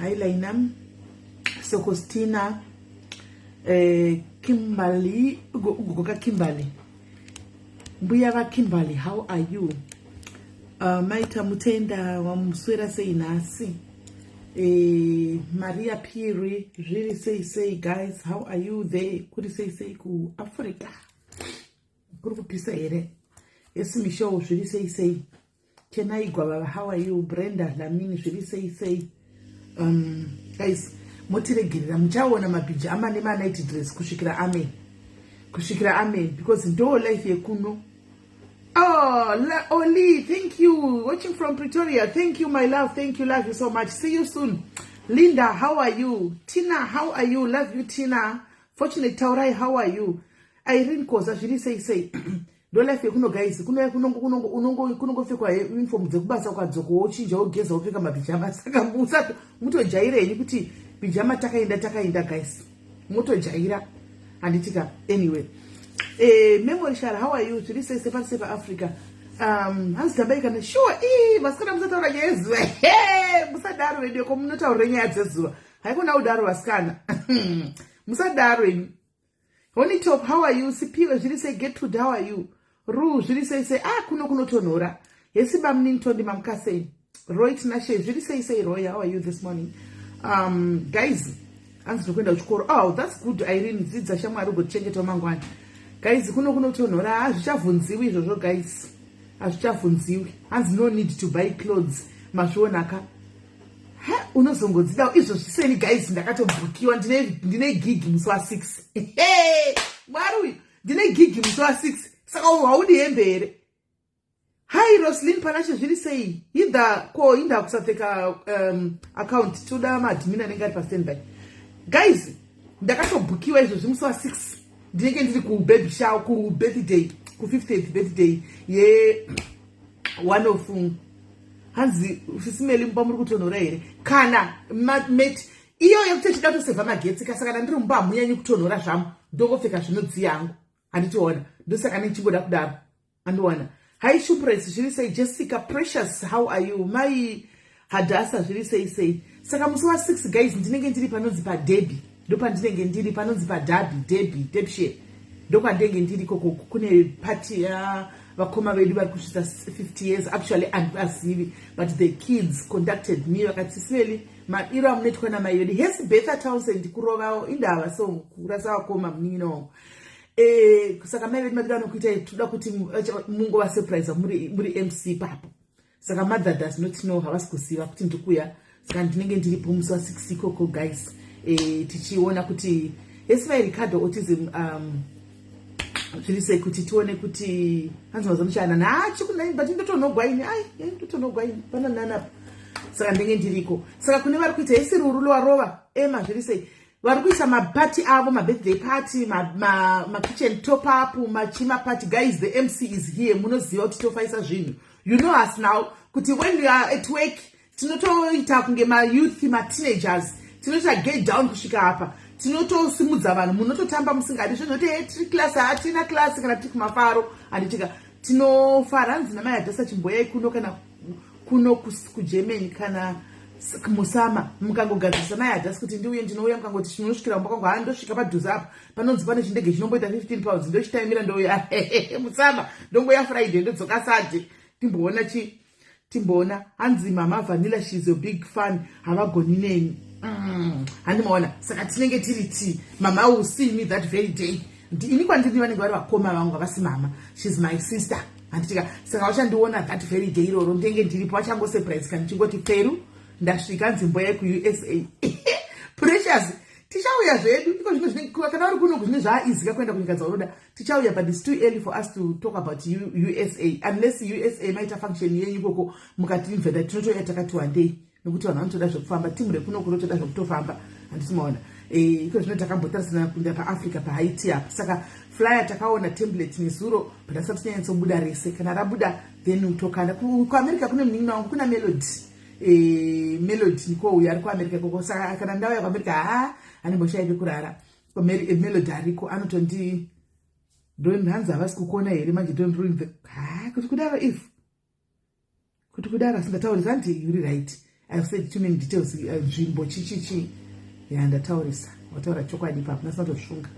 Hi Laina, Sokostina, Kimberly, ugogo kaKimberly, mbuya vaKimberly, how are you? Maita Mutenda, wamuswera sei nhasi? Maria Piri, zviri sei sei guys? How are you there? Kuri sei sei kuAfrica? Kuri kupisa here? Esi Michelle, zviri sei sei? Chenai Gwavava, how are you? Brenda Dlamini, zviri sei sei? Guys, motiregerera, muchaona mapijama nemanight dress kusvikira amen, kusvikira amen, because ndo life yekuno. Oh, Oli, thank you. Watching from Pretoria. Thank you, my love. Thank you. Love you so much. See you soon. Linda, how are you? Tina, how are you? Love you, Tina. Fortunate Taurai, how are you? Irene Koza, zviri sei sei? Ndo life yekuno guys. Kuno kunongopfekwa uniform dzekubasa, ukadzoka wochinja, wogeza, wopfeka mapijama. Saka musato mutojaira henyu kuti pijama takaenda takaenda guys. Mutojaira. Handitika anyway. Memory Shara, how are you? Zviri sei separi sepa Africa? Hanzi tambai kana sure. Ii, vasikana, musataura nyaya yezuva. Musadaro vedu ko munotaurira nyaya dzezuva. Haikona kudaro vasikana. Musadaro imi. Honey Top, how are you? Sipiwe, zviri sei? Gertrude, how are you? Ru, zviri sei sei? Ah, kuno kunotonhora. Hesi bamunini Tondi, mamukasei? Roy Tinashe, zviri sei sei Roy, how are you this morning? Guys, hanzi ndikuenda kuchikoro. Oh, that's good Irene, dzidza shamwari ugotichengetawo mangwana. Guys, kuno kunotonhora, hazvichavhunziwi izvozvo guys. Hazvichavhunziwi. Hanzi no need to buy clothes. Mazvionaka. Ha, unozongodzidawo izvo zviseni guys, ndakatobhukiwa, ndine gig musi wa6. Mwari uyu, ndine gig musi wa6, saka haudi hembe here? Hi Roslin Panashe, zviri sei? Hidha ko inda kusapfeka account, toda maadmin anenge ari pastandby. Guys, ndakatobhukiwa izvozvi, musi wa6 ndinenge ndiri kubaby shower, kubirthday, ku50th birthday ye one of. Hanzi sisimeli, mumba muri kutonhora here? Kana mat iyo yekuti tichida kutosevha magetsi ka, saka ndandiri mumba hamunyanyi kutonhora zvamu, ndongopfeka zvinodziya hangu, handitiona, ndosaka ndichingoda kudaro, andiwana. Hi Shupres, zviri sei? Jessica Precious, how are you? Mai Hadasa, zviri sei sei? Saka musi wa6 guys, ndinenge ndiri panonzi paDerby, ndopandinenge ndiri panonzi paDerby, Derby, Derbyshire, ndokwandinenge ndiri ikoko. Kune party yavakoma vedu vari kusvitsa 50 years. Actually handivazivi, but the kids contacted me vakati, "Simeli, madiro amunoitwa namai vedu." Hesi Betha Townsend, kurovawo indava so kurasa vakoma, munin'ina wangu. Saka mai vedu madiro anokuita, toda kuti mungova surprise muri MC papo. Saka mother does not know, havasi kuziva kuti ndikuya. Saka ndinenge ndiripo musi wa6 ikoko guys, tichiona kuti hesi mai Ricardo Autism, zviri sei, kuti tione kuti hanzi mazamuchana nachi kuna, but ndotonogwa ini, ai ndotonogwa ini pana nanapa. Saka ndinenge ndiriko. Saka kune vari kuita, hesi Ruru Lwarova ema, zviri sei? Vari kuisa mapati avo, mabirthday party, makitchen ma top up, machima party, guys, the MC is here. Munoziva kuti tofaisa zvinhu. You know us now kuti when you are at work tinotoita kunge mayouth, mateenagers, tinoita get down kusvika apa, tinotosimudza vanhu, munototamba musingadi zvinoti tiri class, hatina class kana tiri kumafaro, handitika tinofara. Hanzi namai Adhasa, chimboyai kuno kana kuno kuGermany kana musama, mukangogadzirisa mai Adhasi kuti ndiuye, ndinouya. Mukangoti chinosvikira mumba kwangu, ha, ndosvika padhuze apa panonzi pane chindege chinomboita £15, ndochitaimira, ndouya musama, ndongoya Friday, ndodzoka Saturday, timboona chi timboona. Hanzi mama Vanilla, she's a big fan, havagoni neni. Handimaona. Saka tinenge tiri ti mama will see me that very day. Ini kwandiri vanenge vari vakoma vangu, havasi mama, she's my sister, handitika? Saka vachandiona that very day iroro, ndinenge ndiripo, vachangosurprise kana ndichingoti peru ndasvika nzvimbo yekuUSA. Precious, tichauya zvedu iko zvino, kana uri kuno zvine zvaaizika kuenda kunyika dzaunoda, tichauya, but it's too early for us to talk about USA unless USA maita function yenyu ikoko, mukatiinvita, tinotouya takati wandei, nekuti vanhu vanotoda zvekufamba, timu rekuno kunotoda zvekutofamba, handiti maona? Iko zvino takambotarisana kuenda paAfrica, paHaiti apa. Saka flyer takaona template nezuro, but asati tinyanyatsobuda rese. Kana rabuda then tokanda. KuAmerica kune munin'ina wangu, kuna Melody, Melody niko uyo ari kuAmerica ikoko. Saka kana ndauya kuAmerica, ha, anemboshayi kurara. Melody ariko, anotondi hanzi havasi kukuona here manje? Don't ruin the, ha, kuti kudaro, if kuti kudaro asingatauri, zvanti uri right. I have said too many details. Nzvimbo chichichi ya, ndataurisa, wataura chokwadi ipapo, ndasina kutozvifunga.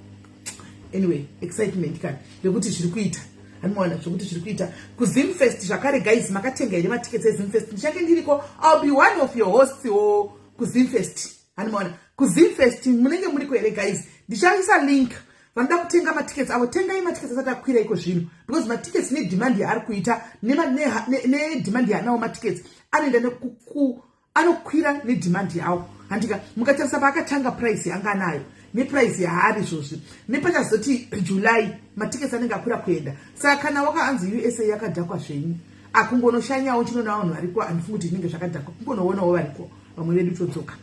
Anyway, excitement kana yekuti zviri kuita, handimaona zvokuti zviri kuita kuZimfest zvakare. Guys, makatenga here matickets eZimfest? Ndichange ndiriko. I'll be one of your hosts o kuZimfest, handimaona? KuZimfest munenge muriko here, guys? Ndichaisa link. Vanoda kutenga matickets avo, tengai matickets asati akwira iko zvino, because matickets nedemand yaari kuita, nedemand yaanawo matickets anoenda, anokwira nedemand yawo, handika? Mukatarisa paakatanga, price yanga anayo neprice yaari izvozvi, nepachazoti July, matickets anenge akwira kuenda. Saka kana wakaanzi USA yakadhakwa zvenyu, akungonoshanyawo, chinoona vanhu variko. Handifungi kuti zvinenge zvakadhakwa, kungonoonawo variko vamwe vedu, todzoka.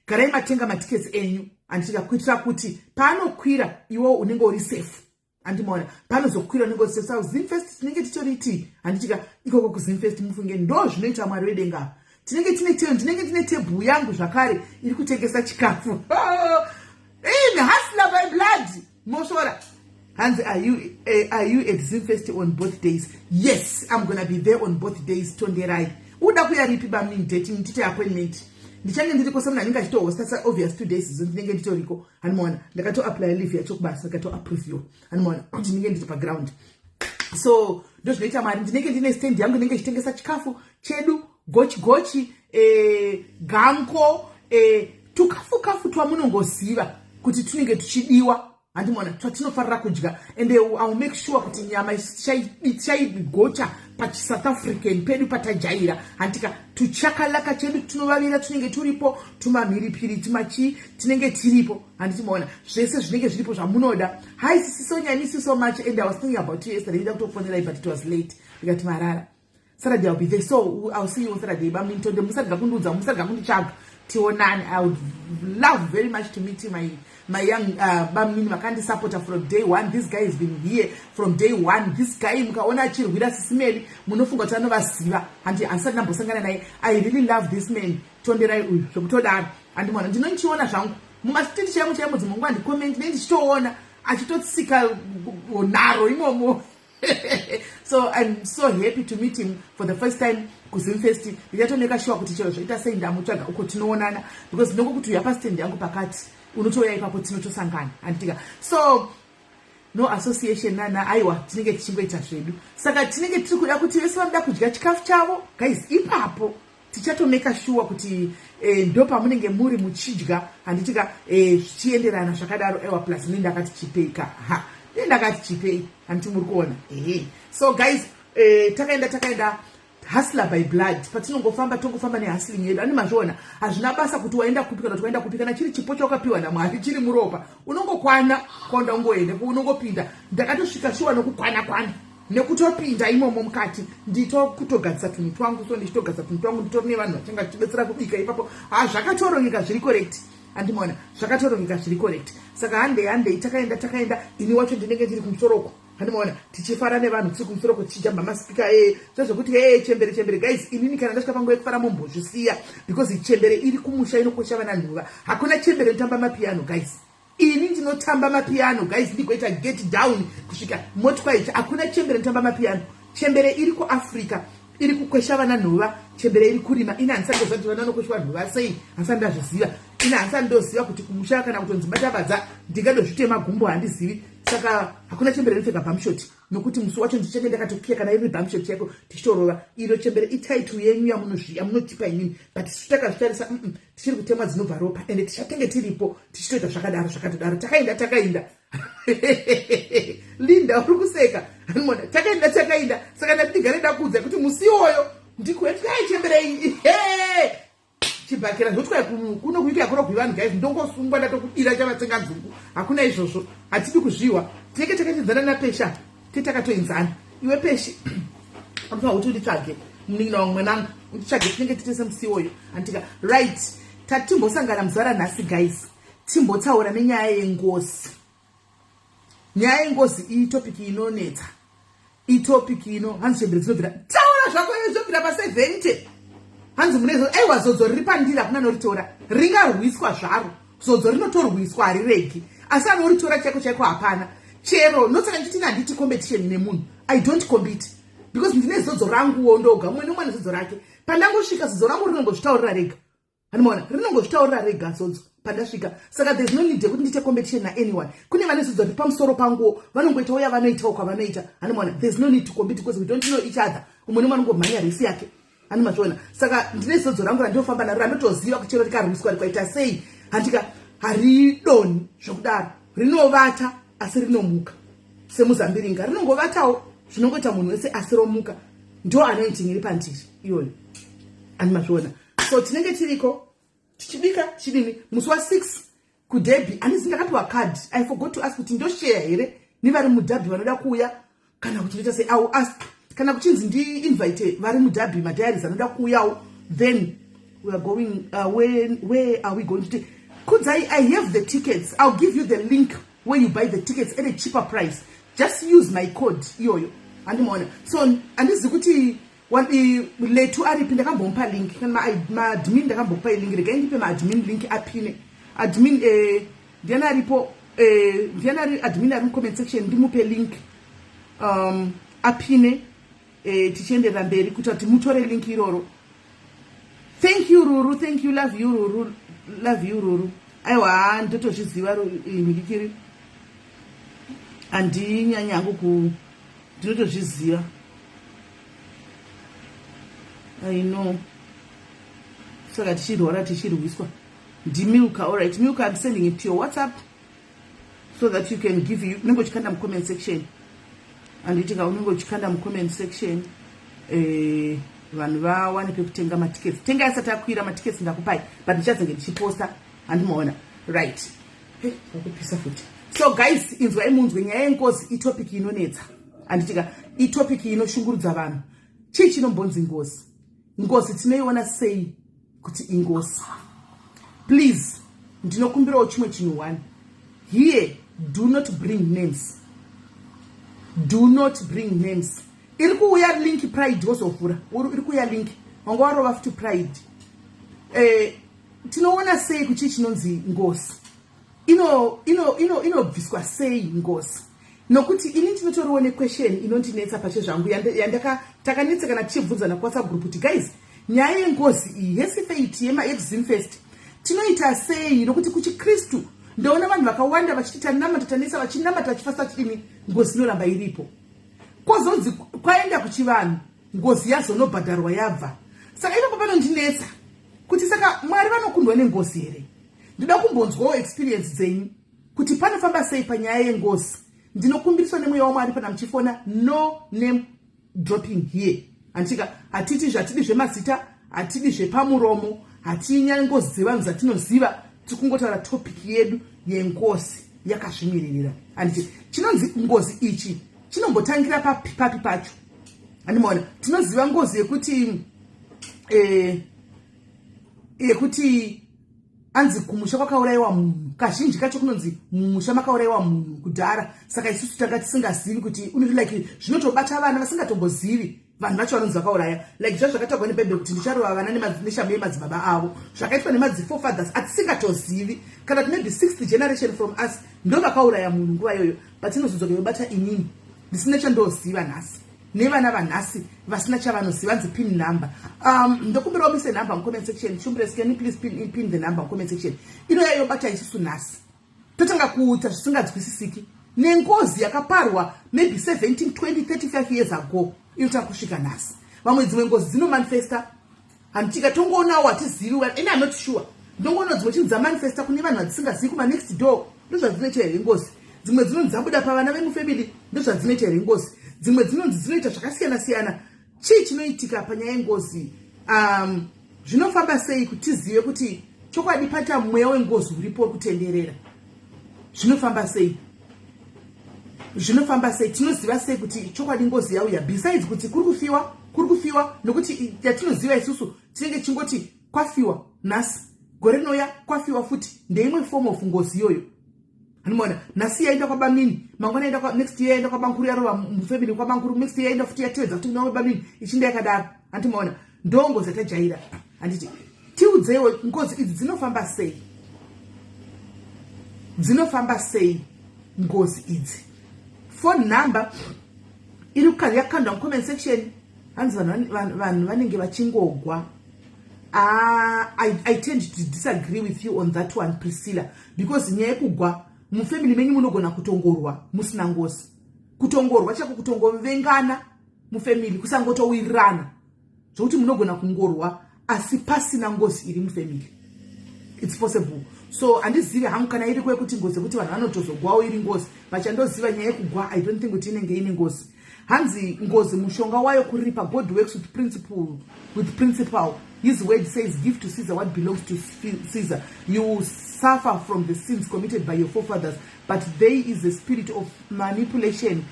Garai matenga matickets enyu, handitika? Kuitira kuti paanokwira, iwo unenge uri safe, handimaona? Paanozokwira unenge uri safe. Saka Zimfest tinenge titoriti, handitika, ikoko kuZimfest. Mufunge, ndo zvinoita Mwari wedenga. Tinenge tine, ndinenge ndine tebhuru yangu zvakare iri kutengesa chikafu. In hustler by blood, mosvora. Hanzi, are you at Zimfest on both days?" Yes, I'm gonna be there on both days. Tonderai, uda kuya ripi, bamunini? Date ndite appointment. Ndichange ndiriko semunhu anenge achitohosta. Obvious, 2 days izo ndinenge nditoriko, handimaona? Ndakatoapply leave yacho kubasa, ndakatoapproviwa, handimaona kuti ndinenge ndiri paground? So ndozvinoita Mwari. Ndinenge ndine stand yangu inenge ichitengesa chikafu chedu, gochi gochi, gango, tukafu kafu twamunongoziva kuti tunenge tuchidiwa, handimona, twatinofarira kudya. And I will make sure kuti nyama tichaigocha pachiSouth African pedu patajaira, handika? Tuchakalaka chedu tunovavira tunenge turipo, tumamhiripiri, tumachii tinenge tiripo, handitimaona? Zvese zvinenge zviripo zvamunoda. Hi, Sisi Sonya, I miss you so much and I was thinking about you yesterday. Ndida kutokufonerai, but it was late. Ndikati marara. Saturday I'll be there, so I'll see you on Saturday. Bamintonde, musarega kundiudza, musarega kunditsvaga, tionane. I would love very much to meet my young bamnini vakandisupporta from day one. This guy has been here from day one. This guy, mukaona achirwira Sisi Melly, munofunga kuti anovaziva. Handi handisati ndambosangana naye. I really love this man, Tonderai uyu, zvekutodaro, handimona? Ndinonchiona zvangu mumastreet chaimo chaimo, dzimwe nguva ndicomment, ne ndichitoona achitotsika nharo imomo. So I'm so happy to meet him for the first time kuZimfest. Ndichatomeka sure kuti chero zvaita sei, ndamutsvaga uko, tinoonana, because ndinongokuti uya pastand yangu pakati, unotouya ipapo, tinotosangana, handitika? So no association nana, aiwa, tinenge tichingoita zvedu. Saka tinenge tiri kuda kuti vese vanoda kudya chikafu chavo, guys, ipapo tichatomeka sure kuti ndo pamunenge muri muchidya, handitika? Zvichienderana zvakadaro. Aiwa, plus ne ndakati chipei ka, ha, ne ndakati chipei, handiti muri kuona? Ehe. So guys, takaenda, takaenda, hustler by blood. Patinongofamba, tongofamba nehustling yedu, ani mazviona? Hazvina basa kuti waenda kupi kana kuti waenda kupi. Kana chiri chipo chawakapiwa naMwari, chiri muropa, unongokwana kwaunda ungoenda, unongopinda. Ndakatosvika shuwa nokukwana kwana nekutopinda imomo mukati, nditokutogadzisa tunhu twangu. So ndichitogadzisa tunhu twangu, nditori nevanhu vachange vachibetsera kubika ipapo. Ha, zvakatorongeka, zviri correct, handimaona? Zvakatorongeka, zviri correct. Saka handei, handei, takaenda, takaenda. Ini wacho ndinenge ndiri kumusoroko, handimaona? Tichifara nevanhu, tiri kumusoroko, tichijamba maspeaker e zvezvekuti e chembere, chembere. Guys, inini kana ndasvika panguva yekufara, mombozvisiya, because chembere iri kumusha inokosha vana nhuva. Hakuna chembere inotamba mapiano, guys. Ini ndinotamba mapiano, guys, ndigoita get down kusvika motwa ichi. Hakuna chembere inotamba mapiano. Chembere iri kuAfrica iri kukwesha vana nhova, chembere iri kurima. Ini handisati ndoziva kuti vana vanokweshwa nhova sei, handisati ndazviziva. Ini handisati ndoziva kuti kumusha kana kutonzi batavadza, ndingadozvitema gumbo, handizivi. Saka hakuna chembere inopfeka bumshort, nokuti musi wacho ndichange ndakatokiya kana iri bumshort yako, tichitorova iro. Chembere ititle yenyu yamunotipa inini, but isu takazvitarisa, tichiri kutemwa dzinobva ropa, ende tichatenge tiripo tichitoita zvakadaro, zvakatodaro. Takaenda, takaenda. Linda, uri kuseka, animona? Takaenda, takaenda. Saka ndati ndigare ndakuudza kuti musi iwoyo ndikuetkai chembere iyi chibhakera zvotwai kuno kuita yakurogwi vanhu. Guys, ndongosungwa, ndatokudira chavatsenga nzungu. Hakuna izvozvo, hatidi kuzviwa. Tinenge takatoenzana napesha, tetakatoenzana. Iwe Peshi, anofanira kuti unditsvage, munin'ina wangu, mwanangu, unditsvage. Tinenge titese musi iwoyo, anditika? Right, tatimbosangana muzuva ranhasi, guys, timbotaura nenyaya yengozi. Nyaya yengozi iyi topic inonetsa, itopic ino. Hanzi chembere dzinobvira, taura zvako, zvinobvira pa70. Hanzi mune, aiwa, zodzo riri pandiri, hakuna anoritora. Ringarwiswa zvaro, zodzo rinotorwiswa, hariregi, asi anoritora chaiko chaiko hapana. Chero nosaka ndichiti handiti competition nemunhu. I don't compete because ndine zodzo ranguwo ndoga. Mumwe nemumwe nezodzo rake. Pandangosvika, zodzo rangu rinongozvitaurira rega. Handimaona, rinongozvitaurira rega zodzo pandasvika. Saka there's no need yekuti ndiite competition naanyone. Kune vane zodzo riri pamusoro panguwo, vanongoitawo yavanoitawo kwavanoita. Handimaona, there's no need to compete because we don't know each other. Umwe nemwe anongomhanya race yake. Handimazviona? Saka ndine zodzo rangu randinofamba naro, randotoziva kuchero rikarwiswa rikaita sei, handika haridoni zvokudaro. Rinovata asi rinomuka semuzambiringa. Rinongovatawo zvinongoita munhu wese, asi romuka. Ndo anointing iri pandiri iyoyo. Handimazviona? So tinenge tiriko tichibika chidini musi wa6 kuDerby. Handizi, ndakapiwa card. I forgot to ask kuti ndoshare here nevari muDerby vanoda kuuya, kana kuti ndoita sei. I will ask kana kuchinzi ndiinvite vari muDerby, madiaries anoda kuuyawo. Then we are going where are we going to take Kudzai? I have the tickets. I'll give you the link where you buy the tickets at a cheaper price. Just use my code iyoyo. Handimaona? So handizi kuti Letu aripi. Ndakambomupa link. Kana maadmin, ndakambokupai link. Regai ndipe maadmin link apine. Admin, ndiani aripo? Ndiani ari admin ari mucomment section? Ndimupe link apine, tichienderera mberi kuita kuti mutore link iroro. Thank you, Ruru. Thank you. Love you, Ruru. Love you, Ruru. Aiwa, ndotozviziva nhikikiri, handinyanyangu ku, ndinotozviziva. I know. Saka tichirwara, tichirwiswa ndimilka. Allright, Milka, I'm sending it to your WhatsApp so that you can give you. Unenge uchikanda mucomment section, handitika? Unenge uchikanda mucomment section, vanhu vawane pekutenga matickets. Tengai asati akwira matickets. Ndakupai, but ndichazenge ndichiposta. Handimaona? Right, vakupisa futi. So guys, inzwai munzwe. Nyaya yengozi itopic inonetsa, handitika? Itopic inoshungurudza vanhu. Chii chinombonzi ngozi? Ngozi tinoiona sei kuti ingozi? Please, ndinokumbirawo chimwe chinhu one here: do not bring names. Do not bring names. Iri kuuya link, Pride, wozovhura. Iri kuuya link, wanga warova futi, Pride. Tinoona sei kuchii chinonzi ngozi? Inobviswa sei ngozi? Nokuti ini ndinotoriwo nequestion inondinetsa pachezvangu, takanetsekana tichibvunzana kuWhatsApp group kuti, guys, nyaya yengozi iyi yesifeiti yemaEximfest tinoita sei? Nokuti kuchiKristu ndoona vanhu vakawanda vachiti tanamata, tanesa, vachinamata, vachifasta, chidini, ngozi inoramba iripo. Kwozonzi kwaenda kuchivanhu, ngozi yazonobhadharwa yabva. Saka ipapo panondinetsa kuti saka Mwari vanokundwa nengozi here? Ndoda kumbonzwawo experience dzenyu kuti panofamba sei panyaya yengozi. Ndinokumbiriswa nemweya waMwari, pana muchifona, no name dropping here, handitika? Hatiti, zvatidi zvemazita, hatidi zvepamuromo, hatinyaya ngozi dzevanhu dzatinoziva. Tiri kungotaura topic yedu yengozi yakazvimiririra, handiti? Chinonzi ngozi ichi chinombotangira papi papi pacho? Handimaona? Tinoziva ngozi yekuti anzi kumusha kwakaurayiwa munhu. Kazhinji kacho kunonzi mumusha makaurayiwa munhu kudhara, saka isusu tanga tisingazivi kuti like zvinotobata vana vasingatombozivi vanhu vacho vanonzi vakauraya. Like zva zvakataurwa neBhaibheri kuti ndicharova vana neshamu yemadzibaba avo, zvakaitwa nemadziforefathers atisingatozivi, kana kuti maybe sixth generation from us ndo vakauraya munhu nguva iyoyo. But inozodzoka yobata inini ndisina chandoziva nhasi, nevana vanhasi vasina chavanoziva. Nzi pin number. Ndokumbirawo mise number mucomment section. Shumbres, can you please pin the number mucomment section? Inoya yobata isusu nhasi, totanga kuita zvisinganzwisisiki nengozi yakaparwa maybe 17, 20, 35 years ago, inotanga kusvika nhasi. Vamwe dzimwe ngozi dzinomanifesta, handitika? Tongoonawo, hatizivi ene, I'm not sure. Ndongoona dzimwe chinhu dzamanifesta kune vanhu vatisingazivi kumanext door. Ndozvadzinoita here ngozi? Dzimwe dzinonzi dzabuda pavana vemufamily. Ndozvadzinoita here ngozi? Dzimwe dzinonzi dzinoita zvakasiyana siyana. Chii chinoitika panyaya yengozi? Zvinofamba sei kuti tizive kuti chokwadi paita mweya wengozi uripo uri kutenderera? Zvinofamba sei? Zvinofamba sei? Tinoziva sei kuti chokwadi ngozi yauya, besides kuti kuri kufiwa, kuri kufiwa? Nokuti yatinoziva isusu tinenge tichingoti kwafiwa nhasi, gore rinouya kwafiwa futi. Ndeimwe form of ngozi iyoyo. Anomaona, nhasi yaenda kwabamini, mangwana yaenda, next year yaenda kwabankuru, yarova mufamily kwabankuru, next year yaenda futi, yatevedza futi kuna kwabamini, ichinda yakadaro. Handimaona? Ndo ngozi yatajaira, handiti? Tiudzeiwo, ngozi idzi dzinofamba sei? Dzinofamba sei ngozi idzi? Phone number iri yakandwa mucomment section. Hanzi vanhu vanenge vachingogwa. Ah, I tend to disagree with you on that one, Priscilla, because nyaya yekugwa mufamily menyu, munogona kutongorwa musina ngozi. Kutongorwa chako, kutongovengana mufamily, kusangotowirirana zvokuti munogona kungorwa asi pasina ngozi iri mufamily. It's possible. So handizivi hangu kana iri kwekuti ngozi yekuti vanhu vanotozogwawo iri ngozi. Vachandoziva nyaya yekugwa, I don't think kuti inenge ine ngozi. Hanzi ngozi mushonga wayo kuripa. God works with principle, with principle. His word says, "Give to Caesar what belongs to Caesar." You will suffer from the sins committed by your forefathers, but there is a spirit of manipulation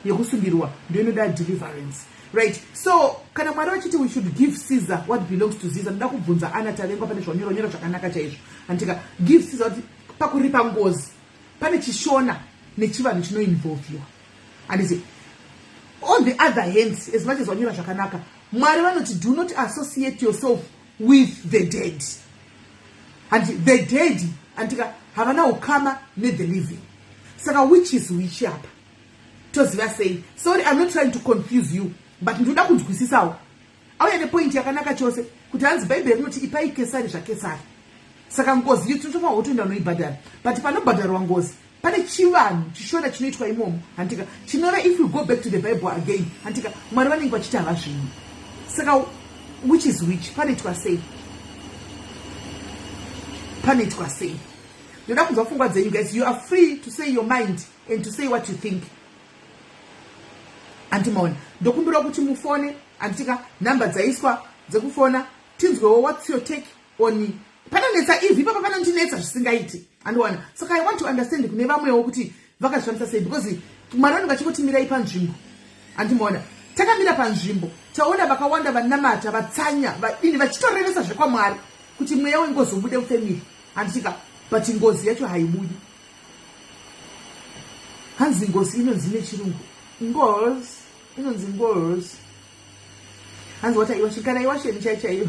yekusungirwa, ndo inoda deliverance, right? So kana Mwari vachiti we should give Caesar what belongs to Caesar, ndoda kubvunza ana Tavengwa pane zvanyoronyora zvakanaka chaizvo, handika? Give Caesar kuti pakuripa ngozi pane chiShona nechivanhu chinoinvolviwa, handiti? On the other hand, as much as wanyora zvakanaka, Mwari vanoti do not associate yourself with the dead, handi? The dead, handika, havana ukama nethe living. Saka which is which apa? Toziva sei? Sorry, I'm not trying to confuse you, but ndinoda kunzwisisawo. Auya nepoint yakanaka chose kuti hanzi Bhaibheri rinoti ipai Kesari zvaKesari. Saka ngozi iyo tinotofanira kutoenda unoibhadhara, but panobhadharwa ngozi pane chivanhu, chiShona chinoitwa imomo, handika? Chinova, if we go back to the Bible again, handika, Mwari vanenge vachiti havazvinyi. Saka which is which? Panoitwa sei? Panoitwa sei? Ndoda kunzwa pfungwa dzenyu, guys. You are free to say your mind and to say what you think. Andimaona, ndokumbira kuti mufone, handitika? Nhamba dzaiswa dzekufona, tinzwewo what's your take on. Panonetsa ivhi ipapa, panondinetsa zvisingaiti, andiwana. Saka I want to understand kune vamwewo kuti vakazvifambisa sei, because Mwari vanenge vachingoti mirai panzvimbo. Andimaona, takamira panzvimbo, taona vakawanda vanamata, vatsanya, vadini, vachitorevesa zvekwamwari kuti mweya wengozi ubude mufamily, handitika? But ngozi yacho haibudi. Hanzi ngozi inonzi nechirungu ngozi, inonzi ngozi. Hanzi wata iwasheni, kana iwasheni chai chaiyo,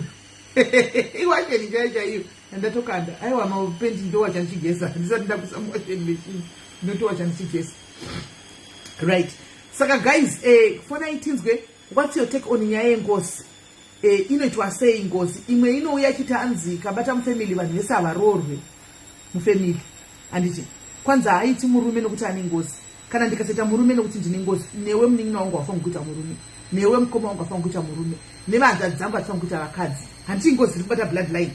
iwasheni chai chaiyo yandatokanda. Aiwa, mapendi ndowacha ndichigeza, ndisati ndakuisa muwasheni machine, ndinotowacha ndichigeza, right? Saka guys, fonai tinzwe what's your take on nyaya yengozi. Inoitwa sei ngozi? Imwe inouya ichiti anzi kabata mufamily, vanhu vese havaroorwe mufamily, handiti? Kwanzi haaiti murume nokuti ane ngozi. Kana ndikasaita murume nokuti ndine ngozi, newe munin'ina wangu wafanira kuita murume, newe mukoma wangu wafanira kuita murume, nevanzvadzi dzangu vatifanira kuita vakadzi, handiti? Ngozi iri kubata bloodline,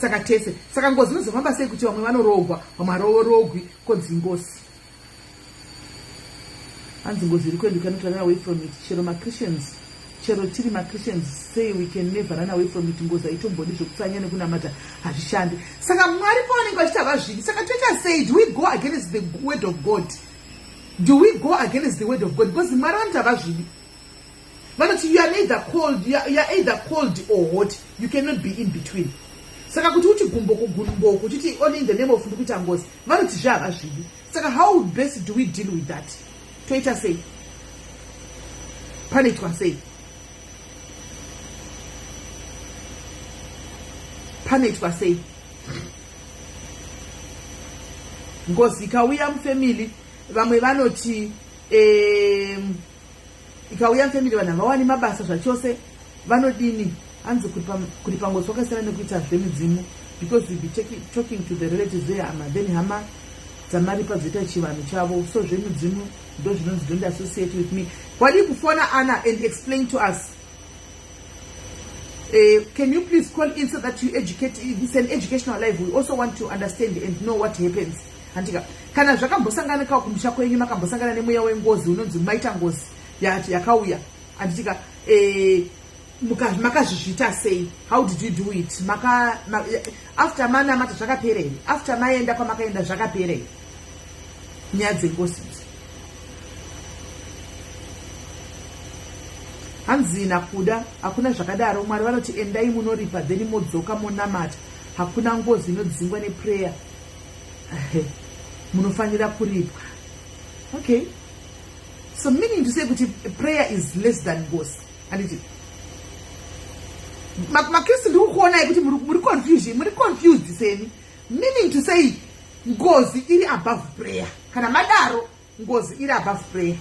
saka tese. Saka ngozi inozofamba sei kuti vamwe vanoroogwa, vamwe haroorogwi, konzi ngozi? Hanzi ngozi iri kwedu, cannot run away from it. Chero maChristians, chero tiri maChristians say, we can never run away from it. Ngozi haitombodi zvokutsanya nekunamata, hazvishandi. Saka Mwari pavanenge vachiti havazvidi, saka toita sei? Do we go against the word of God? Do we go against the word of God? Because Mwari vanoti havazvidi. Vanoti you are neither cold, you are either cold or hot, you cannot be in between. Saka kuti uti gumbo kugumboko uchiti only in the name of ndikuita ngozi, vanoti zve havazvidi. Saka how best do we deal with that? Toita sei? Panoitwa sei? Panoitwa sei ngozi ikauya mufamily? Vamwe vanoti ikauya mufamily vanhu havawani mabasa zvachose, vanodini? Hanzi kuripa ngozi kwakasiyana nekuita zvemidzimu, because we be talking to the relatives vehama, then hama dzamaripa dzoita chivanhu chavo. So zvemidzimu ndo zvinonzi don't associate with me. Wadii kufona, Anna, and explain to us? Can you please call in so that you educate? It's an educational life. We also want to understand and know what happens, handika? Kana zvakambosanganika kumusha kwenyu, makambosangana nemweya wengozi unonzi maita ngozi yakauya, handitika? Makazvizviita sei? How did you do it? After manamata zvakapera here? After maenda kwamakaenda zvakapera here? Nyaya dzengozi idzi. Hanzi naKuda, hakuna zvakadaro. Mwari vanoti endai munoripa, then modzoka monamata. Hakuna ngozi inodzingwa neprayer, munofanira kuripwa. Okay, so meaning to say kuti prayer is less than ngozi, handiti? MaKristu, ndiri kukuonai kuti muri confusion, muri confused seni. Meaning to say ngozi iri above prayer. Kana madaro, ngozi iri above prayer.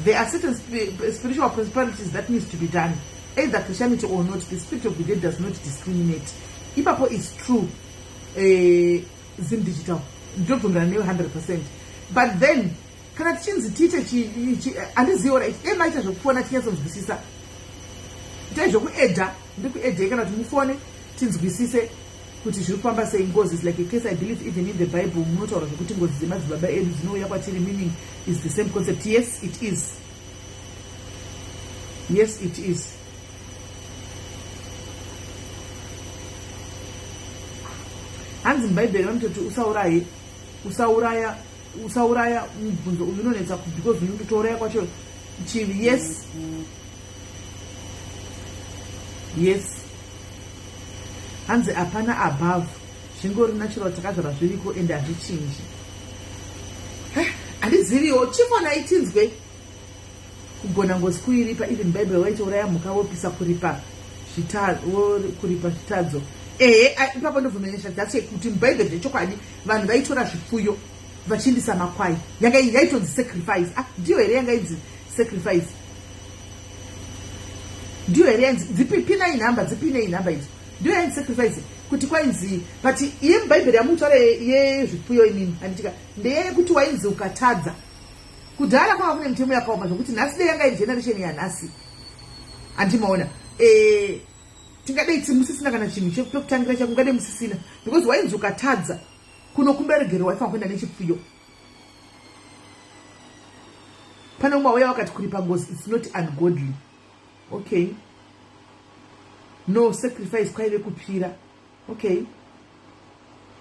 There are certain spiritual principalities that needs to be done, either Christianity or not. The spirit of the dead does not discriminate. Ipapo is true. Zim Digital, ndinobvumirana newe 100%, but then kana tichinzi tiite, handizivi, right? Dai maita zvekufona tinyatsonzwisisa. Itai zvekuedha, ndikuedhei kana kuti mufone tinzwisise kuti zviri kufamba sei. Ngozi is like a case. I believe even in the Bible munotaura zvekuti ngozi dzemadzibaba edu dzinouya kwatiri, meaning is the same concept. Yes, it is. Yes, it is. Hanzi mubhaibheri vanototi usauraye, usauraya, usauraya. Mubvunzo uyu unonetsa because unototouraya kwacho chivi. Yes, hanzi hapana above, zvingori natural, takazvarwa zviriko ende hazvichinji. Handiziviwo, chifonai tinzwe. Kugona ngozi kuiripa. Even Bible waitouraya mhuka wopisa kuripa zvitadzo. Ehe, ipapo ndobvumenyesha dzatse kuti mubhaibheri zvechokwadi vanhu vaitora zvipfuyo vachiindisa makwai. Yanga yaitonzi sacrifice. Ah, ndiyo here yanga inzi sacrifice? Ndiyo here yainzi? Dzipinai nhamba, dzipinei nhamba idzo. Ndiyo yainzi sacrifice kuti kwainzi, but iye mubhaibheri yamutaura yezvipfuyo imimi, handitika? Ndeyekuti wainzi ukatadza. Kudhara kwanga kune mitemo yakaoma zvokuti nhasi dei yanga iri generation yanhasi, handimaona, tingadei musisina kana chinhu chekutangira chakungadei musisina, because wainzi ukatadza kunokumba regerero waifanira kuenda nechipfuyo. Pane umwe wauya wakati kuripa ngozi, it's not ungodly. Okay, no sacrifice kwaive kupira. Okay,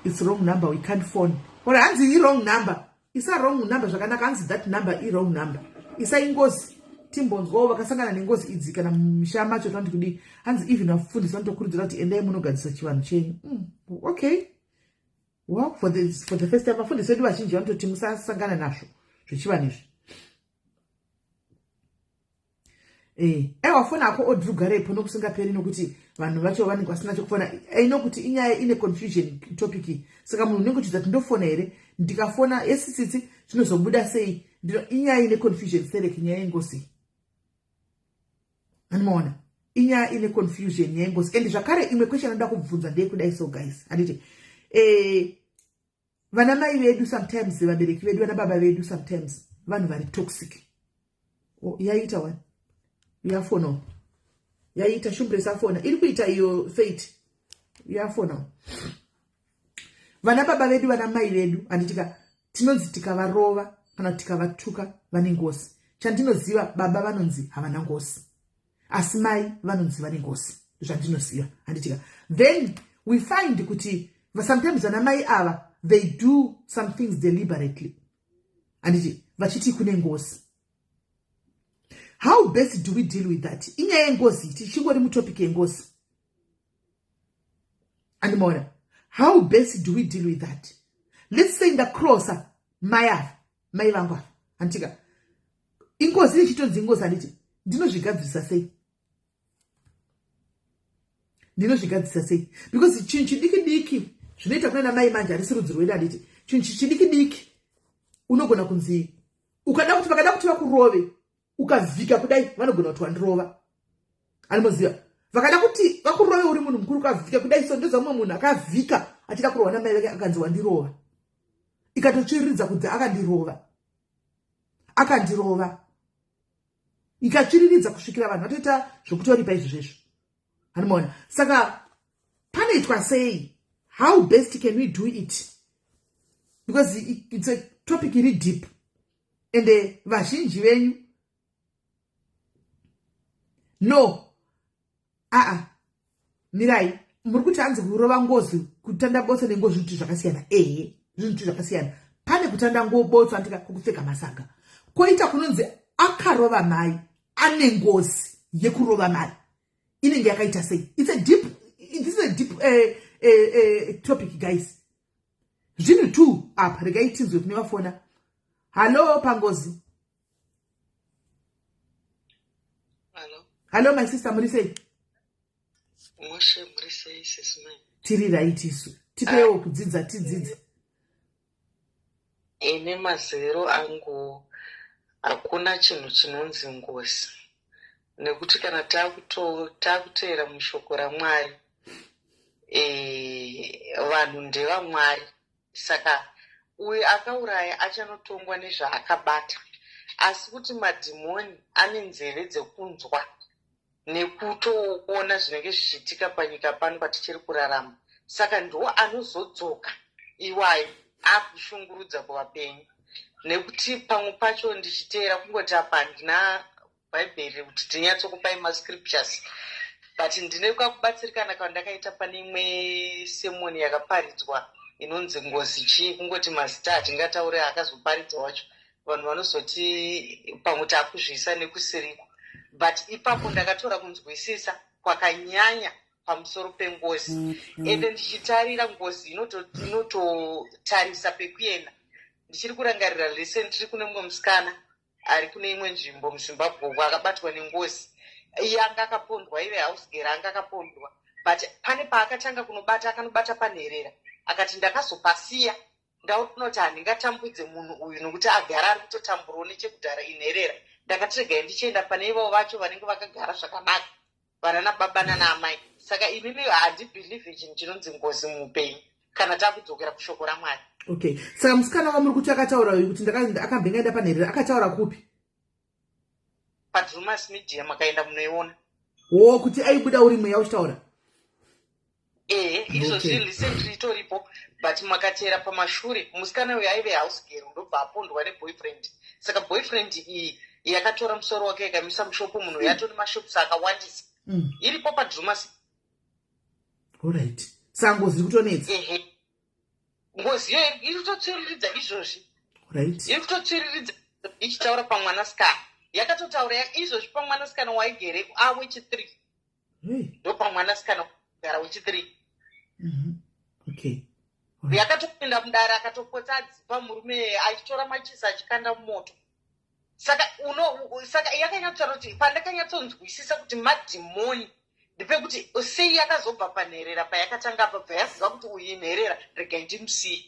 it's wrong number, we can't phone. Or hanzi i-wrong number. Isa wrong number zvakanaka. Hanzi that number i-wrong number. Isai ngozi timbonzwawo vakasangana nengozi idzi kana mumisha macho tanoti kudii. Hanzi even vafundisi vanotokurudzira kuti endai munogadzisa chivanhu chenyu. Okay, well, for the first time vafundisi vedu vazhinji vanototi musasangana nazvo zvechivanhu izvi. Aiwa, fona ako odrugarepo nokusingaperi, nokuti vanhu vacho vanenge vasina chekufona. Aino kuti inyaya ine confusion topic, saka munhu unenge uchidza kuti ndofona here, ndikafona yesitsitsi zvinozobuda sei? Inyaya ine confusion sereki nyaya yengozi, animaona? Inyaya ine confusion nyaya yengozi. And zvakare imwe question anoda kubvunza ndeyekudai. So guys, handiti vana mai vedu sometimes, vabereki vedu, vana baba vedu sometimes vanhu vari toxic. Oh, yaita one yafona, yaita shumbresi afona, iri kuita iyo fate yafona. Vana baba vedu, vana mai vedu, handitika tinonzi tikavarova kana tikavatuka vane ngozi? Chandinoziva, baba vanonzi havana ngozi, asi mai vanonzi vane ngozi, zvandinoziva, handitika? Then we find kuti sometimes vana mai ava, they do some things deliberately, handiti, vachiti kune ngozi. How best do we deal with that? Inyaya yengozi, tichingori mutopic yengozi, andimaona? How best do we deal with that? Let's say ndacrossa mai ava, mai vangu ava, handitika? Ingozi ichitonzi ingozi, handiti? Ndinozvigadzirisa sei? Ndinozvigadzirisa sei? Because chinhu chidiki diki zvinoita kuna namai manje harisi rudzi rwedu, handiti? Chinhu chidiki diki unogona kunzi ukada kuti vakada kuti vakurove, ukavhika kudai, vanogona kuti wandirova, animoziva? Vakada kuti vakurove uri munhu mukuru, ukavhika kudai, so ndoziva mumwe munhu akavhika achida kurohwa namai vake, akanzi wandirova, ikatotsviriridza kunzi akandirova, akandirova, ikatsviriridza kusvikira vanhu vatoita zvokutoripa izvo zvezvo, anomaona? Saka panoitwa sei? How best can we do it? Because it's a topic iri deep, ende vazhinji venyu no aa mirai, muri kuti hanzi kurova ngozi, kutanda botso nengozi zvinhu zvakasiyana. Ehe, zvinhu zvakasiyana. Pane kutanda botso andika kwokupfeka masaga, kwoita kunonzi akarova mai ane ngozi yekurova mai inenge yakaita sei? It's a deep this is a deep topic, guys. Zvinhu two apa. Regai tinzwe kune vafona. Hallo, pangozi. Hallo, my sister, muri sei? Moshe, muri sei, sismai? Tiri right isu. Tipewo kudzidza, tidzidze. Ine mazero angu. Hakuna chinhu chinonzi ngozi, nekuti kana takuteera mushoko raMwari, vanhu ndevaMwari. Saka uyu akauraya achanotongwa nezvaakabata. Asi kuti madhimoni ane nzeve dzekunzwa nekutoona zvinenge zvichiitika panyika pano patichiri kurarama. Saka ndo anozodzoka iwayo akushungurudza kuvapenyu, nekuti pamwe pacho ndichiteera kungoti apa handina Bhaibheri kuti tinyatsokupai mascriptures, but ndine kakubatsirikana kwandakaita pane imwe sermon yakaparidzwa inonzi "Ngozi Chii". Kungoti mazita hatingataure akazoparidza wacho, vanhu vanozoti pamwe taakuzviisa nekusiriko, but ipapo ndakatora kunzwisisa kwakanyanya pamusoro pengozi. Ende ndichitarira ngozi inototarisa pekuenda. Ndichiri kurangarira lesson tiri kune mumwe musikana ari kune imwe nzvimbo muZimbabwe uko akabatwa nengozi. Iye anga akapondwa, ive housegirl, anga akapondwa, but pane paakatanga kunobata, akanobata panherera. Akati, "Ndakazopasiya ndaona kuti handingatambudze munhu uyu nokuti agara ari kutotamburawo nechekudhara, inherera. Ndakati regai ndichienda pane ivavo vacho vanenge vakagara zvakanaka, vanana baba nana amai." Saka inini handibelieve chinhu chinonzi ngozi muupenyu kana takudzokera kushoko raMwari. Okay, saka musikana wamuri kuti akataura uyu kuti akambenge aenda panherera, akataura kupi? PaDrumas Media, makaenda munoiona. Wo, kuti aibuda uri mweya uchitaura? Ehe, izvozvi recently itoripo, but makateera pamashure, musikana uyu aive housegirl, ndobva apondwa neboyfriend. Saka boyfriend iyi yakatora musoro wake ikamisa mushop. Munhu yatoni mashops akawandisa. Iripo paDrumas. Alright, saka ngozi iri kutonetsa. Ehe, ngozi iyo iri kutotsviriridza izvozvi. Iri kutotsviriridza ichitaura pamwanasikana. Yakatotaura izvozvi pamwanasikana waigere awechi3. Ndo pamwanasikana gara wechi3. Yakatopinda mudare, akatopotsa adzipa murume achitora machisi achikanda mumoto. Saka uno saka yakanyatsotaura kuti pandakanyatsonzwisisa kuti madhimoni ndepekuti sei yakazobva panherera payakatanga apa, bva yaziva kuti uyu inherera, regai ndimusiye.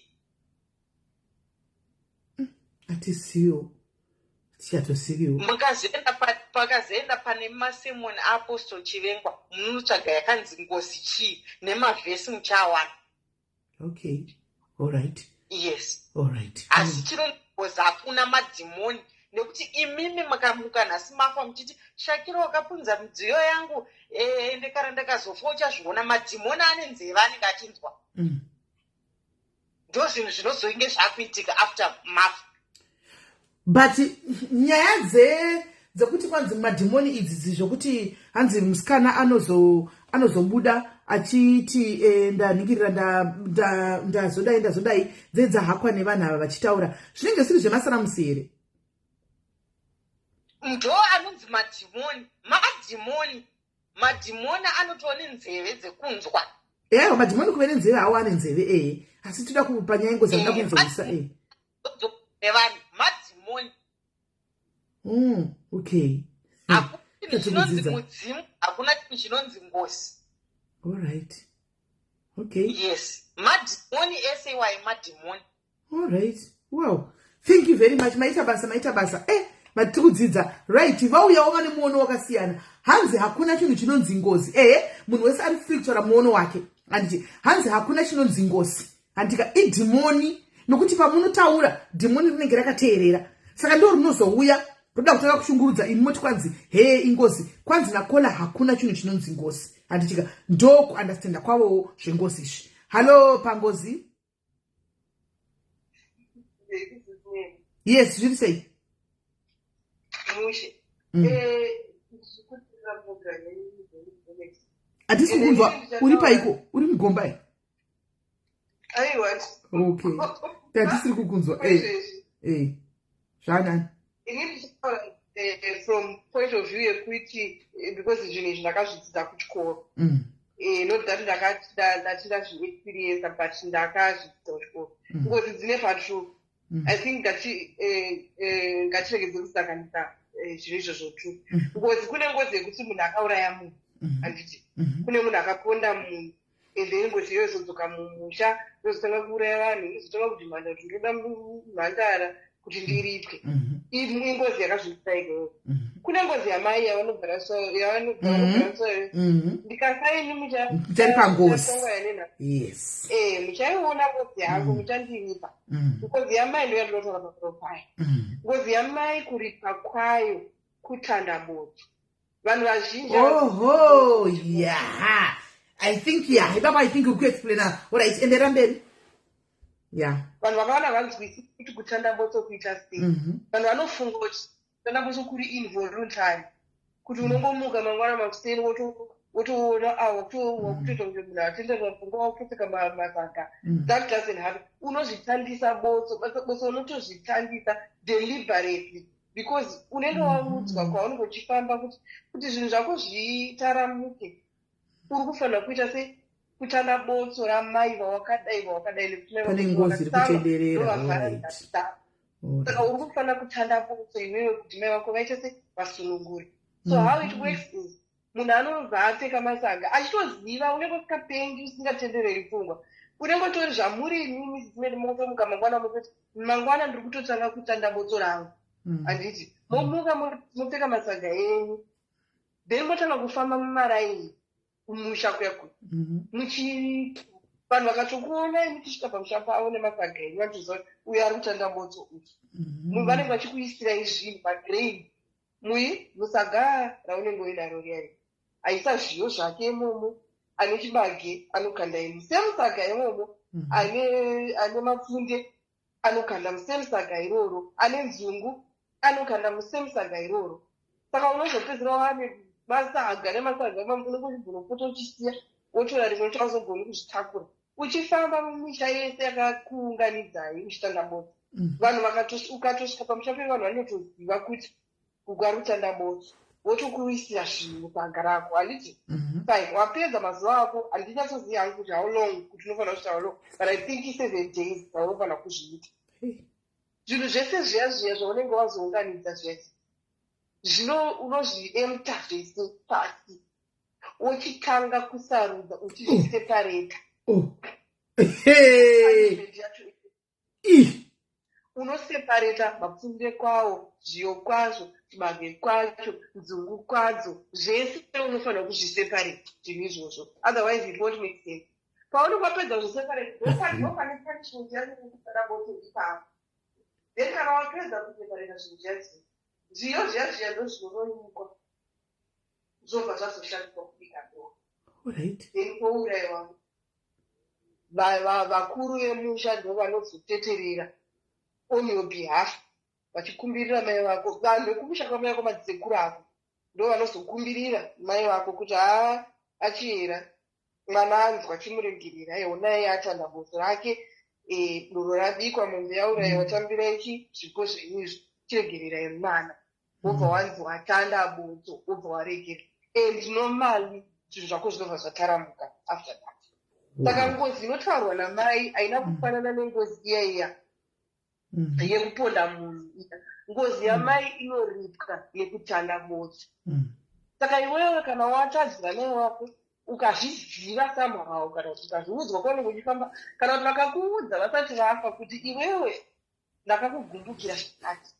Hatisiwo, tichatosiviwo. Pakazoenda pane masermon aApostle Chivengwa, munotsvaga yakanzi "Ngozi Chii" nemavhesi, muchawana. Okay, alright. Yes. Alright. Asi chinongozi hakuna, madhimoni, nekuti imimi makamuka nhasi mafa muchiti, "Shakira wakapunza midziyo yangu, ende kana ndakazofa uchazviona." Madhimoni ane nzeve, anenge achinzwa. Ndo zvinhu zvinozonge zvakuitika after mafa. But nyaya dzekuti kwanzi madhimoni idzi, zvokuti hanzi musikana anozobuda achiti, "Ndaningirira, ndazodai, ndazodai," dzedzahakwa nevanhu ava vachitaura, zvinenge zvisiri zvemasaramusi here? Ndo anonzi madhimoni. Madhimoni anotova nenzeve dzekunzwa. Ewa, madhimoni kuve nenzeve hawo, ane nzeve, ehe, asi toda panyaya yengozi anoda kunzwisa e. Nevanhu madhimoni. Hakuna chinhu chinonzi mudzimu, hakuna chinhu chinonzi ngozi. Alright, okay. Yes, madhimoni ese iwayo madhimoni. Alright, wow, thank you very much. Maita basa, maita basa. Matiri kudzidza. Right, vauyawo vane muono wakasiyana. Hanzi hakuna chinhu chinonzi ngozi. Ehe, munhu wese ari free kutaura muono wake, handiti? Hanzi hakuna chinonzi ngozi, handika? Idhimoni, nokuti pamunotaura dhimoni rinenge rakateerera, saka ndo rinozouya roda kutanga kushungurudza imi, moti kwanzi hee, ingozi. Kwanzi nakola hakuna chinhu chinonzi ngozi, handitika? Ndo kuunderstanda kwavowo zvengozi izvi. Hallo, pangozi. Yes, zviri sei? Mushe. Hatisi kukunzwa. Uri paiko? Uri mugomba e? Aiwa. Okay, hatisiri kukunzwa. Zvanani? Ini ndichitaura from point of view yekuti because zvinhu izvi ndakazvidzidza kuchikoro. Not that ndati ndazviexperienca, but ndakazvidzidza kuchikoro. Ngozi dzine patrue. I think ngatiregedze kusanganisa zvinhu izvozvo tu. Ngozi, kune ngozi yekuti munhu akauraya munhu, handiti? Kune munhu akaponda munhu, and then ngozi iyo izodzoka mumusha, inozotanga kuuraya vanhu, inozotanga kudhimanda kuti ndoda mhandara. Kuti ndiripwe. Ingozi yakazviita iyoyo. Kune ngozi yamai yavanogara so, yavanogara so. Ndikasaini mucha Mucharipa ngozi. Yes. Muchaiona ngozi yangu, muchandiripa. Ngozi yamai ndo yandinotaura pamusoro payo. Ngozi yamai, kuripa kwayo kutanda botso. Vanhu vazhinji Oho, yeah, I think, yeah, ipapa I think uri kuexplaina. Alright, endera mberi, yeah. Vanhu vakawanda vanzwisisi kuti kutanda botso kuita sei. Vanhu vanofunga kuti kutanda botso kuri involuntary, kuti unongomuka mangwana makuseni wotoona awa wakutoita kunge munhu atendera pfungwa, wakutopfeka masaga. That doesn't happen. Unozvitandisa botso. Botso unotozvitandisa deliberately because unenge waudzwa kwaunenge uchifamba kuti zvinhu zvako zvitaramuke, uri kufanira kuita se kutanda botso ramai vawakadai, vawakadai, nekuti mai Pane vako ngozi iri vakasama, kutenderera. ndovavhara. Saka uri kufanira kutanda botso iwewe kuti mai vako vaite se vasunungure. So how it works is munhu anobva apfeka masaga achitoziva. Unenge usikapengi, usingatendereri pfungwa, unenge utori zvamuri imimi simene. Motomuka mangwana mototi, "Mangwana ndiri kutotanga kutanda botso rangu." Handiti momuka, mopfeka masaga enyu, then motanga kufamba mumaraini kumusha kuya kuya. Muchi vanhu vakatokuonai muchisvika pamusha pavo nemasaga enyu, vanotoziva kuti uyu ari kutanda botso uyu. Vanenge vachikuisirai zvinhu, magrain, mui musaga raunenge uinaro riyani. Aisa zviyo zvake imomo, ane chibage anokanda imo semusaga imomo, ane mapfunde anokanda musemusaga iroro, ane nzungu anokanda musemusaga iroro. Saka unozopedzisira wane masaga nemasaga. Unenge uchibvunopota uchisiya, wotora rimwe, uchazogoni kuzvitakura uchifamba mumisha yese yakakuunganidzai uchitanda botso. Vanhu ukatosvika pamusha pevanhu, vanotoziva kuti uku ari kutanda botso, wotokuisira zvinhu musaga rako, handiti? Fine, wapedza mazuva ako. Handinyatsoziva hangu kuti how long, kuti unofanira kusvika how long, but I think 7 days dzaunofanira kuzviita. Zvinhu zvese zviya zviya zvaunenge wazounganidza zvese zvino, unozviempta zvese pasi, wochitanga kusarudza uchizviseparata. Oh. Hey. Punishment yacho Ih. Unoseparata mapfunde kwawo, zviyo kwazvo, chibage kwacho, nzungu kwadzo, zvese unofanira kuzviseparata zvinhu izvozvo, otherwise it won't make sense. Paunenge wapedza kuzviseparata, ndopane punishment yacho yekutanda botso ipapo. Then kana wapedza kuseparata zvinhu zviya, zviyo zviya zviya ndo zvinononyikwa, zvobva zvazoshandiswa kubika doro. Then kwourayiwa vakuru vemusha, ndo vanozoteterera on your behalf vachikumbirira mai vako. Vanhu vekumusha kwamai vako, madzisekuru ako, ndo vanozokumbirira mai vako kuti, "Haa, achiyera mwana anzwa, chimuregerera, honai atanda botso rake, doro rabikwa, mombe yaurayiwa, tambirai chi zvipo zvenyu izvi, chiregererai mwana." Wobva wanzi watanda botso, wobva waregera, and normally zvinhu zvako zvinobva zvataramuka after that. Saka ngozi inotaurwa namai haina kufanana nengozi iya iya yekuponda munhu iya. Ngozi yamai inoripwa nekutanda botso. Saka iwewe kana watadzira mai wako, ukazviziva somehow, kana kuti ukazviudzwa kwaunenge uchifamba, kana kuti vakakuudza vasati vafa kuti, "Iwewe ndakakugumbukira zvakati,"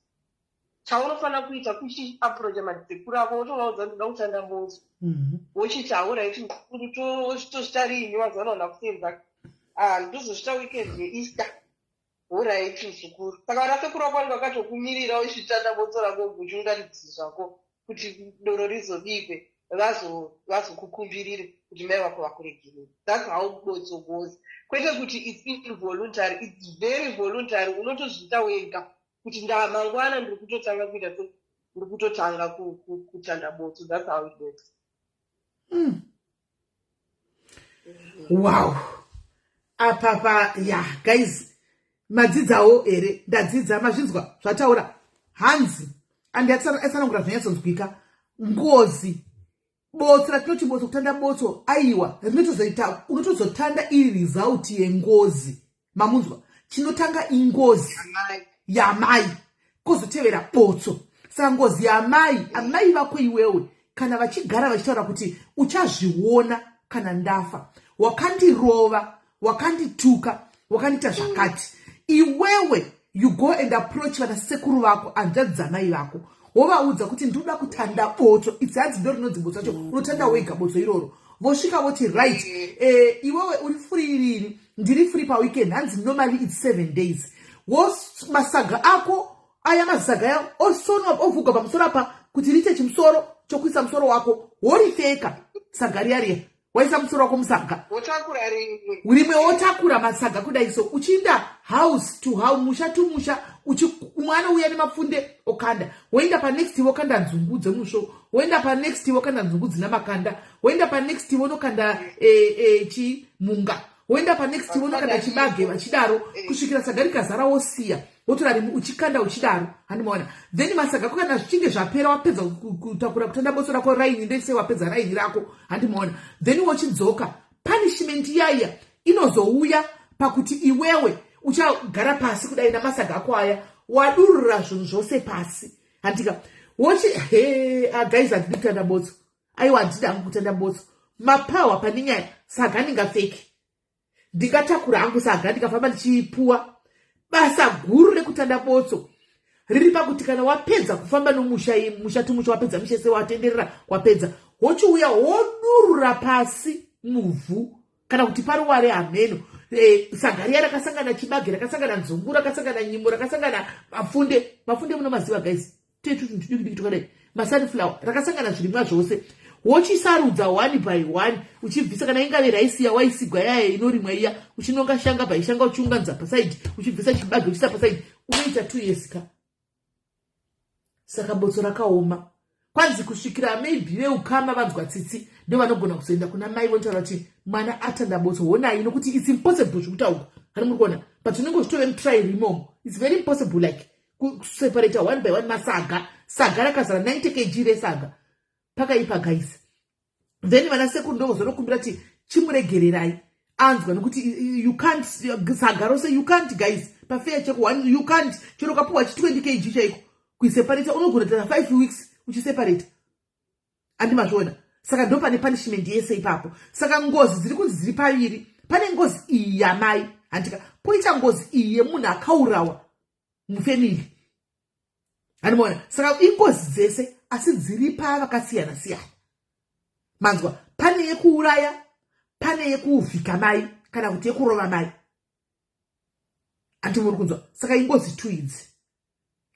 chaunofanira kuita kuchiapproacha madzisekuru ako, wotovaudza, "Ndoda kutanda botso." Wochitaura iti, "Tozvita riini? Wazanaona kusenza, ah, ndozozvita weekend yeEaster." "Alright, muzukuru." Saka vana sekuru vako vanenge vakatokumirira uchitanda botso rako, uchiunganidza zvako kuti doro rizobikwe, vazokukumbirire kuti mai vako vakuregerere. That's how botso goes, kwete kuti it's involuntary. It's very voluntary. Unotozviita wega kuti nda mangwana ndiri kutotanga kuita se ndiri kutotanga kutanda botso. That's how it works. Wow, apapa ya guys, madzidzawo here? Ndadzidza. Mazvinzwa zvataura hanzi andi atsanangura zvinonyatsonzwika. Ngozi, botso ratinoti botso, kutanda botso, aiwa, rinotozoita unotozotanda iri result yengozi. Mamunzwa? Chinotanga ingozi Amai. Yamai, kozotevera botso. Saka ngozi yamai, amai vako iwewe, kana vachigara vachitaura kuti, "Uchazviona kana ndafa, wakandirova, wakandituka, wakandiita zvakati," iwewe. You go and approach vana sekuru vako, hanzvadzi dzamai vako, wovaudza kuti ndinoda kutanda botso. Idzi hanzi ndo rinonzi botso racho, unotanda wega botso iroro. Vosvika voti, "Right, iwewe uri free rini?" "Ndiri free paweekend." Hanzi normally it's 7 days. Masaga ako aya, masaga aya osonwa, ovhugwa pamusoro apa kuti riite chimusoro chokuisa musoro wako. Woripfeka saga riya riya, waisa musoro wako musaga. Wotakura rimwe. Rimwe, wotakura masaga kudai so, uchiinda house to house, musha to musha. Umwe anouya nemapfunde, okanda. Woenda panext, wokanda nzungu dzemusvo. Woenda panext, wokanda nzungu dzina makanda. Woenda panext, wonokanda chimunga. Woenda panext, wonokanda chibage, vachidaro kusvikira saga rikazara. Wosiya, wotora rimwe, uchikanda uchidaro. Handimaona? Then masaga ako kana zvichinge zvapera, wapedza kutakura, kutanda botso rako, raini ndese, wapedza raini rako, handimaona? Then wochidzoka. Punishment yaya inozouya pakuti iwewe uchagara pasi kudai namasaga ako aya, wadurura zvinhu zvose pasi, handika? Wochi he, ah, guys, handidi kutanda botso. Aiwa, handidi hangu kutanda botso. Mapawa pane nyaya, saga ndingapfeki, ndingatakura hangu saga, ndikafamba ndichipuwa. Basa guru rekutanda botso riri pakuti kana wapedza kufamba nomusha, musha tumusha, wapedza misha yese, watenderera, wapedza, wochiuya wodurura pasi muvhu kana kuti paruware, hameno, saga riya rakasangana chibage, rakasangana nzungu, rakasangana nyimo, rakasangana mapfunde. Mapfunde munomaziva, guys, tetu tudiki diki twakadai, masunflower, rakasangana zvirimwa zvose. Wochisarudza one by one, uchibvisa. Kana ingave raisi yawaisigwa yaya inorimwa iya, uchinonga shanga by shanga, uchiunganidza pasaidi, uchibvisa chibage, uchiisa pasaidi. Unoita 2 years ka. Saka botso rakaoma. Kwanzi kusvikira maybe veukama vanzwa tsitsi, ndo vanogona kuzoenda kuna mai vonotaura kuti mwana atanda botso, honai, nokuti it's impossible zvekutaurwa. Hani muri kuona? But unenge uchitove mutrial imomo. It's very impossible, like kuseparata one by one masaga, saga rakazara 90 kg resaga. Pakaipa, guys. Then vana sekuru ndovozonokumbira kuti chimuregererai, anzwa, nekuti you can't saga rose. You can't, guys, pafair cheko one, you can't. Chero ukapiwa chi 20 kg chaiko, kuiseparata unogona kuita 5 weeks uchiseparata. Andimazviona? Saka ndo pane punishment yese ipapo. Saka ngozi dziri kunzi dziri paviri. Pane ngozi iyi yamai, handika? Poita ngozi iyi yemunhu akaurawa mufamily, handimaona? Saka ingozi dzese, asi dziri pavakasiyana siyana. Manzwa? Pane yekuuraya, pane yekuvhika mai kana kuti yekurova mai. Handi muri kunzwa? Saka ingozi two idzi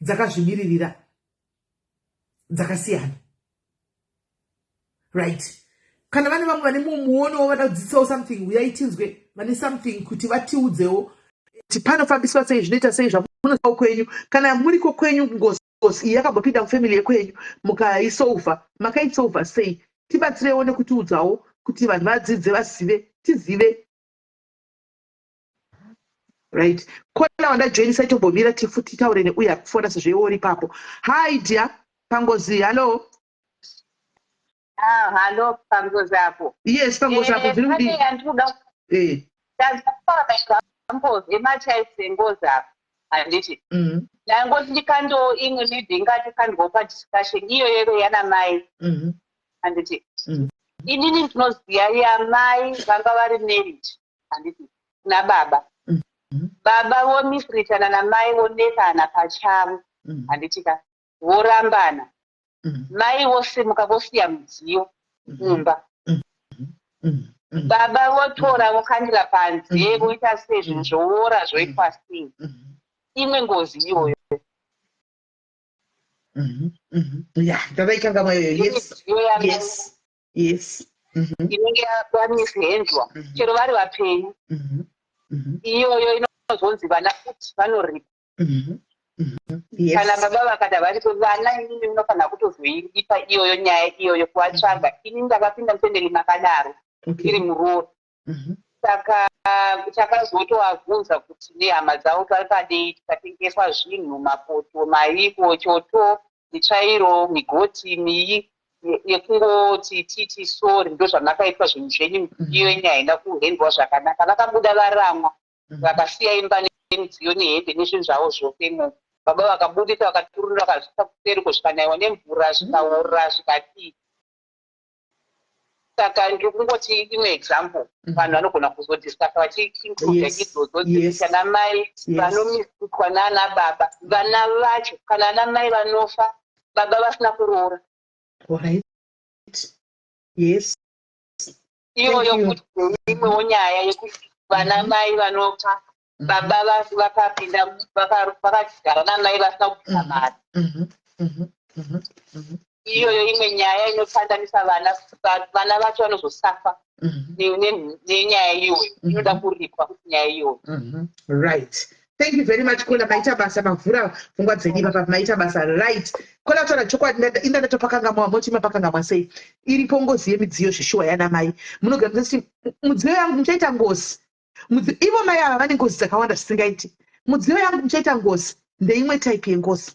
dzakazvimiririra, dzakasiyana, right? Kana vane vamwe vane muonowo, vada kudzidzisawo something, uyai tinzwe. Vane something kuti vatiudzewo kuti panofambiswa sei, zvinoita sei, zvamunoao kwenyu. Kana muriko kwenyu, ngozi iyi yakambopinda mufamily yekwenyu, mukaisolva, makaisolva sei? Tibatsirewo nekutiudzawo kuti vanhu vadzidze, vazive, tizive, right? Caller wandajoinisa, itombomira tifu titaure neuyo ari kufona sezvo iwe uri ipapo. Hi dear, pangozi, hallo. Ah, hallo, pangozi apo. Yes, pangozi apo. Zviri kudii? Pane yandinoda kutaura maexamples ematypes engozi apa, handiti? Ndangoti ndikandowo imwe, maybe ingati kandwawo padiscussion iyoyo yana mai, handiti? Inini ndinoziva yamai vanga vari married, handiti, nababa. Baba vomistreatana namai, vonetsana pachavo, handiti ka? Vorambana. Mai vosimuka, vosiya mudziyo mumba. Baba votora, vokandira panze. Voita sei, zvinhu zvoora, zvoitwa sei. Imwe ngozi iyoyo. Ya, ndavaikangamwa iyoyo, yes. Midziyo yamai inenge yamishandlwa, chero vari vapenyu. Iyoyo inozonzi vana futi vanoripa. Kana baba vakati havaripo vana, inini unofanira kutozoiripa iyoyo nyaya iyoyo, kuvatsvaga. Ini ndakapinda mufamily makadaro, iri muroora. Saka takazotovabvunza kuti nehama dzavo vari padei. Tikatengeswa zvinhu, mapoto, maiko, choto, mitsvairo, migoti, miyi yekungoti titi sorry, ndo zvamakaitwa zvinhu zvenyu. Iyo nyaya haina kuhandlwa zvakanaka. Vakabuda varamwa, vakasiya imba nemidziyo nehembe nezvinhu zvavo zvose imomo. Baba vakabudisa, vakaturura, vakazvisa kuseriko, zvikanaiwa nemvura, zvikaora, zvikadii. Saka ndiri kungoti imwe example, vanhu vanogona kuzodiscussa vachiincluda idzodzo dzekuti ana mai vanomistreatwa naana baba, vana vacho, kana ana mai vanofa baba vasina kuroora. Alright. Yes. Iyoyo Thank you. Kuti imwewo nyaya yekuti vana mai vanofa baba vakapinda vakagara namai vasina kubvisa mari. Iyoyo imwe nyaya inotandanisa vana, vana vacho vanozosafa nenyaya iyoyo. Inoda kuripwa kuti nyaya iyoyo. Right, thank you very much, caller. Maita basa, mavhura pfungwa dzenyu ipapa. Maita basa. Right, caller, taura chokwadi. Inda ndatopakangamwa, moti mapakangamwa sei? Iripo ngozi yemidziyo zvishuwa yana mai. Munogara muchiti mudziyo yangu muchaita ngozi. Ivo mai ava vane ngozi dzakawanda zvisingaiti. Mudziyo yangu muchaita ngozi ndeimwe type yengozi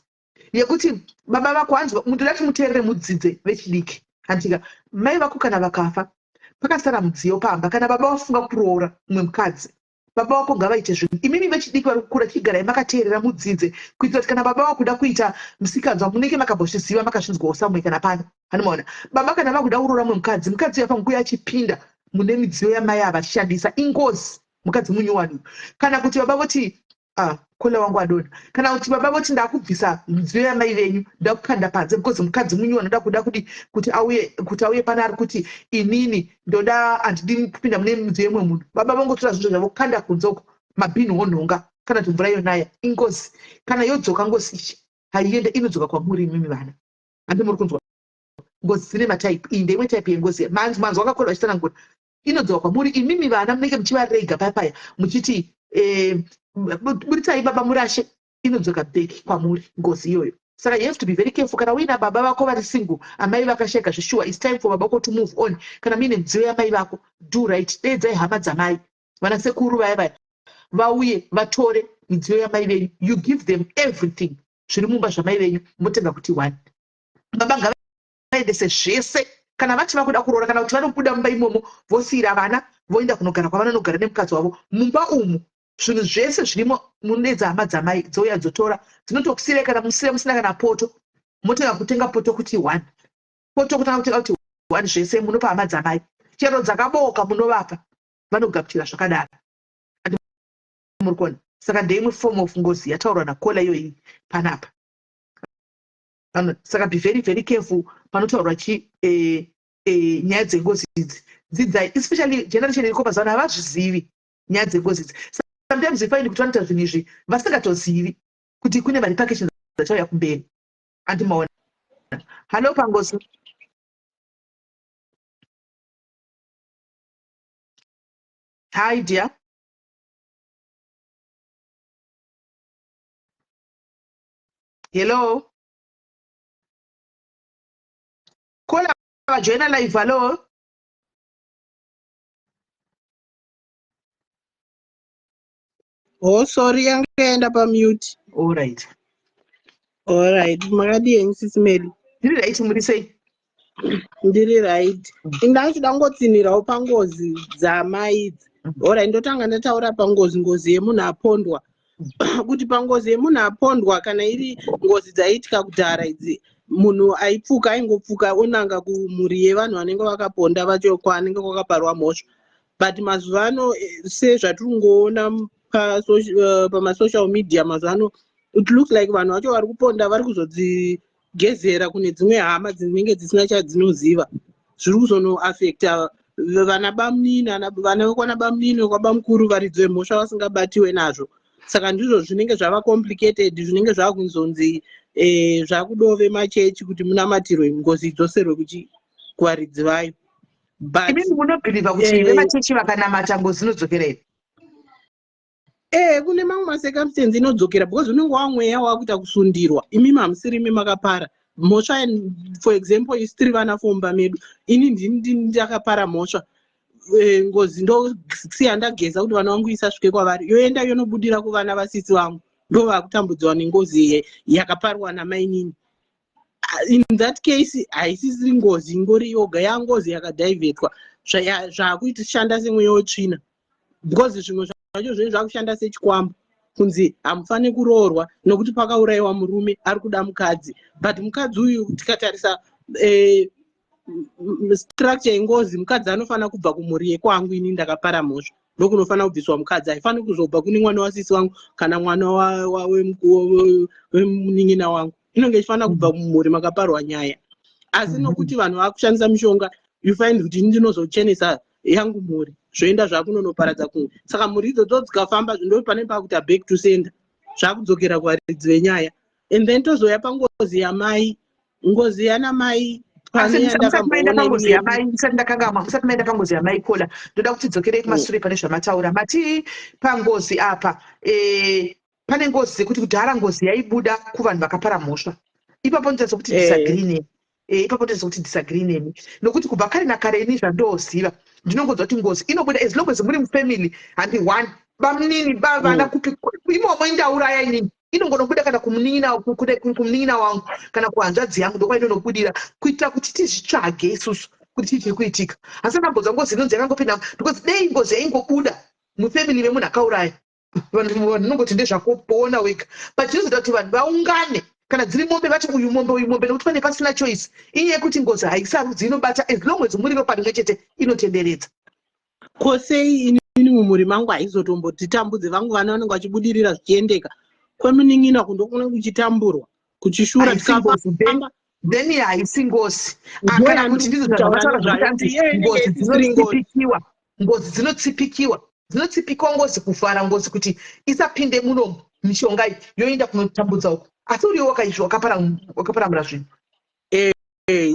yekuti baba vako, hanzi ndoda kuti muteerere, mudzidze vechidiki, handika? Mai vako kana vakafa, pakasara mudziyo pamba, kana baba vafunga kuroora mumwe mukadzi, baba vako ngavaite zvinhu. Imimi vechidiki vari kukura, chigarai makateerera, mudzidze, kuitira kuti kana baba vakuda kuita musikanzwa, munenge makambozviziva, makazvinzwawo samwe kana pano. Hanomaona baba kana vakuda kuroora mumwe mukadzi, mukadzi uyo afanira kuuya achipinda mune midziyo yamai ava achishandisa. Ingozi, mukadzi munyowani uyu. Kana kuti baba voti, ah, caller wangu adona, kana kuti baba voti, "Ndakubvisa midziyo yamai venyu, ndakukanda panze," because mukadzi munyowani oda kuda kudi kuti auye pana, ari kuti, "Inini ndoda, handidi kupinda mune midziyo yemumwe munhu." Baba vangotora zvinhu zvavo kanda kunze uko, mabhini wonhonga, kana kuti mvura yonaya. Ingozi. Kana yodzoka ngozi ichi haiende, inodzoka kwamuri imimi vana. Handi muri kunzwa? Ngozi dzine matype. Iyi ndeimwe type yengozi. Manzwa akacaller vachitsanangura, inodzoka kwamuri imimi vana, munenge muchivarega paya paya muchiti, "Buritsai baba murashe." Inodzoka back kwamuri ngozi iyoyo. Saka you have to be very careful. Kana uina baba vako vari single, amai vakasheka zvishuwa, it's time for baba vako to move on. Kana muine midziyo yamai vako, do right, deedzai hama dzamai, vana sekuru vaya vaya, vauye vatore midziyo yamai venyu. You give them everything zviri mumba zvamai venyu, motenga kuti one. Baba ngavaendese zvese kana vati vakuda kuroora, kana kuti vanobuda mumba imomo, vosiyira vana, voenda kunogara kwavanonogara nemukadzi wavo. Mumba umu zvinhu zvese zvirimo, munodedza hama dzamai, dzouya dzotora, dzinotokusiyirai. Kana musire musina kana poto, motenga kutenga poto kuti one poto, kutanga kutenga kuti one, zvese munopa hama dzamai. Chero dzakaboka munovapa, vanogamuchira zvakadaro. Muri kuona? Saka ndeimwe form of ngozi yataurwa nacaller iyoyi panapa. Saka be very very careful panotaurwa chi nyaya dzengozi idzi. Dzidzai, especially generation iriko mazuva ano, havazvizivi nyaya dzengozi idzi. Sometimes you find kuti vanoita zvinhu izvi vasingatozivi kuti kune marepercussions achauya kumberi. Andimaona? Hallo, pangozi. Hi dear. Hello, caller vajoina live. Hallo. Oh, sorry, yanga yaenda pamute. All right. Alright, makadii henyu, sisi Meli? Ndiri right, muri sei? Ndiri right. Indachida kungotsinhirawo pangozi dzamai idzi. Alright, ndotanga ndataura pangozi, ngozi yemunhu apondwa. Kuti pangozi yemunhu apondwa, kana iri ngozi dzaiitika kudhara idzi, munhu aipfuka, aingopfuka onanga kumhuri yevanhu vanenge vakaponda vacho, kwaanenge kwakaparwa mhosva. But mazuva ano, sezvatiri kungoona pamasocial media mazuva ano, it looks like vanhu vacho vari kuponda vari kuzodzigezera kune dzimwe hama dzinenge dzisina chadzinoziva. Zviri kuzonoafecta vana bamunini, vana vekwana bamunini, vekwabamukuru, varidzi vemhosva vasingabatiwe nazvo. Saka ndizvo zvinenge zvava complicated, zvinenge zvakuzonzi zvakudove machechi kuti munamatirwe, ngozi idzoserwe kuvaridzi vayo. But Imimi munobhilivha kuti vemachechi vakanamata ngozi inodzokera here? Kune mamwe macircumstance inodzokera, because unenge wamweya wakuita kusundirwa. Imimi hamusiri imi makapara mhosva. For example, isi tiri vana fomba medu, ini ndini ndakapara mhosva. Ngozi ndosiya ndageza kuti vana vangu isasvike kwavari, yoenda yonobudira kuvana vasisi vangu, ndo vakutambudziwa nengozi yakaparwa namainini. In that case haisisiri ngozi ingori yoga, yangozi yakadhivhetwa, zvakushanda semweya wetsvina, because zvimwe zvacho zvinenge zvakushanda sechikwambo, kunzi hamufaniri kuroorwa nokuti pakaurayiwa murume ari kuda mukadzi. But mukadzi uyu tikatarisa Structure yengozi, mukadzi anofanira kubva kumhuri yekwangu. Ini ndakapara mhosva, ndokunofanira kubviswa mukadzi. Haifaniri kuzobva kune mwana wasisi wangu kana mwana wemunin'ina wangu. Inonge ichifanira kubva mumhuri makaparwa nyaya. Asi nokuti vanhu vakushandisa mishonga, you find kuti ini ndinozochenesa yangu mhuri, zvoenda zvakunonoparadza kumwe. Saka mhuri idzodzo dzikafamba, ndo pane pakuita back to sender, zvakudzokera kuvaridzi venyaya. And then tozouya pangozi yamai, ngozi yana mai. Asi musati maenda pangozi yamai, musati ndakangamwa, musati maenda pangozi yamai, caller, ndoda kuti dzokerei kumashure pane zvamataura. Mati pangozi apa pane ngozi dzekuti kudhara ngozi yaibuda kuvanhu vakapara mhosva. Ipapo ndotaridza kuti disagree nemi. Ipapo ndotaridza kuti disagree nemi, nokuti kubva kare nakare, ini zvandooziva, ndinongonzwa kuti ngozi inobuda as long as muri mufamily. Handi one bamunini, bavana kupi imomo, indauraya inini, inongonobuda kana kumunin'ina wangu kana kuhanzvadzi yangu, ndokwainonobudira, kuitira kuti tizvitsvage isusu kuti chii chiri kuitika. Asi andambonzwa ngozi inonzi yakangopinda, because dei ngozi yaingobuda mufamily memunhu akauraya, vanhu vanongoti ndezvakuona wega. But chinozoita kuti vanhu vaungane, kana dziri mombe, vati uyu mombe, uyu mombe, nekuti pane pasina choice. Inyaya yekuti ngozi haisarudzi, inobata as long as muri ropa rimwe chete, inotenderedza. Ko sei inini mumhuri mangu haizotombotitambudze? Vangu vana vanenge vachibudirira, zvichiendeka. Kwemunin'ina kundokuna kuchitamburwa, kuchishura. Haisi ngozi. Tikafamba. Then haisi ngozi. Ndo Kana kuti ndizvo yandiri zvavataura kutaura zvokuti nezvayo, hanzi kuti ngozi iye isiri ngozi. dzinotsipikiwa, ngozi dzinotsipikiwa, dzinotsipikiwa ngozi, kuvhara ngozi kuti isapinde munomu. Mishonga iyi yoenda kunotambudza uko, asi uriwo wakaizvo wakaparamura zvinhu.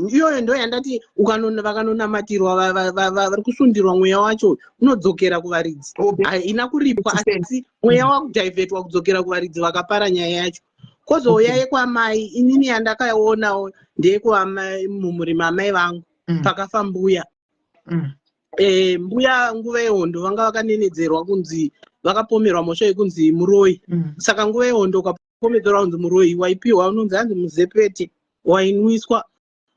Iyoyo ndo yandati vakanonamatirwa, vari kusundirwa, mweya wacho unodzokera kuvaridzi. Haina kuripwa, asi mweya wakudhivhetwa kudzokera kuvaridzi vakapara nyaya yacho. Kozouya yekwamai. Inini yandakaonawo ndeyekwamai, mumhuri mamai vangu, pakafa mbuya. Mbuya nguva yehondo vanga vakanenedzerwa kunzi vakapomerwa mhosva yekunzi muroyi. Saka nguva yehondo ukapomedzerwa kunzi muroyi, waipiwa unonzi hanzi muzepete, wainwiswa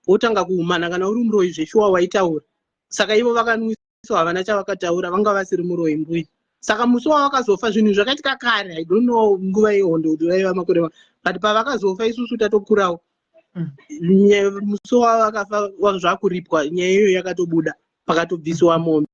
wotanga kuumana. Kana uri muroyi zveshuwa, waitaura. Saka ivo vakanwiswa, havana chavakataura, vanga vasiri muroyi mbuya. Saka musi wavakazofa, zvinhu zvakaitika kare, I don't know nguva yehondo kuti vaiva makore but pavakazofa isusu tatokurawo. Musi wavakafa zvakuripwa, nyaya iyoyo yakatobuda, pakatobvisiwa mombe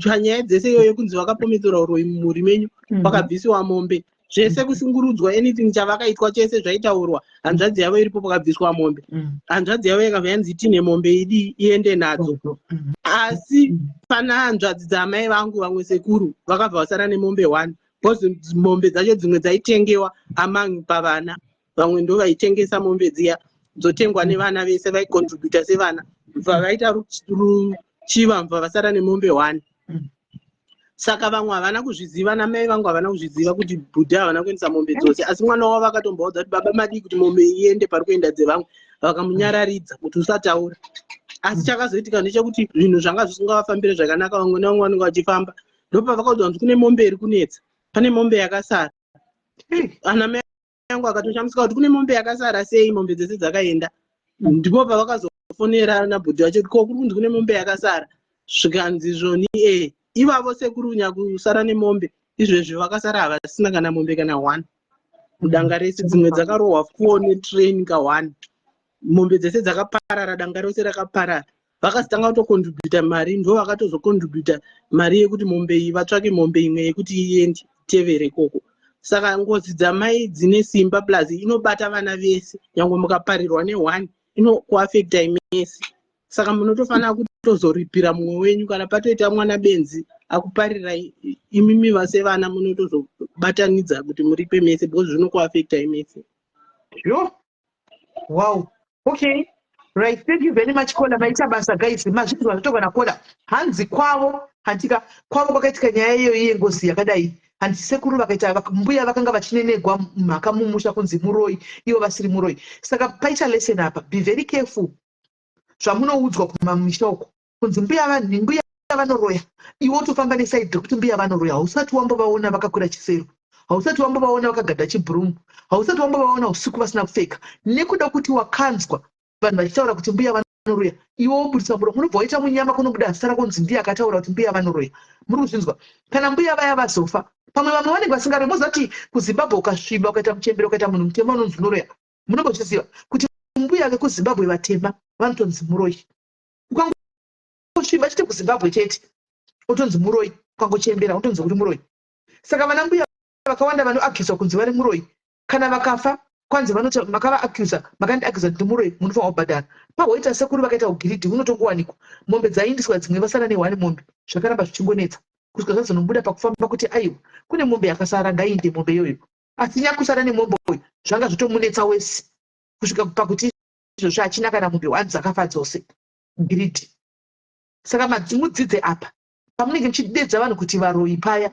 panyaya dzese iyoyo yekunzi vakapomedzerwa uroyi mumhuri menyu. Pakabvisiwa mombe zvese, kushungurudzwa, anything chavakaitwa chese zvaitaurwa. Hanzvadzi yavo iripo, pakabviswa mombe. Hanzvadzi yavo yakabva yanzi tine mombe idi, iende nadzo. Asi pana hanzvadzi dzamai vangu, vamwe sekuru vakabva vasara nemombe one, because mombe dzacho dzimwe dzaitengewa among pavana. Vamwe ndo vaitengesa mombe dziya, dzotengwa nevana vese, vaikontributa sevana. Bva vaita ruchiva, bva vasara nemombe one. Saka vamwe havana kuzviziva, namai vangu havana kuzviziva kuti bhudha havana kuendesa mombe dzose. Asi mwana wavo vakatomboudza kuti, "Baba, madii kuti mombe iende pari kuenda dzevamwe?" Vakamunyararidza kuti usataura. Asi chakazoitika ndechekuti zvinhu zvanga zvisingavafambire zvakanaka. Vamwe nevamwe vanenge vachifamba, ndopavakaudzwa kunzi kune mombe iri kunetsa, pane mombe yakasara. Ana mai yangu akatoshamisika kuti kune mombe yakasara sei, mombe dzese dzakaenda. Ndipo pavakazofonera nabhudhi vacho kuti ko kuri kunzi kune mombe yakasara. Zvikanzi zvoni ivavo sekuru nyakusara nemombe izvezvi vakasara havasina kana mombe kana one mudanga rese. Dzimwe dzakarohwa four netrain ka one. Mombe dzese dzakaparara, danga rose rakaparara. Vakazotanga kutokontributa mari, ndo vakatozokontributa mari yekuti mombe iyi vatsvake mombe imwe yekuti iende tevere ikoko. Saka ngozi dzamai dzine simba, plus inobata vana vese. Nyange mukaparirwa neone, inokuafectai mese. Saka munotofanira kutozoripira mumwe wenyu. Kana patoita mwana benzi akuparirai imimi vasevana, munotozobatanidza kuti muripe mese, because zvinokuafectai mese. Yo, wow, okay, right, thank you very much, caller. Maita basa, guys. Mazvinzwa zvatogwa nacaller. Hanzi kwavo, handika kwavo kwakaitika nyaya iyoyi yengozi yakadai. Handi sekuru vakaita mbuya vakanga vachinenegwa mhaka mumusha kunzi muroyi, ivo vasiri muroyi. Saka paita lesson apa. Be very careful zvamunoudzwa kumamisha uko kunzi mbuya mbuya vanoroya. Iwe utofamba neside rekuti mbuya vanoroya. Hausati wambovaona vakakwira chisero, hausati wambovaona vakagadha chibhurumu, hausati wambovaona usiku vasina kupfeka. Nekuda kuti wakanzwa vanhu vachitaura kuti mbuya vanoroya, iwe wobudisa muromo, unobva waita munyama. Kunobuda zita rako kunzi ndiye akataura kuti mbuya vanoroya. Muri kuzvinzwa? Kana mbuya vaya vazofa, pamwe vamwe vanenge vasingaroyi. Moziva kuti kuZimbabwe ukasviba, ukaita muchembere, ukaita munhu mutema, unonzi unoroya. Munombozviziva kuti mbuya mbuya vekuZimbabwe vatema vanotonzi muroyi. Ukangosviba chete kuZimbabwe chete, utonzi muroyi. Ukangochembera, utonzi uri muroyi. Saka vana mbuya vakawanda vanoaccuswa kunzi vari muroyi. Kana vakafa, kwanzi vanoti makavaacusa, makandiacusa ndiri muroyi, munofanira kubhadhara. Pahoita sekuru vakaita ugreedy, hunotongowanikwa mombe dzaindiswa, dzimwe vasara nehwani mombe. Zvakaramba zvichingonetsa kusvika zvazonobuda pakufamba kuti aiwa, kune mombe yakasara, ngaiinde mombe iyoyo. Asi nyakusara nemombe uyu zvanga zvotomunetsa wese kusvika pakuti izvozvo hachina kana mombe one, dzakafa dzose. Greed. Saka mudzidze apa pamunenge muchidedza vanhu kuti varoyi paya,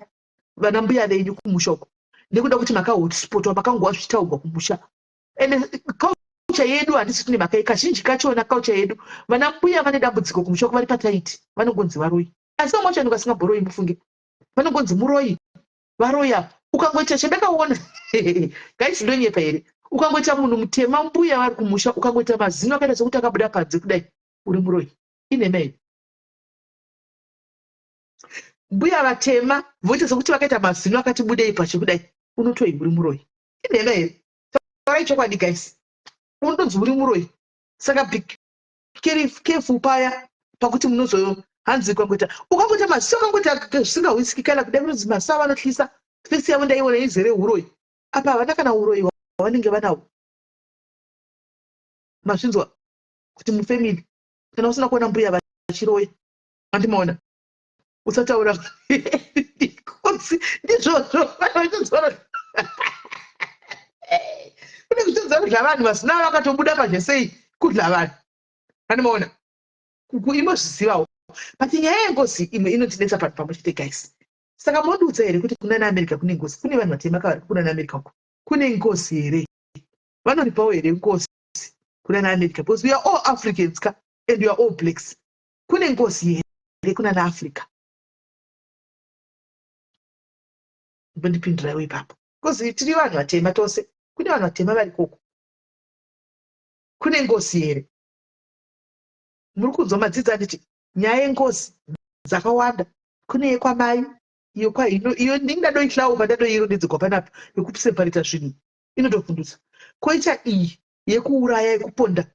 vana mbuya venyu kumusha uko, nekuda kuti makahotspotwa, makangova zvichitaurwa kumusha. Ende culture yedu, handisi tine mhaka, kazhinji kachona culture yedu, vana mbuya vane dambudziko kumusha uko vari pataiti, vanongonzi varoyi. Asi vamwe vacho vanenge vasingamboroyi, mufunge, vanongonzi muroyi, varoyi apa. Ukangoita chandakaona, guys, ndonyepa here? Ukangoita munhu mutema, mbuya vari kumusha, ukangoita mazino akaita sekuti akabuda panze kudai, uri muroyi. Inhema here? Mbuya vatema voita sekuti vakaita mazino akati budei pache kudai, unotoi uri muroyi. Inhema here? Taurai chokwadi, guys. Unotonzi uri muroyi. Saka be careful paya pakuti munozo hanzi ukangoita ukangoita maziso akangoita zvisingahwisiki kana kudai, kunonzi maziso avo anotyisa, face yavo ndaiona izere uroyi. Apa havana kana uroyi hwavanenge vanahwo. Mazvinzwa kuti mufamily kana usina kuona mbuya vachiroya, andimaona, usataura kunzi ndizvozvo. Vanhu vachizora kune kutonzwa zvavanhu vasina vakatobuda pazvesei kudla vanhu, andimaona, imozvizivawo. But nyaya yengozi imwe inotinetsa panhu pamwe chete, guys. Saka mondiudza here kuti kuna naAmerica kune ngozi? Kune vanhu vatema kavari kuna naAmerica uko, kune ngozi here? Vanoripawo here ngozi kuna naAmerica? Because we are all Africans ka, and we are all blacks. Kune ngozi here kuna naAfrica? Mbondipinduraiwo ipapo, because tiri vanhu vatema tose. Kune vanhu vatema vari koko, kune ngozi here? Muri kunzwa madzidzi anditi nyaya yengozi dzakawanda. Kune yekwamai, iyo kwaino, iyo ndingadoihlawo pandadoirondedzegwa panapa, yekuseparata zvinhu inotovhundutsa. Koita iyi yekuuraya, yekuponda,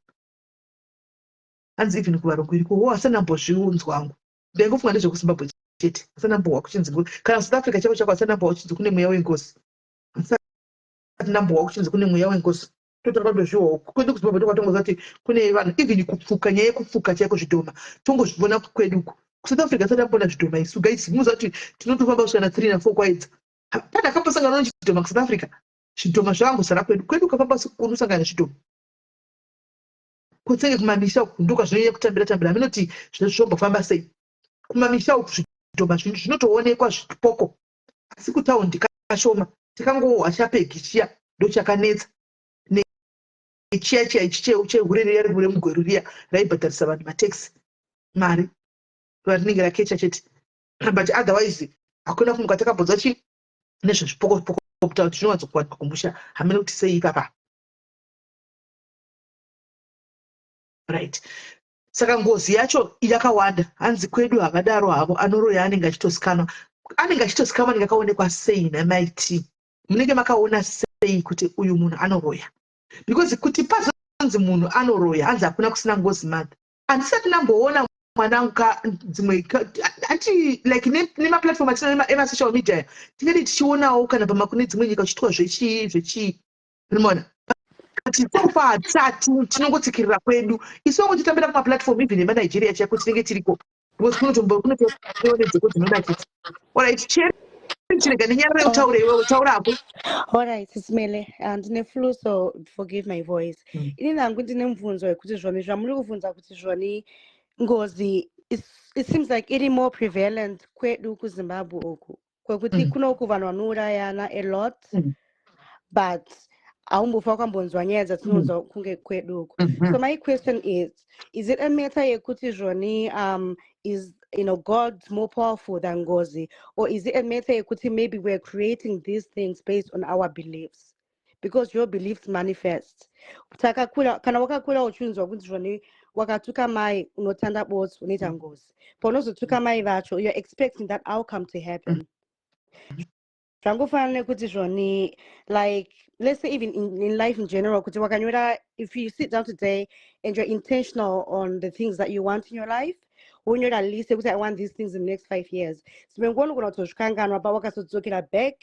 hanzi even kuvarungu iriko wo. Asanambozviunzwa hangu, ndaingofunga ndezvekuZimbabwe chete. Asanambohwa kuchinzi, kana South Africa chako chako, asanambohwa kuchinzi kune mweya wengozi. Asati ndambohwa kuchinzi kune mweya wengozi. Totaura kutozviwawo kwedu kuZimbabwe, ndokwatongoziva kuti kune vanhu. Even kupfuka, nyaya yekupfuka chaiko, zvidhoma tongozvivona kwedu uku. KuSouth Africa asati ambona zvidhoma isu, guys. Munoziva kuti tinotofamba kusvika na3 na4 kwaedza, pane akambosangana nechidhoma kuSouth Africa? Zvidhoma zvakangosara kwedu. Kwedu ukafamba unosangana nezvidhoma kutsenge kumamisha uku, ndokwazvinonyanya kutambira tambira. Haminoti zvombofamba sei kumamisha uku, zvidhoma zvinotoonekwa zvipoko, asi kutaundi kashoma. Tikangohwa chapegi chiya, ndochakanetsa, nechiya chiya ichi chehure riya remuGweru riya raibhadharisa vanhu mataxi mari, varinenge rakecha chete. But otherwise hakuna kumuka takambonzwa chi nezvezvipoko zvipoko mutaundi. Zvinowanzokuwanikwa kumusha. Hamene kuti sei ipapa. Right, saka ngozi yacho yakawanda. Hanzi kwedu havadaro havo, anoroya anenge achitosikanwa, anenge achitosikanwa. Anenge akaonekwa sei namaiti? Munenge makaona sei kuti uyu munhu anoroya? Because kuti pazonzi munhu anoroya, hanzi hakuna kusina ngozi. Mother, handisati ndamboona mwanangu ka dzimwe anti like nemaplatform atina emasocial media, tinenge tichionawo kana pamakune dzimwe nyika uchitwa zvechii zvechii, unoona. But so far hatisati, tinongotsikirira kwedu isu. Vangu titambira kumaplatform even emaNigeria chaiko tinenge tiriko, because kunotombokunotoone dzeko dzinonakidza. Alright, cheri, chirega nenyarare, utaure iwewe, taura Alright, Simele, ndine flu, so forgive my voice. Ini nangu ndine mubvunzo wekuti zvoni zvamuri kubvunza kuti zvoni ngozi it seems like iri more prevalent kwedu kuZimbabwe uku, kwekuti kunoku vanhu vanourayana a lot, but haumbofa wakambonzwa nyaya dzatinonzwa kunge kwedu uku. So my question is it a matter yekuti zvoni is God more powerful than ngozi, or is it a matter yekuti maybe we're creating these things based on our beliefs, because your beliefs manifest? Takakura, kana wakakura uchinzwa kuti zvoni wakatuka mai unotanda botso, unoita ngozi, paunozotuka mai vacho, you're expecting that outcome to happen. Zvangofanana nekuti zvoni, like, let's say even in life in general, kuti wakanyora, if you sit down today and you're intentional on the things that you want in your life, wonyora list yekuti I want these things in the next 5 years, dzimwe nguva unogona kutozvikanganwa, but wakazodzokera back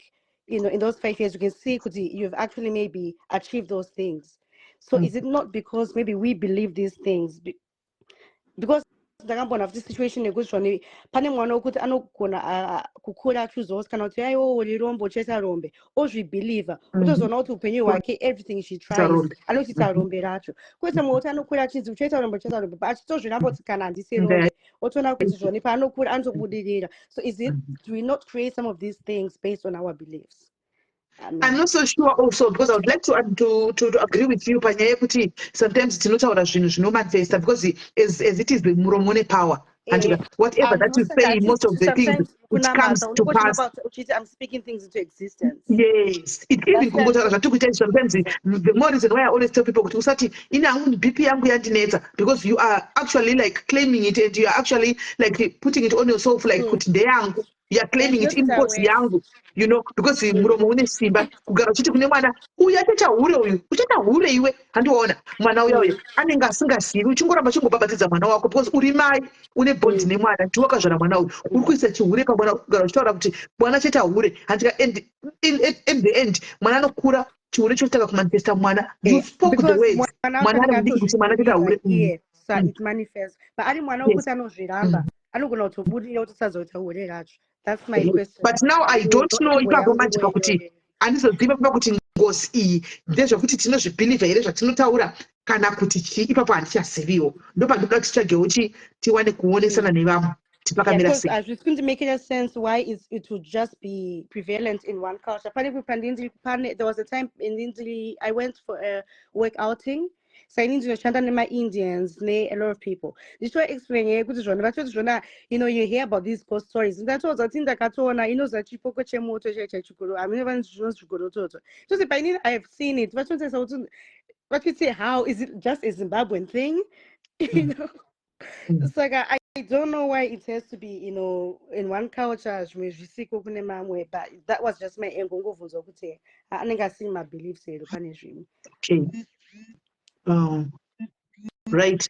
in those 5 years, you can see kuti you've actually maybe achieved those things. So is it not because maybe we believe these things? Because ndakamboona futi situation yekuti zvoni pane mwana wekuti anogona kukura achizozi kana kuti aiwo uri rombe, uchaita rombe, ozvibhilivha, otozoona kuti upenyu hwake, everything she tries, Rombe. Anochiita rombe racho. Kwete mumwe kuti anokura achinzi uchaita rombe, uchaita rombe, but achitozviramba kuti kana handisi rombe, otoona kuti zvoni paanokura anotobudirira. So is it, do we not create some of these things based on our beliefs? Amen. I'm not so sure also, because I would like to agree with you panyaya yekuti sometimes tinotaura zvinhu zvinomanifesta, because as it is, muromo une power and whatever that you say, most of the things, it comes to pass. Uchiti I'm speaking things into existence. Yes, it even kungotaura zvatiri kuita sometimes. The more reason why I always tell people kuti usati ini hangu BP yangu yandinetsa, because you are actually like claiming it and you are actually like putting it on yourself, like kuti ndeyangu, you are claiming it, ingozi yangu, because muromo une simba. Kugara uchiti kune mwana uyu achaita hure, uyu uchaita hure iwe, handiona mwana uya uya anenge asingazivi, uchingoramba uchingobhabhatidza mwana wako because uri mai une bond nemwana, ndiwe wakazvara mwana uyu, uri kuisa chihure pamwana. Kugara uchitaura kuti mwana achaita hure, handika? And in the end mwana anokura, chihure chotanga kumanifesta. Mwana, you spoke the words, mwana ari mudiki, kuti mwana achaita hure. So it manifests, but ari mwana wekuti anozviramba, anogona kutobudirira kuti usazoita hure racho. That's my question. But now I don't know ipapo manje pakuti handizoziva pa kuti ngozi iyi ndezvekuti tinozvibhilivha here zvatinotaura kana kuti chii. Ipapo handichaziviwo, ndopandinoda kuti titsvagewo tiwane kuonesana nevamwe tipakamira sei. Hazvisi kundimake sense why is it would just be prevalent in one culture. Pane pandindiri pane, there was a time indindiri, I went for a work outing. Sa ini ndinoshanda nema-Indians ne-a lot of people. Ndichitoexplain yekuti zvona vatoti zvona, you hear about these ghost stories. Ndatoudza kuti ndakatoona inoza chipoko chemoto chaicha chikuru, hamene vanozvinonzi zvigorototo. Toti painini I have seen it. Vachitotarisa kuti vachiti, how is it just a Zimbabwean thing? Saka I don't know why it has to be in one culture, zvimwe zvisiko kune mamwe. But that was just my angle, ngovhunzwa kuti anenge asiri mabeliefs here pane zvimwe. Okay. Right.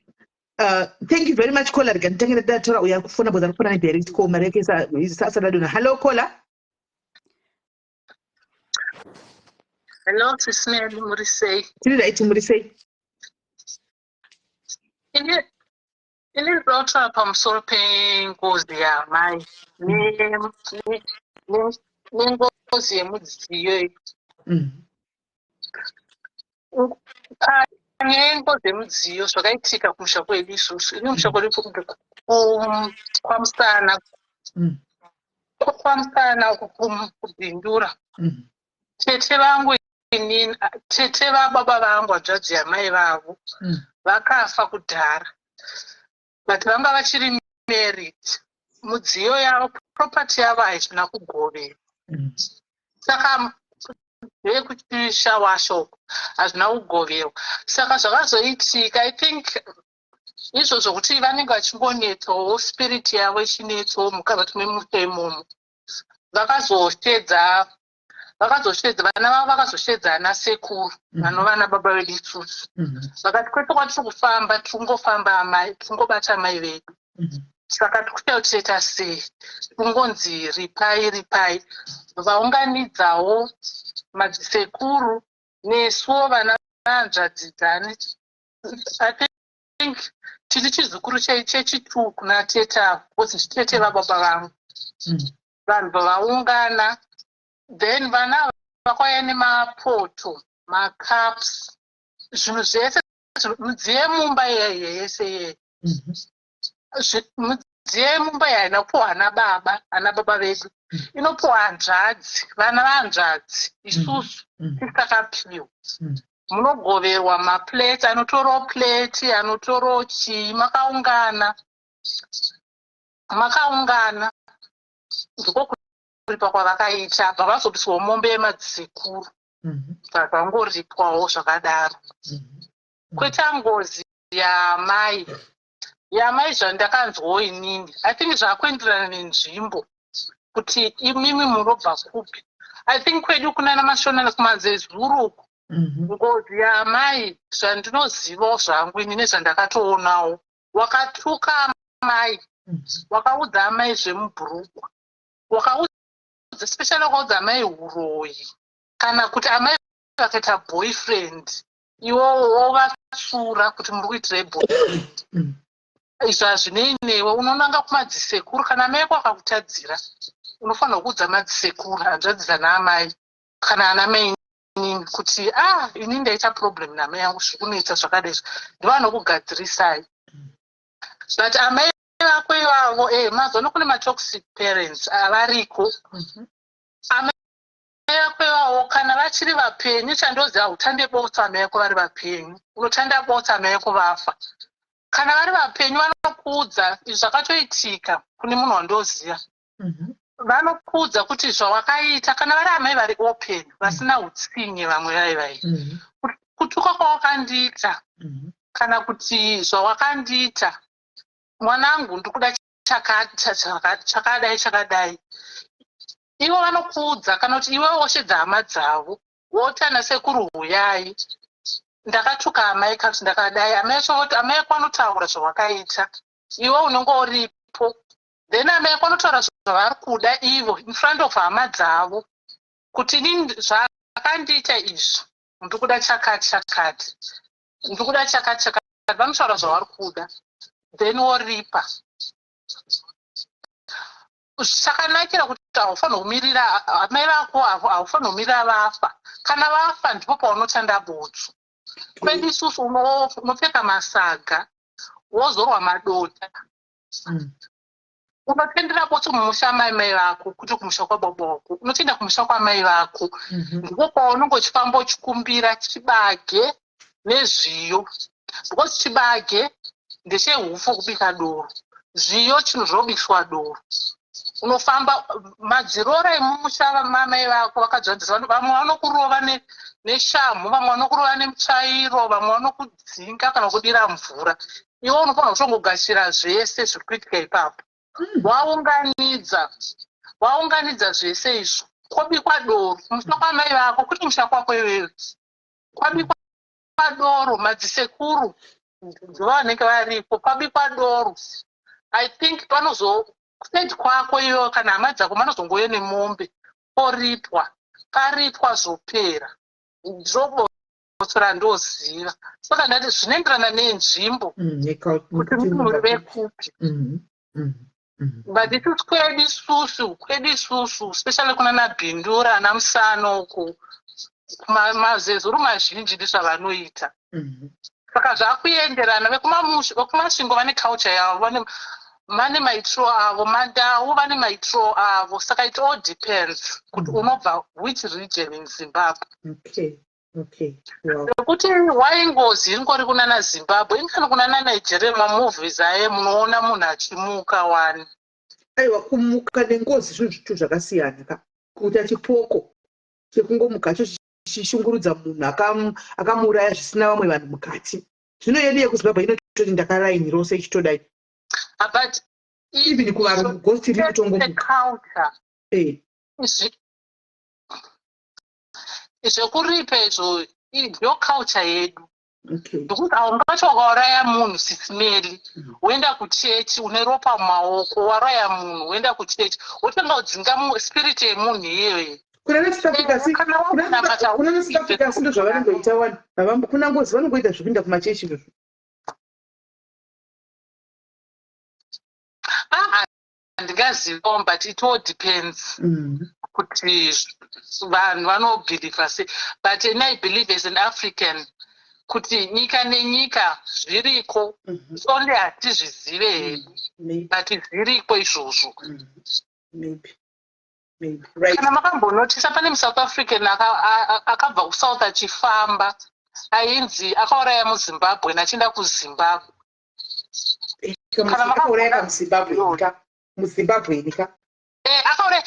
Thank you very much, caller. Rega nditange ndataura uya kufona because ari kufona nedirect call, mari yake isasadadona. Hello, caller. Hello, Sis Melly, muri sei? Tiri right, muri sei? Ini ndinoda kutaura pamusoro pengozi yamai nengozi yemudziyo iyi. Panyaya yengozi yemudziyo, zvakaitika kumusha kwedu isusu. Ini musha kwedu kwaMusana, kwaMusana uku kuBindura. Tete vangu inini, tete vababa vangu, hanzvadzi yamai vavo, vakafa kudhara, but vanga vachiri married. Mudziyo yavo, property yavo haizvina kugoverwa. Saka ndeyekuchishawasha uko, hazvina kugoverwa. Saka zvakazoitika, I think izvozvo kuti vanenge vachingonetsawo, spirit yavo ichinetsawo mukati memusha imomo. Vakazoshedza vana vavo, vakazoshedza ana sekuru vanova vana baba vedu isusu. Vakati kwete kwatiri kufamba, tirikungofamba amai, tirikungobata amai vedu. Saka tikuita kuti toita sei? Kungonzi ripai, ripai. Vaunganidzawo madzisekuru nesuwo vana vanzvadzi dzani. I think tiri chizukuru chechitu kuna tete avo, because nditete vababa vangu. Vanhu vavaungana, then vana ava vakauya nemapoto, macups, zvinhu zvese, midziyo yemumba iyaiyo yese iyeye. Midziyo yemumba iyi haina kupiwa ana baba, ana baba vedu. Inopiwa hanzvadzi, vana vahanzvadzi, isusu tisi takapiwa. Munogoverwa maplate, anotorawo plate, anotorawo chii, makaungana. Makaungana. Ndiko kuripa kwavakaita, bva vazobviswawo mombe yemadzisekuru. Zvangoripwawo zvakadaro. Kweta ngozi yamai. Yamai zvandakanzwawo inini, I think zvakuenderana nenzvimbo kuti imimi munobva kupi. I think kwedu kunana Mashona, kumaZezuru uku, ngozi yaamai, zvandinozivawo zvangu ini nezvandakatoonawo, wakatuka amai, wakaudza amai zvemubhurukwa, wakaudza, especially wakaudza amai uroyi, kana kuti amai vakaita boyfriend, iwowo wovatsura kuti muri kuitirei boyfriend, izvo hazvinei newe. Unonanga kumadzisekuru. Kana amai ako akakutadzira, unofanirwa kuudza madzisekuru, hanzvadzi dzanaamai kana ana mainini, kuti, "Ah, ini ndaita problem namai yangu, zviri kunoita zvakadai." Izvo ndivanokugadzirisai. But amai vako ivavo, mazuva kune matoxic parents avariko. Amai vako ivavo, kana vachiri vapenyu, chandoziva, utande botso amai vako vari vapenyu, unotanda botso amai vako vafa. Kana vari vapenyu, vanokuudza. Izvi zvakatoitika kune munhu wandoziva. Vanokuudza kuti zvawakaita, kana vari amai vari open, vasina utsinye, vamwe vai vai, kutuka kwawakandiita kana kuti zvawakandiita, mwanangu, ndikuda chakadai chakadai, ivo vanokuudza. Kana kuti iwe woshedza hama dzavo, woti, "Ana sekuru, huyai, ndakatuka amai," kana kuti, "Ndakadai." Amai acho voti, amai ako vanotaura zvawakaita, iwe unenge uripo. Then amai ako vanotaura zvavari kuda ivo in front of hama dzavo, kuti, "Inini zvakandiita izvi, ndikuda chakati chakati, ndikuda chakati chakati." Vanotaura zvavari kuda, then woripa. Chakanakira kuti haufaniri kumirira amai vako, haufaniri kumirira vafa. Kana vafa, ndipo paunotanda botso. Kwedu isusu unopfeka masaga, wozorwa madota, unotendera botso mumusha mai mai vako, kuti kumusha kwababa wako, unotoenda kumusha kwamai vako. Ndiko kwaunenge uchifamba uchikumbira chibage nezviyo, because chibage ndechehupfu kubika doro, zviyo chinhu zvinobikiswa doro. Unofamba, madzirora emumusha mamai vako vakadzvadzisa, vamwe vanokurova neshamhu, vamwe vanokurova nemutsvairo, vamwe vanokudzinga kana kudira mvura. Iwe unofanira kutongogashira zvese zviri kuitika ipapo. Waunganidza zvese izvo, kwobikwa doro kumusha kwamai vako, kuti musha kwako iwewe kwabikwa doro, madzisekuru ndivo vanenge varipo, pabikwa doro. I think panozo kuside kwako iwewe kana hama dzako vanozongouya nemombe, poripwa, paripwa, zvopera. Ndiro randoziva. Saka ndati zvinoenderana nenzvimbo, kuti muri vekupi. But isusu kwedu isusu, especially kuna naBindura, ana Musano uku, maZezuru mazhinji ndizvavanoita. Saka zvakuenderana, vekuMasvingo vane culture yavo, vane maitiro avo, maNdau vane maitiro avo. Saka it all depends kuti unobva which region in Zimbabwe. Nekuti wai ngozi ingori kunana Zimbabwe, ingani kunana Nigeria, mamovies aye munoona munhu achimuka wani. Aiwa, kumuka nengozi zvinhu zvitu zvakasiyana ka. Kuita chipoko chekungomuka cho chichishungurudza munhu akamuuraya zvisina vamwe vanhu mukati. Zvino yedu yekuZimbabwe inototi ndakaraini rose ichitodai. Ah, but even kuvarungu ghost riri kutongomuka. Culture. Zvekuripa izvo ndiyo culture yedu. Ndokuti haungati wakauraya munhu, Sisimeli, woenda kuchechi une ropa mumaoko. Wauraya munhu, woenda kuchechi, wotanga kudzinga spirit yemunhu iyoyo. Kunana South Africa Kana wakunamata, kunana South Africa asi ndo zvavanongoita wani. Kuna ngozi vanongoita zvekuenda kumachechi izvozvo. Ah, handingazivawo, but it all depends kuti vanhu vanobhilivha sei. But ini I believe as an African kuti nyika nenyika zviriko. Only hatizvizive hedu. Maybe. But zviriko izvozvo. Maybe. Maybe. Right. Kana makambonotisa, pane muSouth African akabva kuSouth achifamba, ainzi akauraya muZimbabwe achienda kuZimbabwe. Kana Akauraya kamuZimbabwe ka, muZimbabwe ka. Akauraya,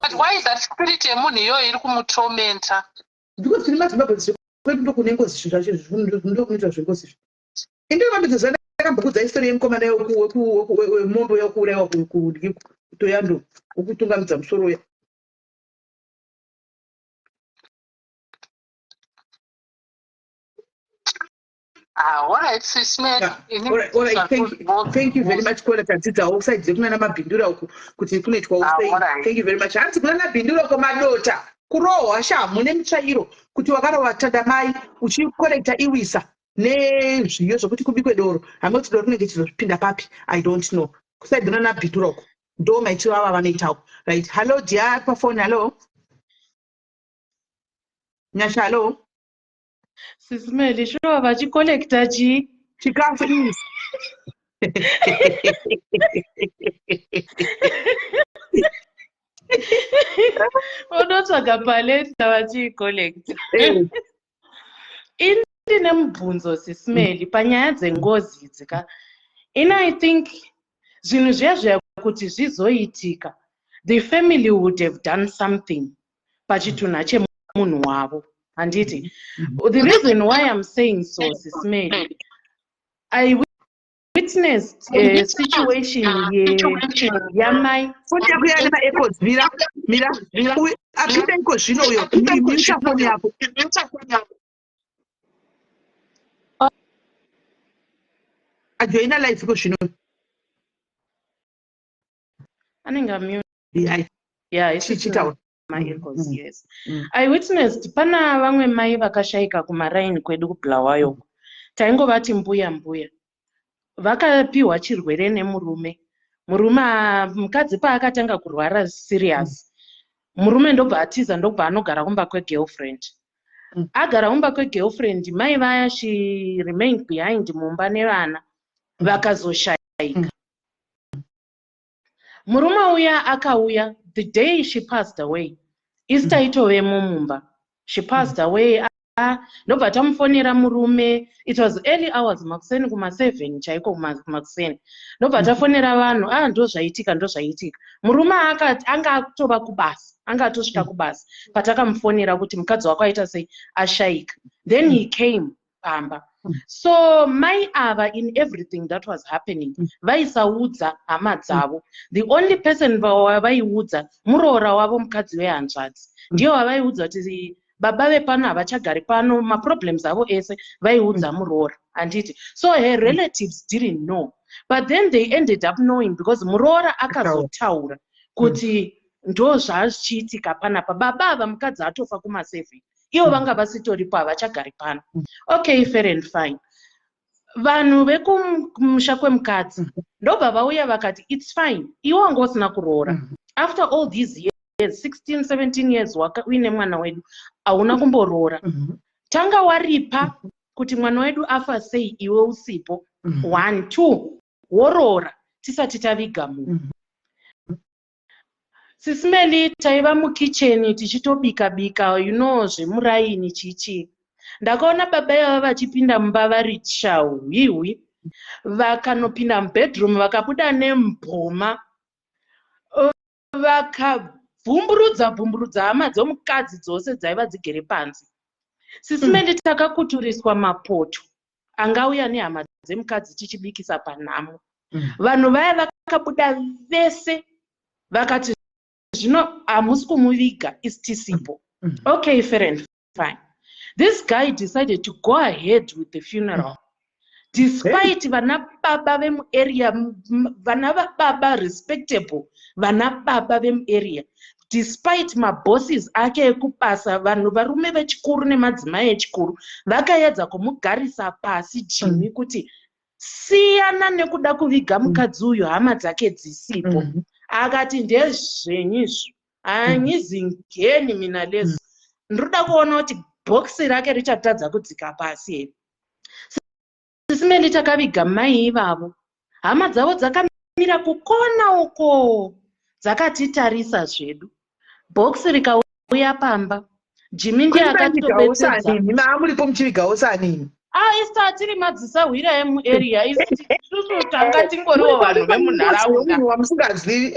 but why is that spirit yemunhu iyoyo iri kumutormenta? Because tiri maZimbabwe, kwedu ndokune ngozi, zvinhu zvacho ndokunoitwa zvengozi izvi. Indovambidza ndakambokudza history yemukomana wemombe wekuurayiwa kutoyando, wekutungamidza musoro uya. Ah, all right, Sis Mary. Yeah. Ini All right. Thank you very much, Kola. Tadzidzawo side dzekunana Mabhindura uku kuti kunoitwawo Ah, sei. all right. Thank you very much. Hanzi kunana Bhindura uko madota kurohwa shamhu nemitsvairo kuti wakarova tandamai uchikolekta iwisa nezviyo zvokuti kubikwe doro. Hamwe kuti doro rinenge chizopinda papi, I don't know. Kuside kunana Bhindura uko ndo maitiro ava vanoitawo. Right. Hello dear, pafoni. Hello. Nyasha, hello. Sis Meli, sure vachikolekta chii? Chikafu iwisa. Unotsvaga paleta vachiikolekta. Ini ndine mubvunzo, Sis Meli, panyaya dzengozi idzi ka. Ini I think zvinhu zviya zviya kuti zvizoitika, the family would have done something pachitunha chemunhu wavo, handiti? The reason why I'm saying so, Sis Meli, I witnessed a situation yamai. Foni yako yane maechoes. Mira, mira. Apinda iko zvino uyo. Mute foni yako. Ajoina live iko zvino. Anenge amute. Yeah. Yeah, it's Chichitaura. maechoes. Yes. I witnessed pana vamwe mai vakashayika kumaraini kwedu kuBulawayo. Taingovati mbuya, mbuya. Vakapiwa chirwere nemurume. Murume, mukadzi paakatanga kurwara serious, murume ndobva atiza, ndobva anogara kumba kwegirlfriend. Agara kumba kwegirlfriend, mai vaya, she remained behind mumba nevana. Vakazoshayika. Murume uya akauya the day she passed away. Isu taitovemo mumba. She passed away, ndobva tamufonera murume. It was early hours makuseni, kuma7 chaiko makuseni. Ndobva tafonera vanhu, ah, ndo zvaitika, ndo zvaitika. Murume anga atova kubasa, anga atosvika kubasa patakamufonera kuti mukadzi wako aita sei, ashayika. Then he came pamba. So mai ava, in everything that was happening, vaisaudza hama dzavo. The only person wavaiudza muroora wavo, mukadzi wehanzvadzi. Ndiye wavaiudza kuti baba vepano havachagari pano. Maproblems avo ese vaiudza muroora, handiti? So her relatives didn't know, but then they ended up knowing because muroora akazotaura kuti ndo zvazvichiitika panapa, baba ava, mukadzi atofa kuma7, ivo vanga vasitoripo, havachagari pano. Okay, fair and fine. Vanhu vekumusha kwemukadzi ndobva vauya vakati, "It's fine, iwe wanga usina kuroora after all these years, 16 17 years uine mwana wedu, hauna kumboroora. Tanga waripa kuti mwana wedu afa sei iwe usipo. One, two, woroora tisati taviga munhu." Sis Meli, taiva mukicheni tichitobika bika, zvemuraini chichi. Ndakaona baba ivava vachipinda mumba vari chahwihwi, vakanopinda mubedroom, vakabuda nemboma, vakabvumburudza bvumburudza hama dzomukadzi dzose dzaiva dzigere panze. Sis Meli, takakuturiswa mapoto angauya nehama dzemukadzi tichibikisa panhamo. Vanhu vaya vakabuda vese vakati, "Zvino hamusi kumuviga isi tisipo." Okay, fair and fine. This guy decided to go ahead with the funeral despite vana baba vemuarea, vana baba respectable, vana baba vemuarea, despite mabosses ake ekubasa, vanhu varume vechikuru nemadzimai echikuru vakaedza kumugarisa pasi jimi kuti siyana nekuda kuviga mukadzi uyu hama dzake dzisipo. Akati, "Ndezvenyu izvo, hanyizingeni mina lezo. Ndinoda kuona kuti bhokisi rake richatadza kudzika pasi here." Sis Meli, takaviga mai ivavo, hama dzavo dzakamira kukona uko dzakatitarisa zvedu. Bhokisi rikauya pamba, Jimi ndiye akatobetsedza. Maamuripo muchivigawo sanini? Ah, isu tatiri madzisahwira emuarea. Isusu tanga tingoriwo vanhu vemunharaunda. Wamusingazivi.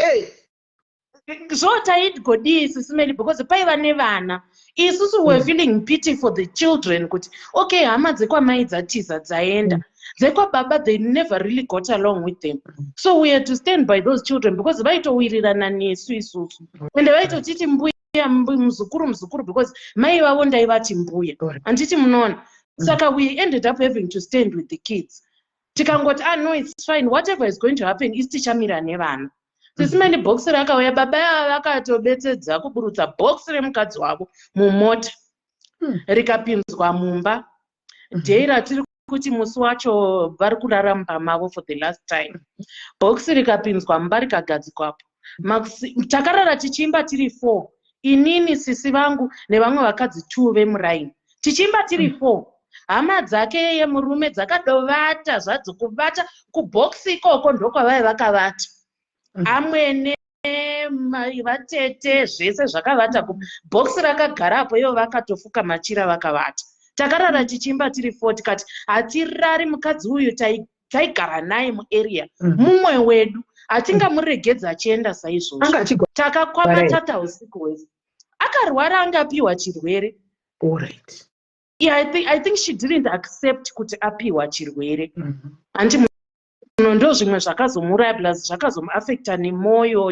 Zvo taigodii, Sis Meli? Because paiva nevana. Isusu were feeling pity for the children kuti okay, hama dzekwamai dzatiza, dzaenda. Dzekwababa, they never really got along with them, so we had to stand by those children because vaitowirirana nesu isusu, ende vaitotiti mbuya, muzukuru, muzukuru, because mai vavo ndaivati mbuya, handiti munoona? Saka we ended up having to stand with the kids. Tikangoti, ah no, it's fine, whatever is going to happen, isi tichamira nevana. Sisi Melly, bhokisi rakauya, baba ava vakatobetsedza kuburutsa bhokisi remukadzi wavo mumota, rikapinzwa mumba. Day ratiri kuti musi wacho vari kurara mumba mavo for the last time, bhokisi rikapinzwa mumba, rikagadzikwapo. Takarara tichiimba tiri four, inini, sisi vangu nevamwe vakadzi two vemuraini, tichiimba tiri four. Hama dzake yemurume dzakadovata zvadzo, kuvata kubhokisi ikoko ndokwavai vakavata. Amwene, vatete, zvese zvakavata bhokisi rakagarapo, ivo vakatofuka machira vakavata. Takarara tichiimba tiri four, tikati hatirari. Mukadzi uyu taigara naye muarea, mumwe wedu, hatingamuregedzi achienda saizvozvo. Anga achigwara here? Takakwamatata usiku hwese. Akarwara, angapiwa chirwere. Yeah, I think she didn't accept kuti apiwa chirwere. Handi muno ndo zvimwe zvakazomuuraya, plus zvakazomuafecta nemwoyo.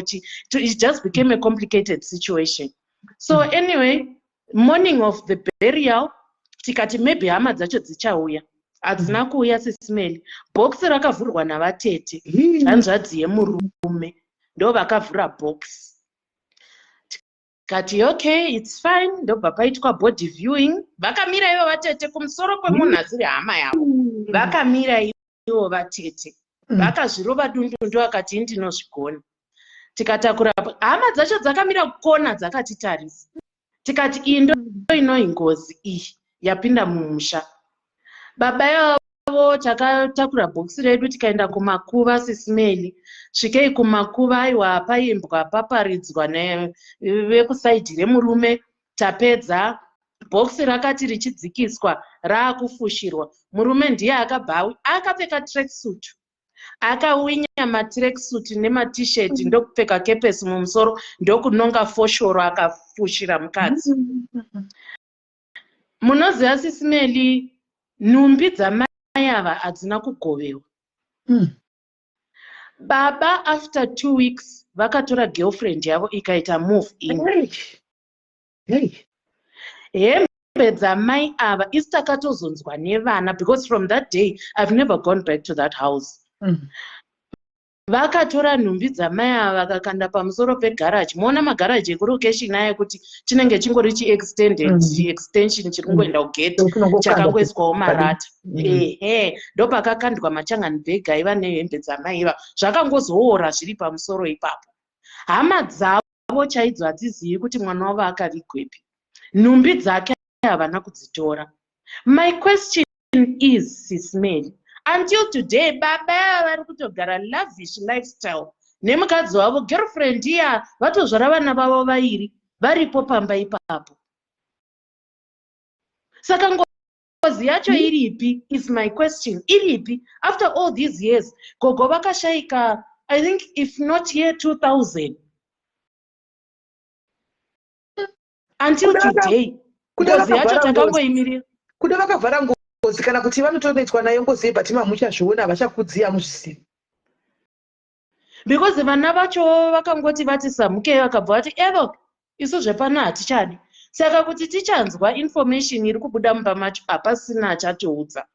It just became a complicated situation. So anyway, morning of the burial, tikati maybe hama dzacho dzichauya. Hadzina kuuya, Sisi Melly. Bhokisi rakavhurwa navatete, hanzvadzi yemurume, ndo vakavhura bhokisi. Tikati okay, it's fine. Ndobva paitwa body viewing, vakamira ivo vatete kumusoro kwemunhu asiri hama yavo, vakamira ivo vatete. Vakazvirova dundundu, akati indinozvigona. Tikatakura, hama dzacho dzakamira kukona dzakatitarisa. Tikati iyi ndo inoi ngozi iyi yapinda mumusha. Baba ivavo, takatakura bhokisi redu tikaenda kumakuva. Sisi Melly, svikei kumakuva, aiwa, paimbwa, paparidzwa nevekusaidhi remurume. Tapedza, bhokisi rakati richidzikiswa, raakufushirwa, murume ndiye akabva akapfeka tracksuit, akawinya matracksuit nematisheti, ndokupfeka kepesi mumusoro, ndokunonga foshoro, akafushira mukadzi. Munoziva, Sisi Melly, nhumbi dzamai ava hadzina kugovewa. Baba after 2 weeks vakatora girlfriend yavo, ikaita move in. Hey. Hembe dzamai ava isi takatozonzwa nevana, because from that day I've never gone back to that house. Vakatora nhumbi dzamai ava, vakakanda pamusoro pegaraji. Moona magaraji ekurokeshini aya ekuti chinenge chingori chiextended extension chiri kungoenda kugate, chakangoiswawo marata. Ehe, ndopakakandwa machangani bag aiva nehembe dzamai iva. Zvakangozoora zviri pamusoro ipapo. Hama dzavo chaidzo hadzizivi kuti mwana wavo akavigwepi. Nhumbi dzake havana kudzitora. My question is, Sisi Melly, until today baba ava vari kutogara lavish lifestyle nemukadzi wavo, girlfriend iya, vatozvara vana vavo vairi, varipo pamba ipapo. Saka ngozi yacho iripi is my question. Iripi after all these years? Gogo vakashayika, I think, if not year 2000, until today ngozi yacho takangoimirira. Kuda vakavhara ngozi, kana kuti vanotonetswa nayo ngozi yebhatima, muchazviona, havachakudzi, hamuzvisivi. Because vana vacho vakangoti vati samukei, vakabva vati evo, isu zvepano hatichadi. Saka kuti tichanzwa information iri kubuda mumba macho, hapasina achatiudza.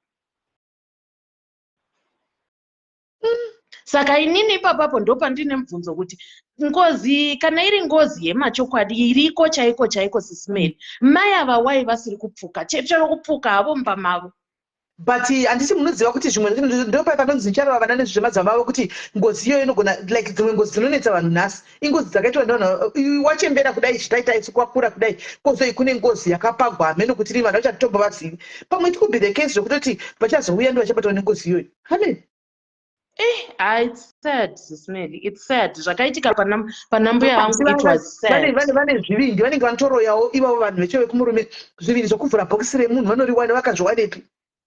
Saka inini ipapapo ndopandine mubvunzo kuti ngozi, kana iri ngozi yemachokwadi, iriko chaiko chaiko, Sisi Melly, mai ava wai vasiri kupfuka chero kupfuka havo mumba mavo? But handisi munoziva kuti zvimwe ndopai panonzi ndicharova vana nezvezvemadzama avo, kuti ngozi iyoyo inogona, like dzimwe ngozi dzinonetsa vanhu nhasi ingozi dzakaitwa nevanhu wachembera kudai, zvitaitai kwakura kudai, kozoi kune ngozi yakapagwa hamene kuti rii, vanhu vachatombo vazivi. Pamwe it could be the case zvekutoti vachazouya ndo vachabatwa nengozi iyoyo, amen. Eh, it's sad, Sisi Melly, it's sad zvakaitika pana mbuya vangu. It was sad. Vane zvivindi, vanenge vanotoroyawo ivavo vanhu vecho vekumurume, zvivindi zvokuvhura bhokisi remunhu vanoriwana, vakazviwanepi?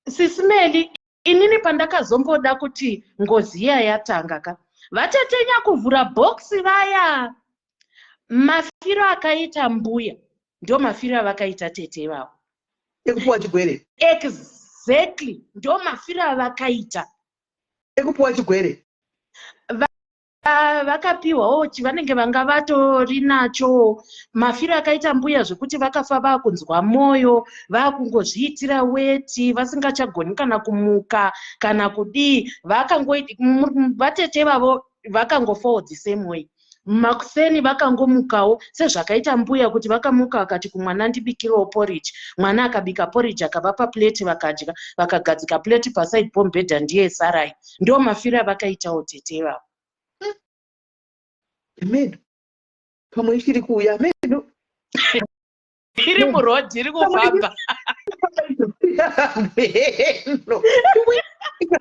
Sisi Melly, inini pandakazomboda kuti ngozi iya yatanga ka, vatetenya kuvhura bhokisi vaya, mafiro akaita mbuya ndo mafiro avakaita tete ivavo. Ekupuwa chigwere. Exactly, ndo mafiro avakaita. Ekupuwa chigwere. Vakapiwawo vanenge vanga vatori nacho mafiro akaita mbuya, zvekuti vakafa vakunzwa mwoyo, vakungozviitira weti, vasingachagoni kana kumuka kana kudii. Vatete vavo vakangofawo the same way. Makuseni vakangomukawo sezvakaita mbuya, kuti vakamuka vakati kumwana, "Ndibikirewo porridge." Mwana akabika porridge, akavapa plate, vakadya, vakagadzika plate paside pomubhedha. Ndiye sarai. Ndo mafiro avakaitawo tete ivavo. Meno pamwe ichiri kuuya, meno. Iri murodhi, iri kufamba. Meno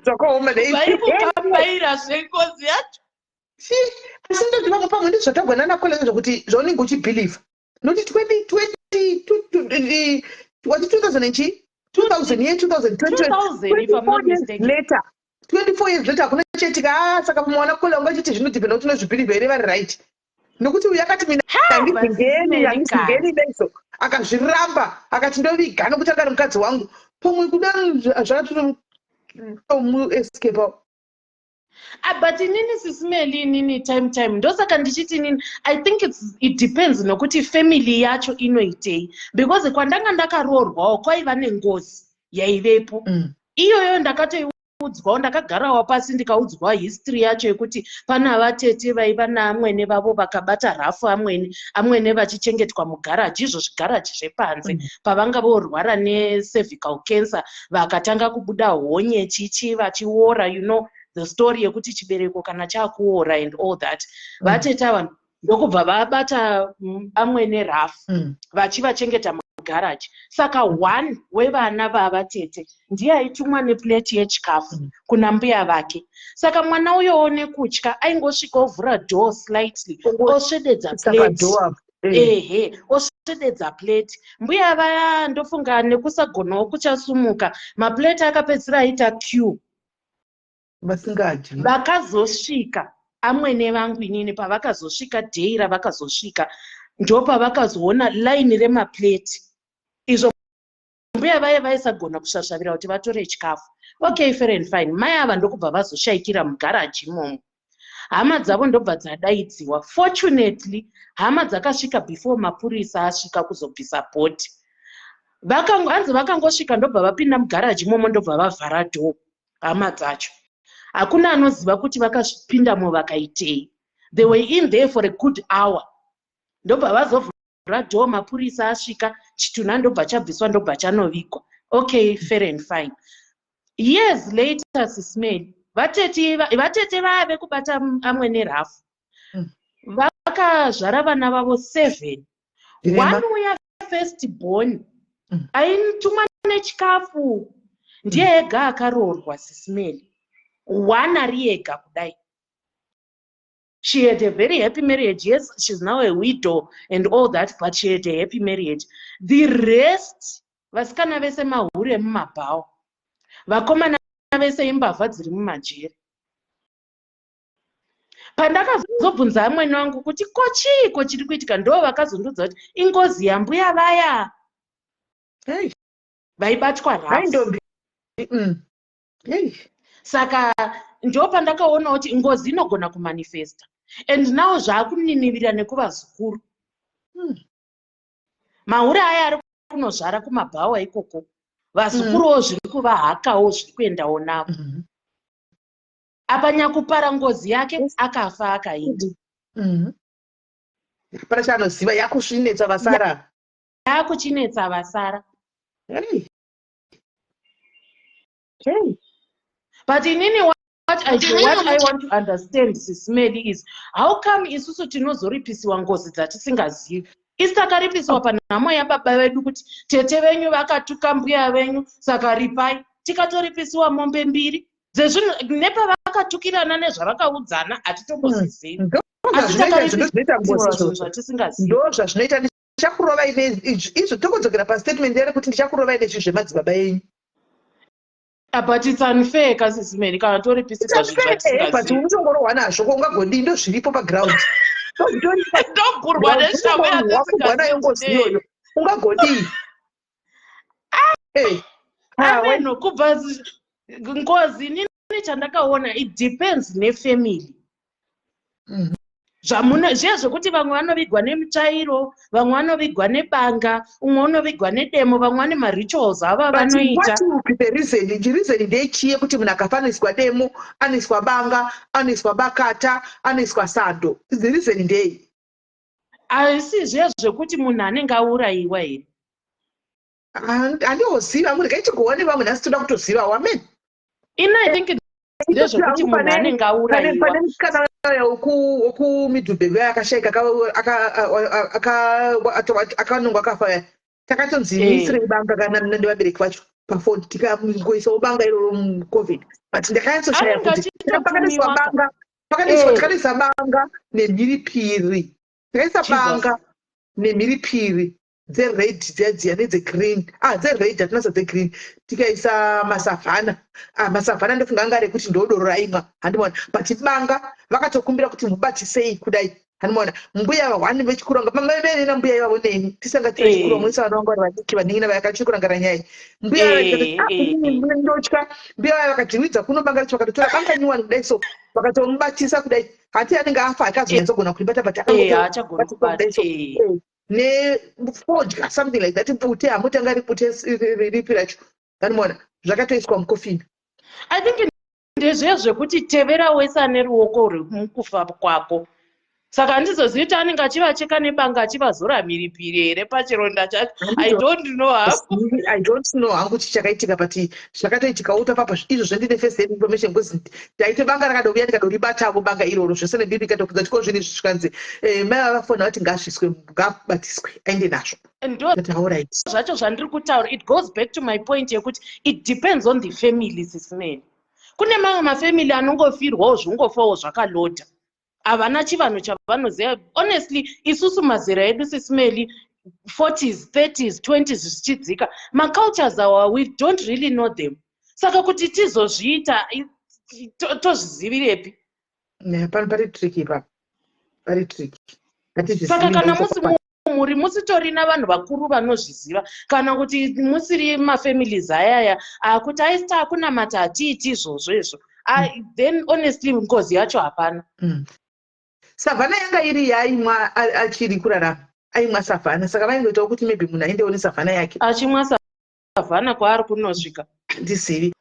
zvakaoma. Vari kukambaira zvengozi yacho. Asi ndoti vamwe pamwe ndizvatagwana nakola zvokuti zvaunenge uchibhilivha, nokuti 2020 wati 2000 and chi 2000 year 2020, 2000, if I'm not 24 years mistaken. later, 24 years later, hakuna chaitika. Ah, saka pamwe wana kola ungachiti zvinodhipenda kuti unozvibhilivha here, vari right, nokuti uyu akati, "Mina handizingeni, handizingeni daiso." Akazviramba, akati, "Ndoviga nokuti anga ari mukadzi wangu." Pamwe kuda zvakatomuescape. Ah, but inini, Sis Melly, inini time ndosaka ndichiti inini I think it depends nokuti family yacho inoitei, because kwandanga ndakaroorwawo kwaiva nengozi yaivepo. Iyoyo ndakatoiudzwawo, ndakagarawo pasi ndikaudzwa history yacho yekuti pana vatete vaiva naamwene vavo vakabata rafu amwene, amwene vachichengetwa mugaraji, izvo zvigaraji zvepanze. Pavanga vorwara necervical cancer, vakatanga kubuda honye chichi, vachiora, you know the story yekuti chibereko kana chakuora and all that. Vatete ava ndokubva vabata amwene rafu, vachivachengeta mugaraji. Saka one wevana vavatete ndiye aitumwa neplate yechikafu kuna mbuya vake. Saka mwana uyowo nekutya aingosvika, ovhura door slightly, osvededza plate. Padoor. Ehe, osvededza plate. Mbuya vaya, ndofunga nekusagonawo kuchasumuka, maplate akapedzisira aita queue. Vasingadyi. Vakazosvika amwene vangu inini, pavakazosvika, day ravakazosvika, ndopavakazoona line remaplate izvo. Mbuya vaya vaisagona kusvasvavira kuti vatore chikafu. Okay, fair and fine. Mai ava ndokubva vazoshayikira mugaraji imomo. Hama dzavo ndobva dzadaidziwa. Fortunately, hama dzakasvika before mapurisa asvika kuzobvisa body. Hanzi vakangosvika, ndobva vapinda mugaraji imomo, ndobva vavhara door. Hama dzacho, hakuna anoziva kuti vakapindamo vakaitei. They were in there for a good hour, ndobva vazovhura door mapurisa asvika. Chitunha ndobva chabviswa, ndobva chanovigwa. Okay, fair and fine. Years later, Sis Melly, vatete vaya vekubata amwe nerafu vakazvara vana vavo seven. Zvirema. One uya first born aitumwa nechikafu ndiye ega akaroorwa, Sis Melly. One ari ega kudai. She had a very happy marriage. Yes, she's now a widow and all that, but she had a happy marriage. The rest, vasikana vese mahure emumabhawa, vakomana vese imbavha dziri mumajeri. Pandakazobvunza amwene wangu kuti ko chiiko chiri kuitika, ndo vakazondiudza kuti ingozi yambuya vaya vaibatwa rafu. Aindombi. Hey. Saka ndo pandakaona kuti ngozi inogona kumanifesta, and now zvaakuninirira nekuvazukuru. Mahure aya ari kunozvara kumabhawa ikoko, vazukuruwo zviri kuvahakawo, zviri kuendawo navo. Apa nyakupara ngozi yake akafa akaita. Hapana chaanoziva, yakusvinetsa vasara. Yakuchinetsa vasara. Hey. Hey. But inini what I want to understand, Sis Melly, is how come isusu tinozoripisiwa ngozi dzatisingazivi? Isi takaripisiwa panhamo yababa vedu kuti tete venyu vakatuka mbuya venyu, saka ripai. Tikatoripisiwa mombe mbiri dzezvinhu, nepavakatukirana nezvavakaudzana hatitombozvizivi. Asi Ndozvinoita ngozi takaripisiwa zvinhu izvozvo. zvatisingazivi. Ndo zvazvinoita. Ndichakurovai izvo. Tokodzokera pastatement yare kuti ndichakurovai nezvinhu zvemadzibaba enyu. Ah, but it's unfair ka, Sis Melly, kana toripisirwa zvinhu But zvatisingazivi. Unotongorohwa nazvo, ko ungagodii? Ndo zviripo paground. Ndogurwa neshamhu. Wakugwa nayo ngozi yatisingazivi. iyoyo, ungagodii? Eh. Ah, Ameno kubva ngozi, inini chandakaona, it depends nefamily. Zvamuno zviya zvekuti vamwe vanovigwa nemutsvairo, vamwe vanovigwa nebanga, umwe unovigwa nedemo, vamwe vane marituals avo avanoita. But what would be the reason? Reason ndeyechii yekuti munhu akafa anoiswa demo, anoiswa banga, anoiswa bakata, anoiswa sando? The reason ndei? Asi zviya zvekuti munhu anenge aurayiwa here? Handihozivi hangu, regai tigoone vamwe nhasi, toda kutozivawo. Amen. Ini I think ndezvekuti munhu anenge aurayiwa. Pane musikana wekuMiddelburg uya akashaika, akanongwa akafa, takatonzi muisirei banga kana nevabereki vacho pafoni, tikangoisawo banga iroro mucoffin, but ndakanyatsoshaya kuti pakatoiswa banga, pakatoiswa, takatoisa banga nemhiripiri, takaisa banga nemhiripiri dzered dziya dziya nedzegreen, ah, dzered, hatinasa dzegreen, tikaisa masavhana. Ah, masavhana ndofunga anga ari ekuti ndodoro raimwa, handimaona. But banga vakatokumbira kuti mubatisei kudai, handimaona. Mbuya vahwani vechikuranga, mama nambuya ivavo neni tisanga tiri chikuru, vamwe vana vangu vari vadiki, vanin'ina vakachiri nyaya. Mbuya ndotya, mbuya vaya vakadzviwidza kuno banga racho, vakatotora banga nyuwani kudai, so vakatomubatisa kudai. Hati anenge afa, akazonyatsogona kuribata, but akangokudai so nefodya, something like that, bute, hamutanga ribute ripi racho, anomaona, zvakatoiswa mukofini. I think ndezviya zvekuti tevera wese ane ruoko rwemukufa kwako. Saka handizozivi kuti anenge achivacheka nebanga, achivazora mhiripiri here pachironda chacho. I don't know hangu. I don't know hangu kuti chakaitika, but zvakatoitikawo papa izvozvo. Ndine first hand information because ndaite banga rakadouya, ndikadoribatavo banga iroro zvese nemhiri, ndikatobvunza kuti ko zvinhu izvi, zvikanzi mai vavafona vati ngazviswe, ngabatiswe, aende nazvo. Ndo zvacho zvandiri kutaura. It goes back to my point yekuti it depends on the family, Sis Melly. Kune mamwe mafamily anongofirwawo, zvingofawo zvakalodha, havana chivanhu chavanoziva. Honestly, isusu mazera edu, Sis Melly, 40s, 30s, 20s zvichidzika, macultures awa we don't really know them. Saka kuti tizozviita, tozvizivirepi? Pano pari tricky, ipapo pari tricky. Saka kana musi muri musitorina vanhu vakuru vanozviziva, kana kuti musiri mafamilies ayaya akuti aisita akunamata, hatiiti izvozvo izvo, then honestly ngozi yacho hapana. Savhana yanga iri yaaimwa achiri kurarama, aimwa savhana, saka vaingoitawo kuti maybe munhu aendewo nesavhana yake. Achimwa savhana kwaari kunosvika. Handizivi,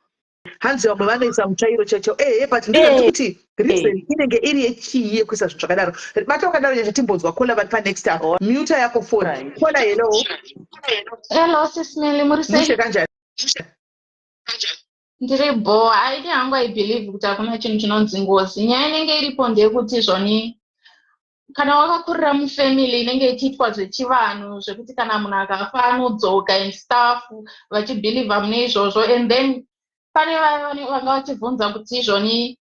hanzi vamwe vanoisa mutsvairo chaicho, ehe, but ndinoti kuti reason inenge iri yechii yekuisa zvinhu zvakadaro? Bata wakadaro, Nyasha, timbonzwa caller vari panext up. Mute yako phone. Caller, hello. Hello, Sis Melly, muri sei? Mushe, kanjani? Ndiri bo. Aidi hangu, I believe kuti hakuna chinhu chinonzi ngozi. Nyaya inenge iripo ndeyekuti zvoni kana wakakurira mufamily inenge ichiitwa zvechivanhu, zvekuti kana munhu akafa anodzoka and stuff, vachibhilivha mune izvozvo, and then pane vaya vanga vachibvunza kuti izvoni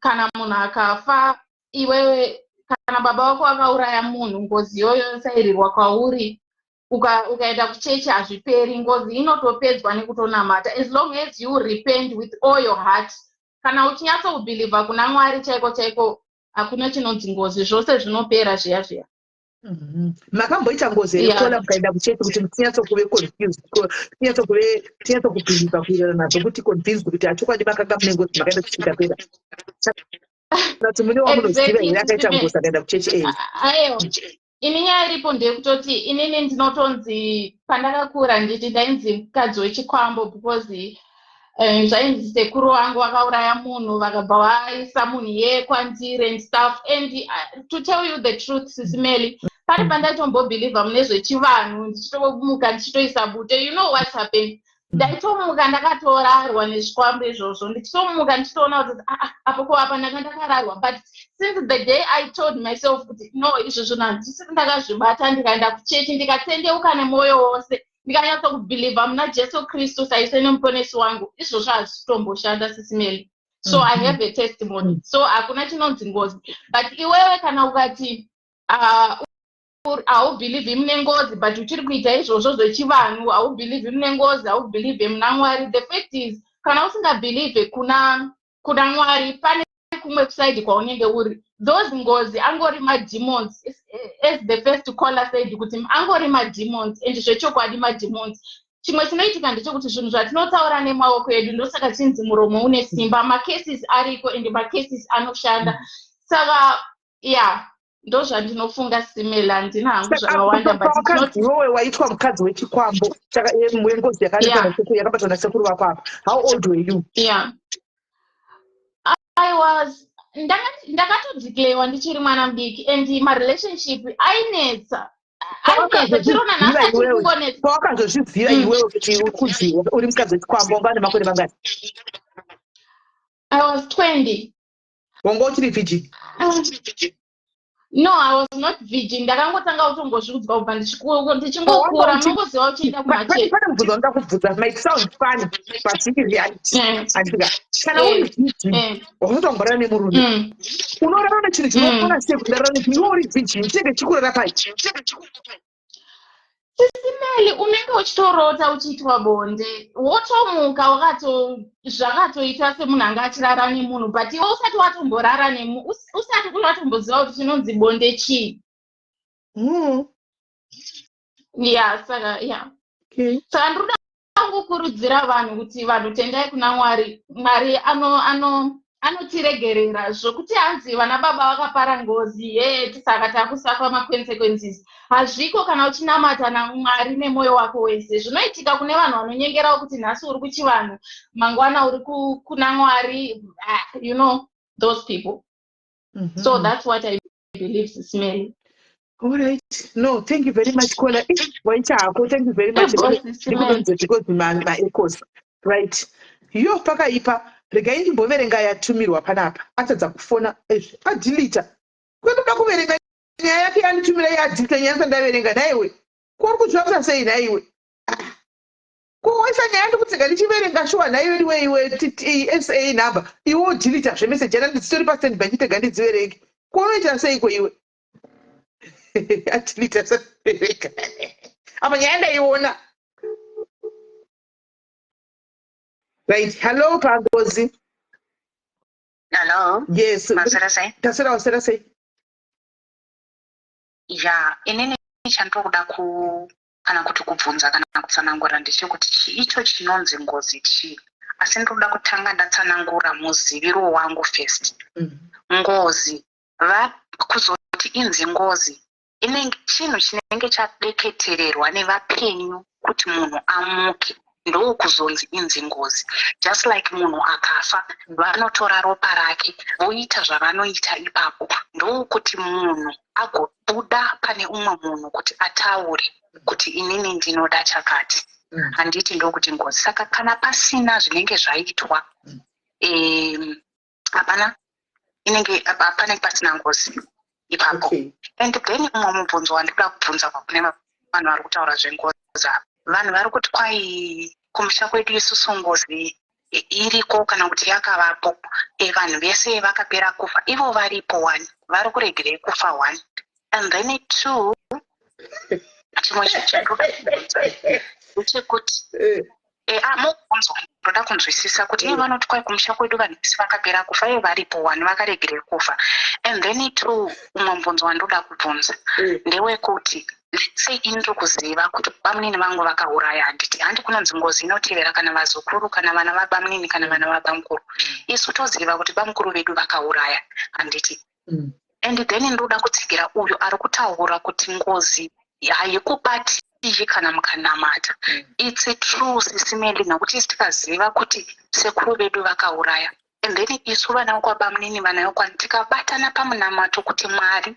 kana munhu akafa, iwewe kana baba vako vakauraya munhu, ngozi iyoyo yosairirwa kwauri, ukaenda kuchechi hazviperi. Ngozi inotopedzwa nekutonamata, as long as you repent with all your heart. Kana uchinyatsokubhilivha kuna Mwari chaiko chaiko, hakuna chinonzi ngozi, zvose zvinopera zviya zviya. Makamboita ngozi here, caller, mukaenda kuchechi kuti tinyatsokuve confused, tinyatsokuve, tinyatsokubhilivha kuirana nazvo, kuti convinced kuti achokwadi makanga mune ngozi, makaenda kuchechi ikapera? Kuti mune wamunoziva here akaita ngozi akaenda kuchechi? Aiwa, ini nyaya iripo ndeyekutoti inini ndinotonzi pandakakura nditi ndainzi mukadzi wechikwambo, because zvainzi sekuru vangu vakauraya munhu, vakabva vaisa munhu iyeye kwandiri and stuff. And to tell you the truth, Sis Melly, pane pandaitombobhilivha mune zvechivanhu, ndichitomuka ndichitoisa bute. You know what happened? Ndaitomuka ndakatorarwa nezvikwambo izvozvo, ndichitomuka ndichitoona kuti, ah, ah, apo ko apa ndanga ndakararwa. But since the day I told myself kuti no, izvo zvinhu handisiri ndakazvibata, ndikaenda kuchechi, ndikatendeuka nemwoyo wose, ndikanyatsokubhilivha muna Jesu Kristu saise nemuponesi wangu, izvozvo hazvitomboshanda, Sis Melly. So I have a testimony. So hakuna chinonzi ngozi, but iwewe kana ukati haubhilivhi mune ngozi, but uchiri kuita izvozvo zvechivanhu, haubhilivhi mune ngozi, haubhilivhi muna Mwari, the fact is kana usingabhilivhe kuna Mwari, pane kumwe kuside kwaunenge uri. Those ngozi angori mademons, as the first caller said, kuti angori mademons, and zvechokwadi mademons. Chimwe chinoitika ndechekuti zvinhu zvatinotaura nemaoko edu, ndosaka chinzi muromo une simba. Macases ariko, and macases anoshanda. Saka ya, ndozvandinofunga, simela. Handina hangu zvakawanda, but Iwewe waitwa mukadzi wechikwambo wengozi yakabatwa nasekuru vako apa, how old were you? Yeah, I was ndakatodeclarewa ndichiri mwana mudiki, and marelationship ainetsa, ainetsa chiro nanhasi achiri kungonetsa. Pawakazozviziva iwewe kuti uri kuziva uri mukadzi wechikwambo, wanga nemakore mangani? I was 20. Wanga uchiri virgin? No, I was not virgin. Ndakangotanga kutongozviudzwa kubva ndichingokura, munongoziva uchienda kumachurch. Pane mubvunzo wanoda kubvunza, might sound funny, but iri reality. Andika kana uri virgin, wakatongorara nemurume, unorara nechinhu chinokona sei kuti ndarara nechinhu iwe uri virgin? Chinenge chikurara pai? Sisi Meli, unenge uchitorota uchiitwa bonde, wotomuka wakato zvakatoitwa semunhu anga achirara nemunhu, but iwe usati watomborara nemu, usati watomboziva kuti chinonzi bonde chii. Ya, saka ya, saka ndinoda kungokurudzira vanhu kuti vanhu tendai kuna Mwari. Mwari anotiregerera zvokuti hanzi vana baba vakapara ngozi ye, saka takusuffer maconsequences. Hazviko kana uchinamata naMwari nemwoyo wako wese. Zvinoitika kune vanhu vanonyengerawo kuti nhasi uri kuchivanhu, mangwana uri kuna Mwari. Ah, you know those people. So that's what I believe, Sis Meli. All right. No, thank you very much, Kola. Waita hako, thank you very much. Ndikudonze because maechoes. Right. Yo, pakaipa. Regai ndimboverenga yatumirwa panapa. Atadza kufona, ezvi, adelete. Kwendoda kuverenga nyaya yake yanditumira, yadelete nyaya yandaverenga naiwe. Kuri kuzvapsa sei naiwe? Kuwaisa nyaya ndikutsega ndichiverenga shuwa nhaiwe iwe iwe sa number iwe wodelete zvemeseji yana ndidzitori pastand by, chitega ndidziverenge. Kunoita seiko iwe? Adelete saverenga. Apa nyaya ndaiona. Right, hello pangozi. Hello. Yes. Maswera sei? Taswera, waswera sei? Ya, inini chandiri kuda ku kana kuti kubvunza kana kutsanangura ndechekuti chiicho chinonzi ngozi chii, asi ndinoda kutanga ndatsanangura muziviro wangu first. Ngozi va kuzoti inzi ngozi inenge chinhu chinenge chadeketererwa nevapenyu kuti munhu amuke, ndokuzonzi inzi ngozi. Just like munhu akafa, vanotora ropa rake voita zvavanoita ipapo, ndokuti munhu agobuda pane umwe munhu kuti ataure kuti inini ndinoda chakati, handiti? Ndokuti ngozi. Saka kana pasina zvinenge zvaitwa, hapana inenge panenge pasina ngozi ipapo. And then umwe mubvunzo wandinoda kubvunza kune vanhu vari kutaura zvengozi ava, vanhu vari kuti kwai kumusha kwedu isusu ngozi iriko kana kuti yakavapo, vanhu vese vakapera kufa, ivo varipo one, vari kuregerei kufa? One. And then two, chimwe chinhu chandinoda kubvunza ndechekuti mubvunzo, ndoda kunzwisisa kuti ivo vanoti kwai kumusha kwedu vanhu vese vakapera kufa, ivo varipo wani, vakaregerei kufa? And then two, umwe mubvunzo wandoda kubvunza ndewekuti sei ini ndiri kuziva kuti bamunini vangu vakauraya, handiti? Handi kunonzi ngozi inotevera kana vazukuru kana vana vabamunini kana vana vabamukuru? Isu toziva kuti bamukuru vedu vakauraya, handiti? And then ndoda kutsigira uyo ari kutaura kuti ngozi haikubatii kana mukanamata. It's true, Sisi Meli, nekuti isi tikaziva kuti sekuru vedu vakauraya, and then isu vana vekwabamunini, vana vekwani, tikabatana pamunamato kuti Mwari,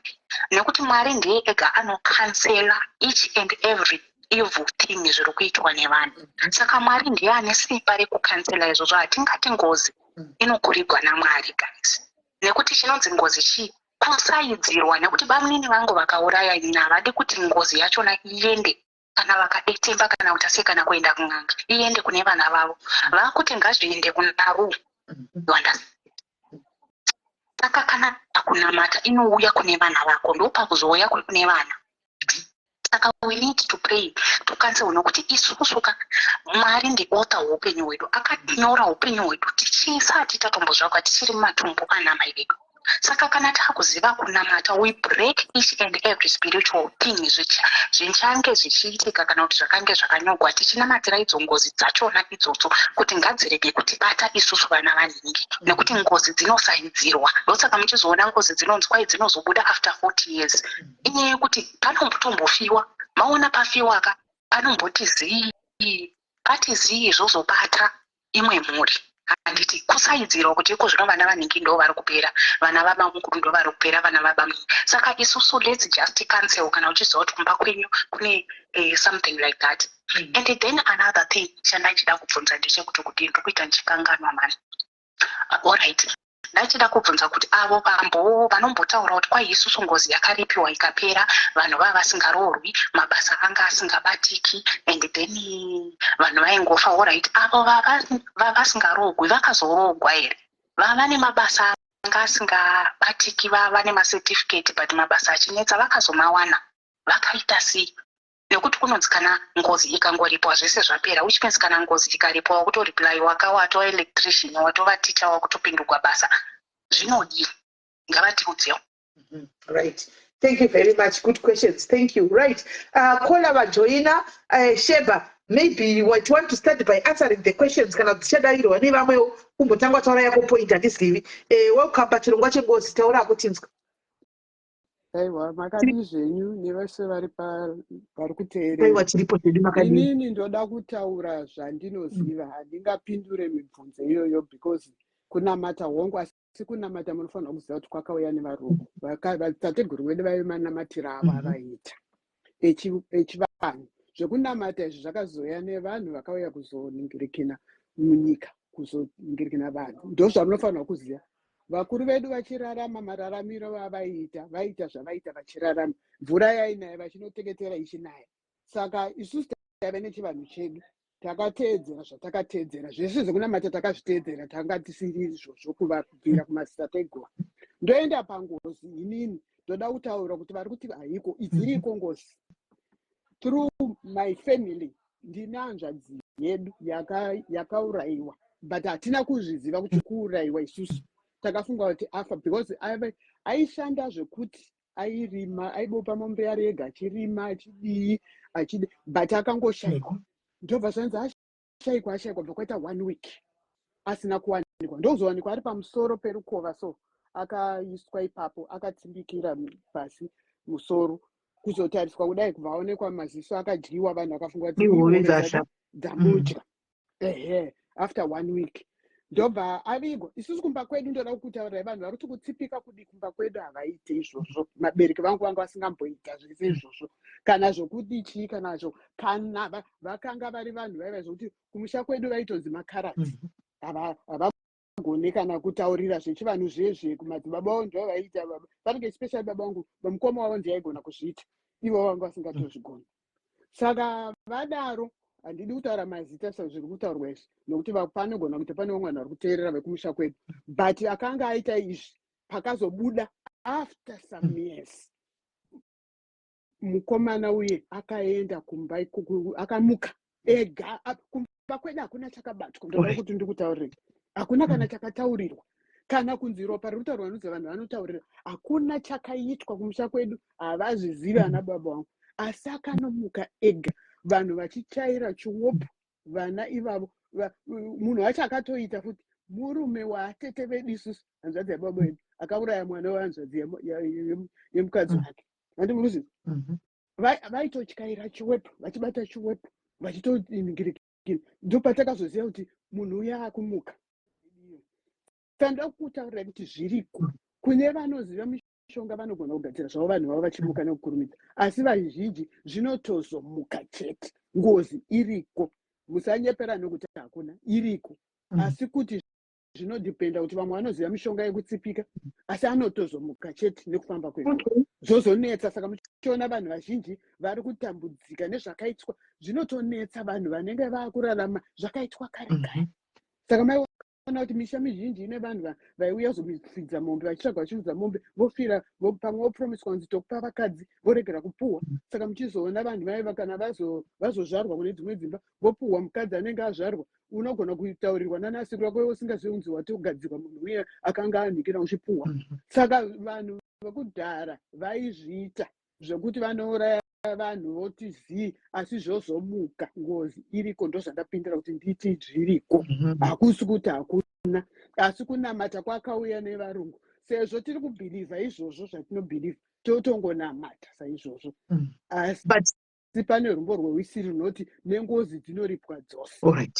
nekuti Mwari ndiye ega anocancela each and every evil thing zviri kuitwa nevanhu. Saka Mwari ndiye ane simba rekucancela izvozvo. Hatingati ngozi inokurigwa naMwari, guys, nekuti chinonzi ngozi chii? Kusaidzirwa. Nekuti bamunini vangu vakauraya inini, havadi kuti ngozi yachona iende kana vakadetemba kana kuti sei kana kuenda kun'anga, iende kune vana vavo. Vakuti ngazviende kuna ru, you understand? Saka kana kunamata inouya kune vana vako, ndopakuzouya kune vana. Saka we need to pray to cancel, nokuti isusu ka, Mwari ndiauthor weupenyu hwedu, akanyora upenyu hwedu tichisati tatombozvakwa, tichiri mumatumbu ana mai vedu. Saka kana taakuziva kunamata, we break each and every spiritual thing zvichange zvichiitika kana kuti zvakange zvakanyogwa, tichinamatira idzo ngozi dzachona idzodzo kuti ngadzirege kutibata isusu vana vanhingi, nekuti ngozi dzinosaidzirwa. Ndosaka muchizoona ngozi dzinonzi kwai dzinozobuda after 40 years. Inyaya yekuti panombotombofiwa, maona pafiwa ka, panomboti zii, pati zii, zvozobata imwe mhuri, handiti? Kusaidzirwa kuti iko zvino vana vanhingi ndo vari kupera, vana vabamukuru ndo vari kupera, vana vabamini. Saka isusu let's just cancel kana uchiziva kuti kumba kwenyu kune something like that. And then another thing chandachida kubvunza ndechekuti kudii, ndiri kuita ndichikanganwa mani. Alright, ndachida kubvunza kuti avo vambo vanombotaura kuti kwai isusu ngozi yakaripiwa ikapera, vanhu vava vasingaroorwi, mabasa anga asingabatiki, and then vanhu vaingofa. Alright, avo vavasingaroorwi vakazoroorwa here? Vava nemabasa anga asingabatiki, vava nemacertificate but mabasa achinetsa, vakazomawana vakaita sei? Nekuti kunonzi kana ngozi ikangoripwa zvese zvapera, which means kana ngozi ikaripwa wakutoreplyiwa ka, watova electrician, watova teacher, wakutopindugwa basa, zvinodii? Ngavatiudzewo. Right, thank you very much. Good questions, thank you. Right, caller vajoina, Sheba, maybe you want to start by answering the questions kana dzichadayirwa nevamwewo, kumbotanga taura yako point, handizivi. Welcome pachirongwa chengozi, taurako tinzwa. Aiwa, makadii zvenyu nevese vari vari kuteerera? Aiwa, tiripo zvedu, makadii? Inini ndoda kutaura zvandinoziva, handingapindure mibvunzo iyoyo because kunamata hongu, asi kunamata munofanira kuziva kuti kwakauya nevarungu. Tateguru vedu vaive manamatiro avo avaiita echivanhu. Zvekunamata izvi zvakazoya nevanhu vakauya kuzoningirikina munyika, kuzoningirikina vanhu. Ndo zvamunofanira kuziva. Vakuru vedu vachirarama, mararamiro avaiita, vaiita zvavaita vachirarama. Mvura yainaya, vachinoteketera ichinaya. Saka isusu taive nechivanhu chedu, takateedzera zvatakateedzera. Zvese zvekunamata takazviteedzera, tanga tisiri izvozvo kuvabvira kumazitateguru. Ndoenda pangozi. Inini ndoda kutaura kuti vari kuti haiko, idziriko ngozi. Through my family, ndine hanzvadzi yedu yakaurayiwa, but hatina kuzviziva kuti kuurayiwa. Isusu takafunga kuti afa because aishanda zvekuti airima, aibopa mombe yari ega, achirima, achidii, achidi, but akangoshayikwa. Ndobva zvanzi ashayikwa, ashayikwa, bva kwaita one week asina kuwanikwa. Ndozowanikwa ari pamusoro perukova, so akaiswa ipapo, akatsimbikira pasi musoro. Kuzotariswa kudai, kubva aonekwa maziso akadyiwa. Vanhu vakafunga kuti ihove dzasha. Dzamudya. Ehe, after one week ndobva avigwa. Isusu kumba kwedu, ndoda kukutaurirai, vanhu vari kuti kutsipika kudi, kumba kwedu havaite izvozvo. Mabereki vangu vanga vasingamboita zvese izvozvo, kana zvokuti chii, kana zvo kana vakanga vari vanhu vaiva zvokuti kumusha kwedu vaitonzi makaradzi. Havagone kana kutaurira zvechivanhu zvezve kumadzibaba vavo. Ndo vaiita vanenge, especially baba vangu, mukoma wavo ndiye aigona kuzviita, ivo vanga vasingatozvigoni. Saka vadaro, handidi kutaura mazita sezviri kutaurwa izvi, nokuti panogona kuti pane vamwe vanhu vari kuteerera vekumusha kwedu, but akanga aita izvi, pakazobuda after some years, mukomana uye akaenda kumba ikoko, akamuka ega. Kumba kwedu hakuna chakabatwa. Ndoda kuti ndikutaurire, hakuna kana chakataurirwa, kana kunzi ropa riri kutaurwa nonzi vanhu vanotaurira. Hakuna chakaitwa kumusha kwedu, havazvizivi ana baba vangu. Asi akanomuka ega, vanhu vachichaira chiwopo, vana ivavo. Munhu wacho akatoita futi murume waatete vedu isusu, hanzvadzi yababa vedu, akauraya mwana wehanzvadzi yemukadzi wake, handi muruziva? Vaitotyaira chiwepo, vachibata chiwepo, vachitoingirikina. Ndopatakazoziva kuti munhu uya akumuka. Saka ndoda kukutaurirai kuti zviriko. Kune vanoziva mishonga vanogona kugadzira zvavo vanhu vavo vachimuka nekukurumidza, asi vazhinji zvinotozomuka chete. Ngozi iriko, musanyepera nokuti hakuna, iriko. Asi kuti zvinodhipenda kuti vamwe vanoziva mishonga yekutsipika, asi anotozomuka chete nekufamba kwenguva. Zvozonetsa. Saka muchiona vanhu vazhinji vari kutambudzika nezvakaitwa, zvinotonetsa vanhu vanenge vaakurarama zvakaitwa kare kare. Saka mai kuti misha mizhinji ine vanhu vaiuya kuzofidza mombe vachitsvaga vachifidza mombe vofira pamwe vopromiswa kunzi tokupa vakadzi voregera kupuhwa saka muchizoona vanhu vaiva kana vazozvarwa kune dzimwe dzimba vopuhwa mukadzi anenge azvarwa unogona kutaurirwa nanasekuru vako usingazivi kunzi watogadzirwa munhu uye akanga anhikira uchipuhwa mhm. saka vanhu vekudhara vaizviita zvekuti vanouraya vanhu voti zii asi zvozomuka ngozi iriko ndozvandapindira kuti nditi zviriko mhm. hakusi kuti hakuna asi kunamata kwakauya nevarungu sezvo tiri kubhilivha izvozvo zvatinobhilivha totongonamata saizvozvo mm. asi Asi pane rumbo rwewisiri runoti nengozi dzinoripwa dzose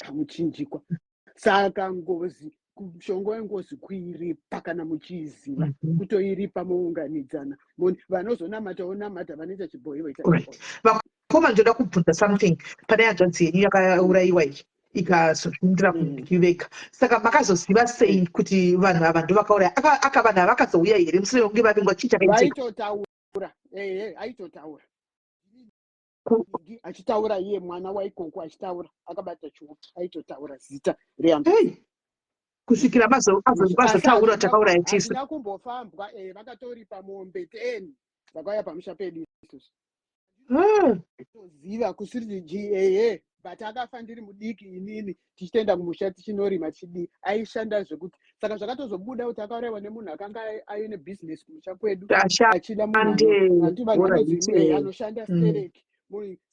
pamuchinjikwa. Saka ngozi mushonga wengozi kuiripa kana muchiiziva mm -hmm. kutoiripa mounganidzana vanozonamata vonamata vanoita chibhoyi voita vakoma ndoda kubvunza something pane hanzvadzi yenyu yakaurayiwa iyi ikazozvindira mm. kuveka saka makazoziva sei mm. kuti vanhu ava ndovakauraya aka vanhu ava vakazouya here mushure mekunge vavingwa chii chakaitika vaitotaura ehe aitotaura achitaura iye mwana waikoko achitaura akabata chiuta aitotaura zita reamba kusvikira vazotaura takauraya tisu hazvina kumbofambwa eh, vakatoripa mombe ten vakauya pamusha pedu isusu hmm. toziva kusiri ehe but akafa ndiri mudiki inini tichitoenda kumusha tichinorima tichidii aishanda zvekuti saka zvakatozobuda kuti akauraiwa nemunhu akanga aine bhizinesi kumusha kwedu achida munhu anoshanda mm. stereki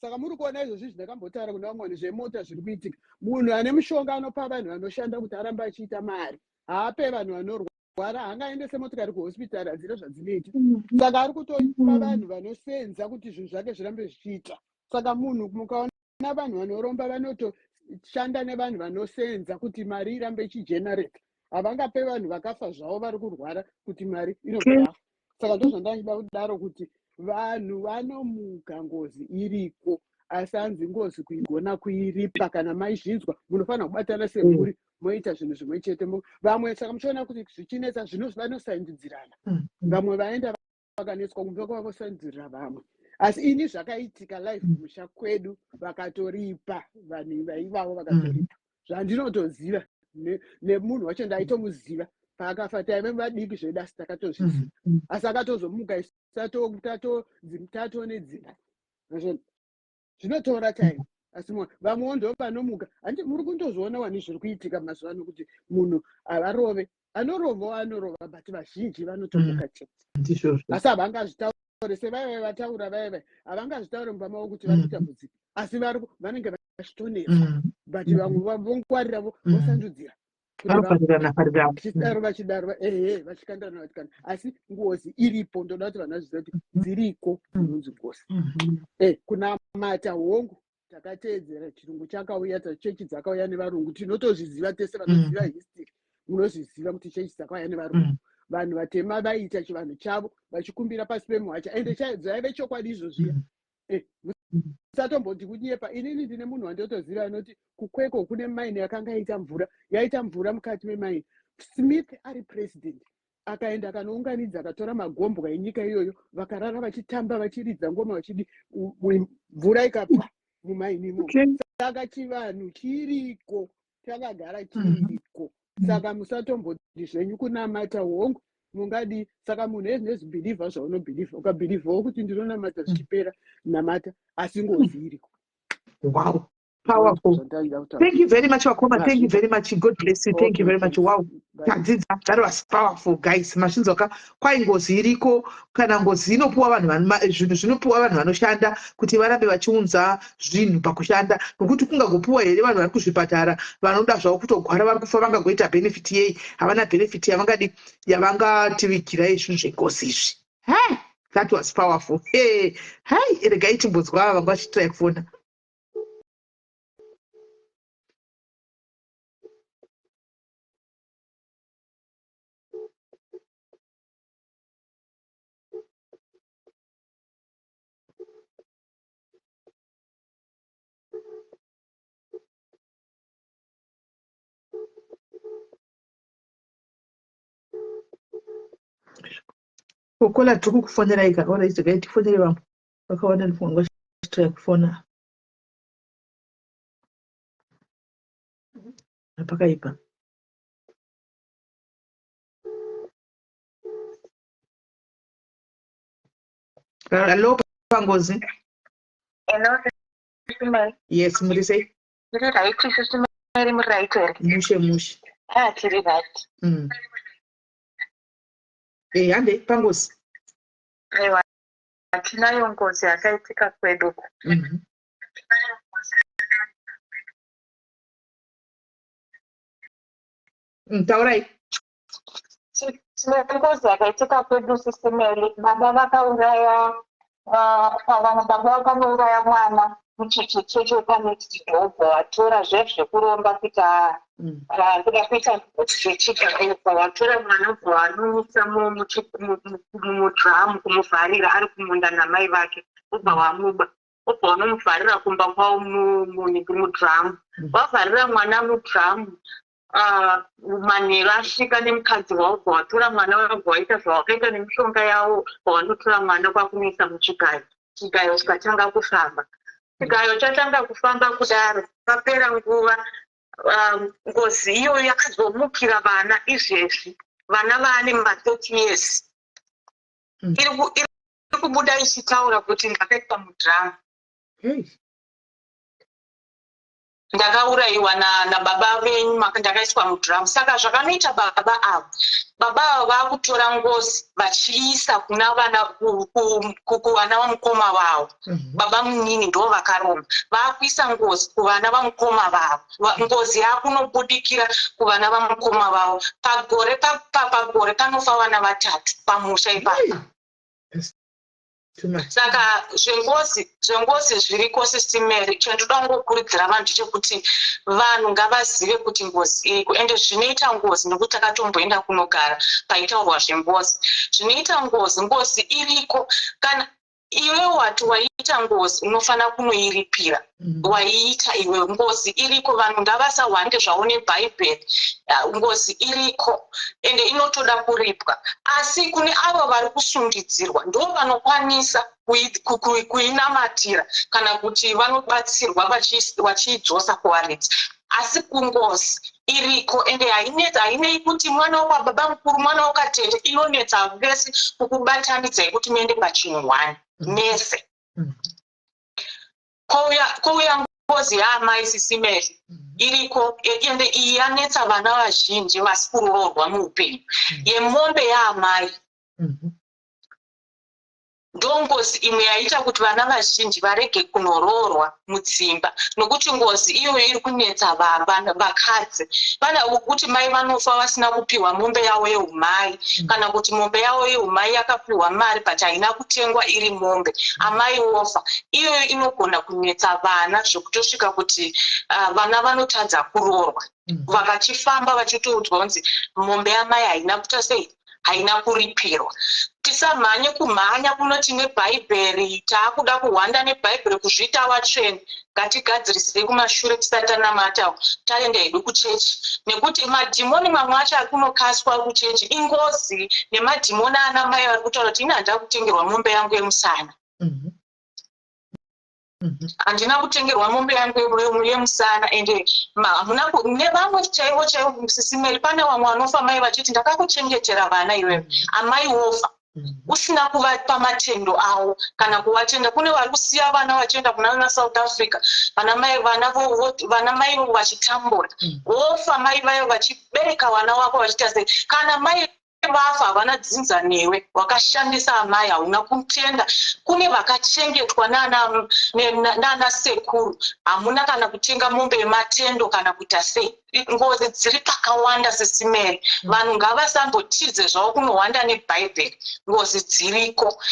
saka muri kuona izvozvi zvindakambotaura kuna vamwe vanhu zvemota zviri kuitika munhu ane mushonga anopa vanhu vanoshanda kuti arambe achiita mari haape vanhu vanorwara haangaendese motikari kuhospitari hadzina zvadzinoita mm. saka ari kutopa mm. vanhu vanosenza kuti zvinhu zvake zvirambe zvichiita saka munhu mukaona vanhu vanoromba vanotoshanda nevanhu vanosenza kuti mari irambe ichigenerate havangape vanhu vakafa zvavo vari kurwara kuti mari inobva yafa saka ndozvandangida kudaro kuti vanhu vanomuka ngozi iriko asi hanzi ngozi kuigona kuiripa kana maizvinzwa munofanira kubatana semhuri moita zvinhu zvimwe chete vamwe saka muchiona kuti zvichinetsa zvino vanosaindidzirana mm. vamwe vaenda vakanetswa kumba kwavo vosanzirira vamwe asi ini zvakaitika live mm. kumusha kwedu vakatoripa vanhu vaivavo vakatoripa mm. zvandinotoziva nemunhu wacho ndaitomuziva paakafa taive vadiki zvedu asi takatozviziva mm. asi akatozomuka tatone dzimba zvinotora time asi vamwewo ndo vanomuka handi muri kundozviona wani zviri kuitika mazuva ano kuti munhu havarove anorovawo anorova but vazhinji vanotomuka mm. chete asi havangazvitaure sevaive vataura vaive havangazvitaure mumba mavo kuti vari mm. kutambudzika asi vanenge vachitonetswa mm. but vamwe vongwarira vosandudzira vanofarirana farirana vachidaro vachidaro ehe vachikandirana vachikanda asi ngozi iripo ndoda kuti vanhu vazive kuti dziriko dzinonzi ngozi mhm. eh, kunamata hongu takateedzera chirungu chakauya chechi dzakauya nevarungu tinotozviziva tese vanoziva mm. history munozviziva kuti chechi dzakauya nevarungu mm. vanhu vatema vaiita chivanhu chavo vachikumbira pasi pemuhacha ende dzaive chokwadi izvozviya mm. Eh, musatomboti kunyepa inini ndine munhu wandotoziva anoti kukweko kune maini yakanga yaita mvura yaita mvura mukati memaini smith ari president akaenda akanounganidza akatora magombwa enyika iyoyo vakarara vachitamba vachiridza ngoma vachidi mvura ikapa mumaini imomo saka chivanhu chiriko chakagara mhm. chiriko saka musatomboti zvenyu kunamata hongu mungadii saka munhu ezvinezvibhilivha zvaunobhilivha ukabhilivhawo kuti ndinonamata zvichipera namata asi ngozi iriko wow powerful thank you very much vakoma thank you very much god bless you thank you very much wow tadzidza that was powerful guys mazvinzwa ka kwai ngozi iriko kana ngozi inopuwa vanhu zvinhu zvinopuwa vanhu vanoshanda kuti varambe vachiunza zvinhu pakushanda nokuti kungagopuwa here vanhu vari kuzvipatara vanoda zvavo kutogwara vari kufa vangagoita benefit yei havana benefit yavangadi yavangativigirai zvinhu zvengozi izvi he that was powerful hey hai regai timbonzwa ava vanga vachitrai kufona Kokola tiri kukufonera ika alright regai tifonere vamwe vakawanda ndifunga vachitry kufona pakaipa. Hello, pangozi. Hello, Sisi Mary. Yes, muri sei? Tiri right, Sisi Mary, muri right here? Mushe mushe. Ah, tiri right. Eh, hande pangozi. Aiwa, tinayo ngozi yakaitika kwedu. Taurai. Tine ngozi yakaitika kwedu, Sisi Mary. Baba vakauraya, baba vakanouraya mwana muchechecheche panext door, vatora zvekuromba kuita kuda kuita zvechigayo. Vatora mwana, ubva vanomisa mudhiramu, kumuvharira ari kumunda namai vake, ubva vamuba, ubva vanomuvharira kumba kwavo mudhiramu. Vavharira mwana mudhiramu, manheru asvika nemukadzi wavo, ubva watora mwana, wabva waita zvawakaita nemishonga yavo, bva mwana kwakunoisa muchigayo. Chigayo chikatanga kufamba. Chigayo chatanga kufamba kudaro, papera nguva, ngozi iyoyo yakazomukira vana. Izvezvi vana vaane ma30 years. Iri kubuda ichitaura kuti ndakaitwa mudhiramu, ndakaurayiwa nababa venyu, ndakaiswa mudhiramu. Saka zvakanoita baba ava, baba ava vakutora ngozi vachiisa kuna vana, kuvana vamukoma vavo. Baba munini ndo vakaromba, vakuisa ngozi kuvana vamukoma vavo. Ngozi yakunobudikira kuvana vamukoma vavo. Pagore pagore panofa vana vatatu pamusha ipapo. Saka zvengozi zviriko, Sisi Mary. Chandinoda kungokurudzira vanhu ndechekuti vanhu ngavazive kuti ngozi iriko, ende zvinoita ngozi, nekuti takatomboenda kunogara paitaurwa zvengozi. Zvinoita ngozi, ngozi iriko. Kana iwe wati waita ngozi, unofanira kunoiripira. Waiita iwe, ngozi iriko. Vanhu ngavasahwande zvavo nebhaibheri. Ngozi iriko, ende inotoda kuripwa. Asi kune avo vari kusundidzirwa, ndo vanokwanisa kuinamatira kana kuti vanobatsirwa vachiidzosa kuvaridzi. Asi kungozi iriko, ende hainei kuti mwana wekwababa mukuru, mwana wekatete, inonetsa vese kukubatanidzai kuti muende pachinhu one mese. Kouya ngozi yaamai, Sisi Mary, iriko, ende iyi yanetsa vana vazhinji vasi kuroorwa muupenyu, yemombe yaamai. Ndongozi imwe yaita kuti vana vazhinji varege kunoroorwa mudzimba, nokuti ngozi iyoyo iri kunetsa vakadzi vana, kuti mai vanofa vasina kupiwa mombe yavo yeumai, kana kuti mombe yavo yeumai yakapiwa mari but haina kutengwa iri mombe, amai wofa. Iyoyo inogona kunetsa vana zvekutosvika kuti vana vanotadza kuroorwa, vakachifamba vachitoudzwa kunzi mombe yamai haina kuita sei, haina kuripirwa. Tisamhanye kumhanya kunoti nebhaibheri, taakuda kuhwanda nebhaibheri, kuzviita vatsvene. Ngatigadzirisei kumashure tisati tanamata, taenda hedu kuchechi, nekuti madhimoni mamwe acho ari kunokaswa kuchechi ingozi nemadhimoni. Ana mai vari kutaura kuti ini handina kutengerwa mombe yangu yemusana, handina kutengerwa mombe yangu yemusana. Ende hamuna nevamwe chaivo chaivo, Sisi Mary, pane vamwe vanofa mai vachiti ndakakuchengetera vana iwewe. Amai wofa usina kuvapa matendo avo kana kuvatenda. Kune vari kusiya vana vachienda kuna South Africa, vana mai, vana mai vachitambura. Wofa mai vayo vachibereka vana vako vachiita sei. Kana mai vafa, havana dzinza newe. Wakashandisa amai, hauna kutenda. Kune vakachengetwa nana sekuru, hamuna kana kutenga mombe yematendo kana kuita sei. Ngozi dziri pakawanda, Sisi Mary. Vanhu ngavasambotize zvavo kunohwanda nebhaibheri. Ngozi dziriko,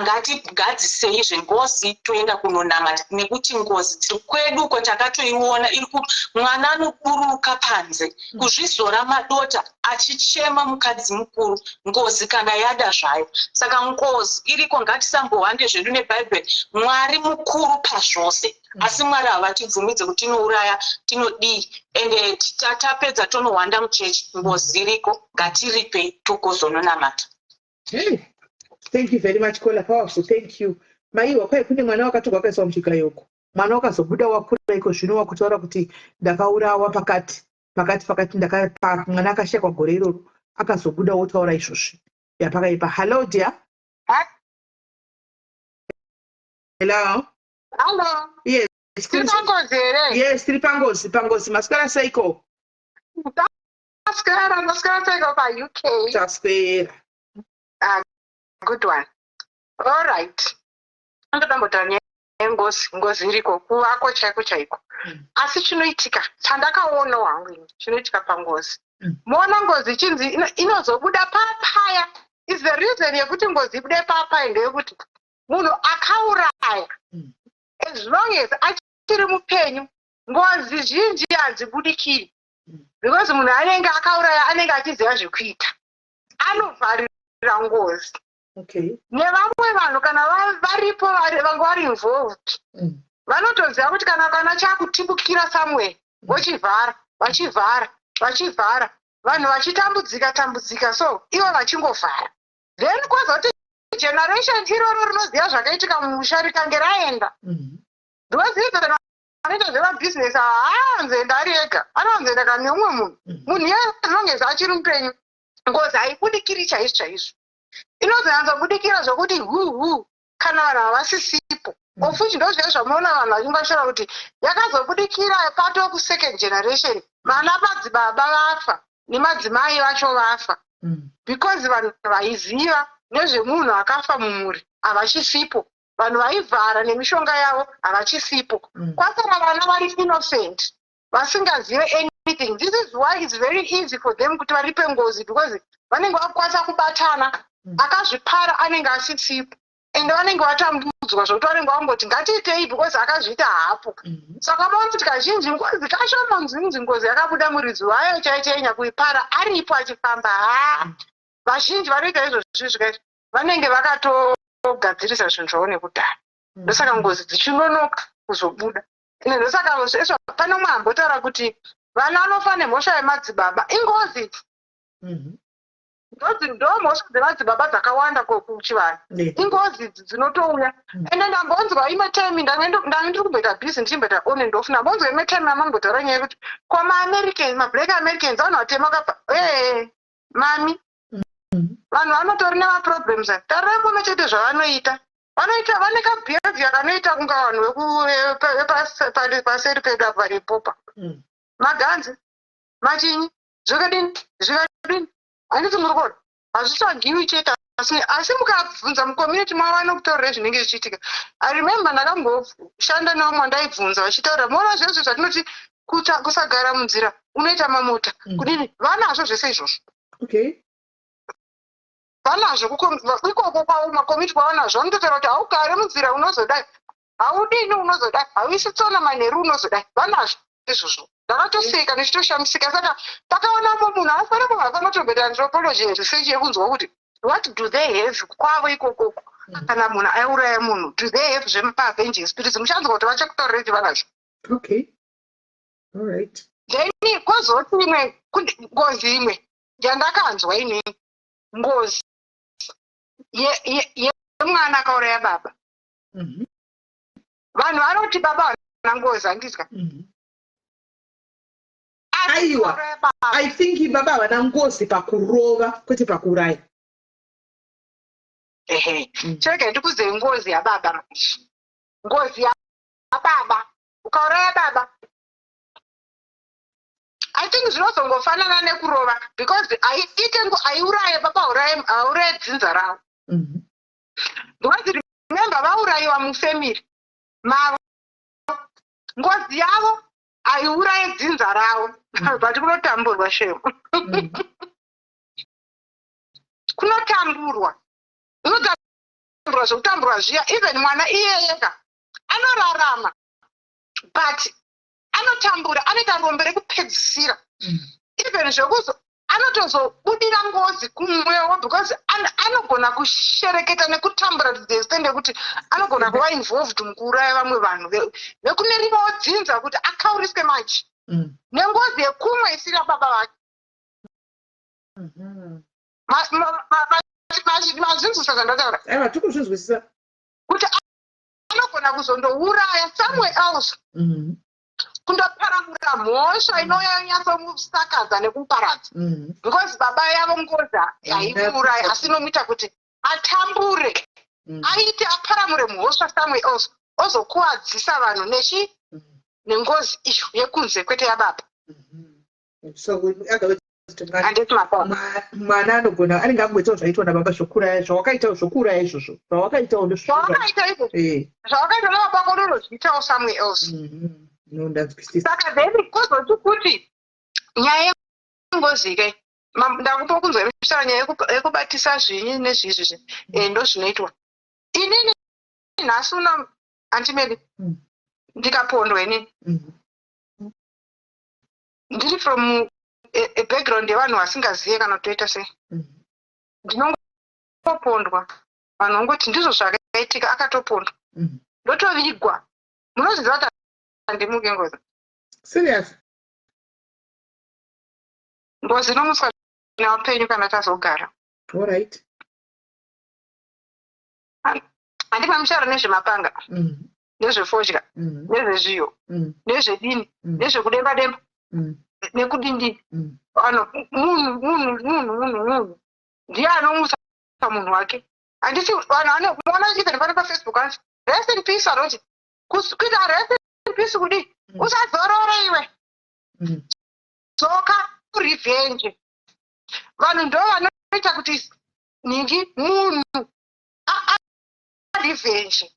ngatigadzisei zvengozi, toenda kunonamata, nekuti ngozi dziri kwedu uko takatoiona iri. Mwana anoburuka panze kuzvizora madota achichema mukadzi mukuru, ngozi kana yada zvayo. Saka ngozi iriko, ngatisambohwande zvedu nebhaibheri. Mwari mukuru pazvose, asi Mwari havatibvumidze kuti tinouraya, tinodii, ende tapedza tonohwanda muchechi. Ngozi iriko, ngatiripei, togozononamata. Hey, thank you very much, caller. Powerful, thank you. Maiwa, kwai kune mwana wakatorwa akaiswa muchigayoko. Mwana wakazobuda wakura iko zvino, wakutaura kuti ndakaurawa pakati pakati pakati, mwana akashayikwa gore iroro, akazobuda wotaura izvozvi. Yapakaipa. Hello, dear. Hello. Hello. Yes. Tiri pangozi here? Yes, tiri pangozi, pangozi. Maswera seiko? Taswera, maswera seiko paUK? Taswera. Ah, good one. All right. Ndoda kumbotaura nyaya yengozi, ngozi iriko kuvako chaiko chaiko. Asi chinoitika chandakaonawo hangu ini, chinoitika pangozi. Moona ngozi ichinzi inozobuda papaya. Is the reason yekuti ngozi ibude papaya ndeyekuti munhu akauraya, as long as achiri mupenyu, ngozi zhinji hadzibudikiri, because munhu anenge akauraya anenge achiziva zvekuita, anovharira ngozi. Nevamwe vanhu kana varipo vanga vari involved, vanotoziva kuti kana chakutibukira somewhere, vochivhara, vachivhara, vachivhara, vanhu vachitambudzika tambudzika, so ivo vachingovhara. Then kwazoti generation iroro rinoziva zvakaitika mumusha rikange raenda, because even vanoita zvemabhizinesi haawanzoenda ari ega, anowanzoenda kana neumwe munhu. Munhu iye, as long as achiri mupenyu, ngozi haibudikiri chaizvo chaizvo. Inozonyatsobudikira zvokuti hu hu kana vanhu havasisipo. Of which ndozviya zvamunoona vanhu vachingashora kuti yakazobudikira pato kusecond generation, vana madzibaba vafa nemadzimai vacho vafa, because vanhu vaiziva nezvemunhu akafa mumhuri havachisipo, vanhu vaivhara nemishonga yavo havachisipo, kwasara vana vari innocent vasingazive anything. This is why it's very easy for them kuti varipe ngozi, because vanenge vakukwanisa kubatana. Akazvipara anenge asisipo, ende vanenge vatambudzwa zvokuti vanenge vangoti ngatiitei because akazviita hapo. Saka maona kuti kazhinji ngozi kashoma nzinzi ngozi yakabuda muridzi wayo chaichainya kuipara aripo achifamba. Ha, vazhinji vanoita izvozvi zvikaizvi vanenge vakatogadzirisa zvinhu zvavo nekudhara. Ndosaka ngozi dzichinonoka kuzobuda. Ende ndosaka zvesvo pane umwe ambotaura kuti vana vanofa nemhosva yemadzibaba. Ingozi idzi, ndozi ndo mhosva dzemadzibaba dzakawanda kuchivanhu. Ingozi idzi dzinotouya. Ende ndambonzwa imwe time ndange ndiri kumboita busy, ndichimboita on and off, ndambonzwa imwe time yamambotaura nyaya yekuti kwamaAmericans, mablack Americans, vanhu vatema kapa ee mami, vanhu vanotori nemaproblems. Tarirai muno chete zvavanoita, vanoita vane kabehaviour kanoita kunga vanhu vepaseri pedu apa varipopa maganzi machinyi zvikadini zvikadini. Handiti muri kuona hazvitsvagiwi chete, asi mukabvunza mucommunity mavo vanokutaurirai zvinenge zvichiitika. I remember ndakamboshanda nevamwe vandaibvunza vachitaura, moona zvezvo zvatinoti kusagara munzira unoita mamota kudini, vanazvo zvese izvozvo. Vanazvo ikoko kwavo, macommunity kwavanazvo, vanototaura kuti haugare munzira unozodai, haudini unozodai, hauisi tsona manheru unozodai. Vanazvo izvozvo. Ndakatoseka ndichitoshamisika. Saka pakaonamo munhu afana munhu afanotomboita anthropology research yekunzwa kuti what do they have kwavo ikokoko. Kana munhu aiuraya munhu, do they have zvemaavenging spirits? Muchanzwa kuti vachakutaurira kuti vanazvo. Okay, all right. Then kwozoti imwe ngozi imwe yandakanzwa inini, ngozi yemwana akauraya baba. Vanhu vanoti baba havana ngozi, handitya. Aiwa, I think baba havana ngozi pakurova, kwete pakuuraya. Ehe. Chirega ndikuzei ngozi yababa manje. Ngozi yababa, ukauraya baba, I think zvinozongofanana nekurova, because aiite aiuraye baba, auraye dzinza ravo. Because remember, vaurayiwa mufamily mavo, ngozi yavo aiuraye dzinza ravo. But kunotamburwa shemo, kunotamburwa, unotamburwa zvekutamburwa zviya. Even mwana iyeyeka anorarama, but anotambura, anoita rombe rekupedzisira. Even zvekuzo anotozobudira ngozi kumwewo, because anogona kushereketa nekutambura to the extent yekuti anogona kuva involved mukuuraya vamwe vanhu vekune rimwewo dzinza kuti akauriswe manje nengozi yekumwe isiri yababa vake. Mazvinzwisa zvandataura? Aiwa, tiri kuzvinzwisisa. Kuti anogona kuzondouraya somewhere else, kundoparamura mhosva inouya yonyatsomusakadza nekumuparadza, because baba yavo ngozi haimuuraya, asi inomuita kuti atambure. Aite aparamure mhosva somewhere else, ozokuwadzisa vanhu nechi nengozi iyo yekunze, kwete yababa. So otherwise, Handiti mababa? Mwana anogona anenge angoitawo zvaitwa nababa zvokuraya, zvawakaitawo zvokuraya izvozvo, zvawakaitawo Zvawakaita izvozvo, zvawakaita nababa vako, unonozviitawo somewhere else. No, ndanzwisisa. Saka then kozoti kuti nyaya yengozi ke, ndakupa kunzwa muchitaura nyaya yekubatisa zvinyi nezvizvi, ndo zvinoitwa. Inini nhasi uno, Aunty Meli, ndikapondwa inini, ndiri from a background yevanhu vasingazive kana kutoita sei, ndinongopondwa, vanhu vongoti ndizvo zvakaitika, akatopondwa, ndotovigwa. Munoziva kuti handimuke ngozi. Serious? Ngozi inomutswa neupenyu kana tazogara. All right. Handipa muchitaura nezvemapanga, nezvefodya, nezvezviyo, nezvedini, nezvekudemba demba, nekudindini. Vanhu, munhu, munhu, munhu, munhu, munhu ndiye anomutsa munhu wake. Handiti vanhu vanoona even pano paFacebook, anzi "Rest in peace." Anoti kuita rest in peace kudii? Usazorore iwe, dzoka kurevenge. Vanhu ndo vanoita kuti nhingi munhu arevenge.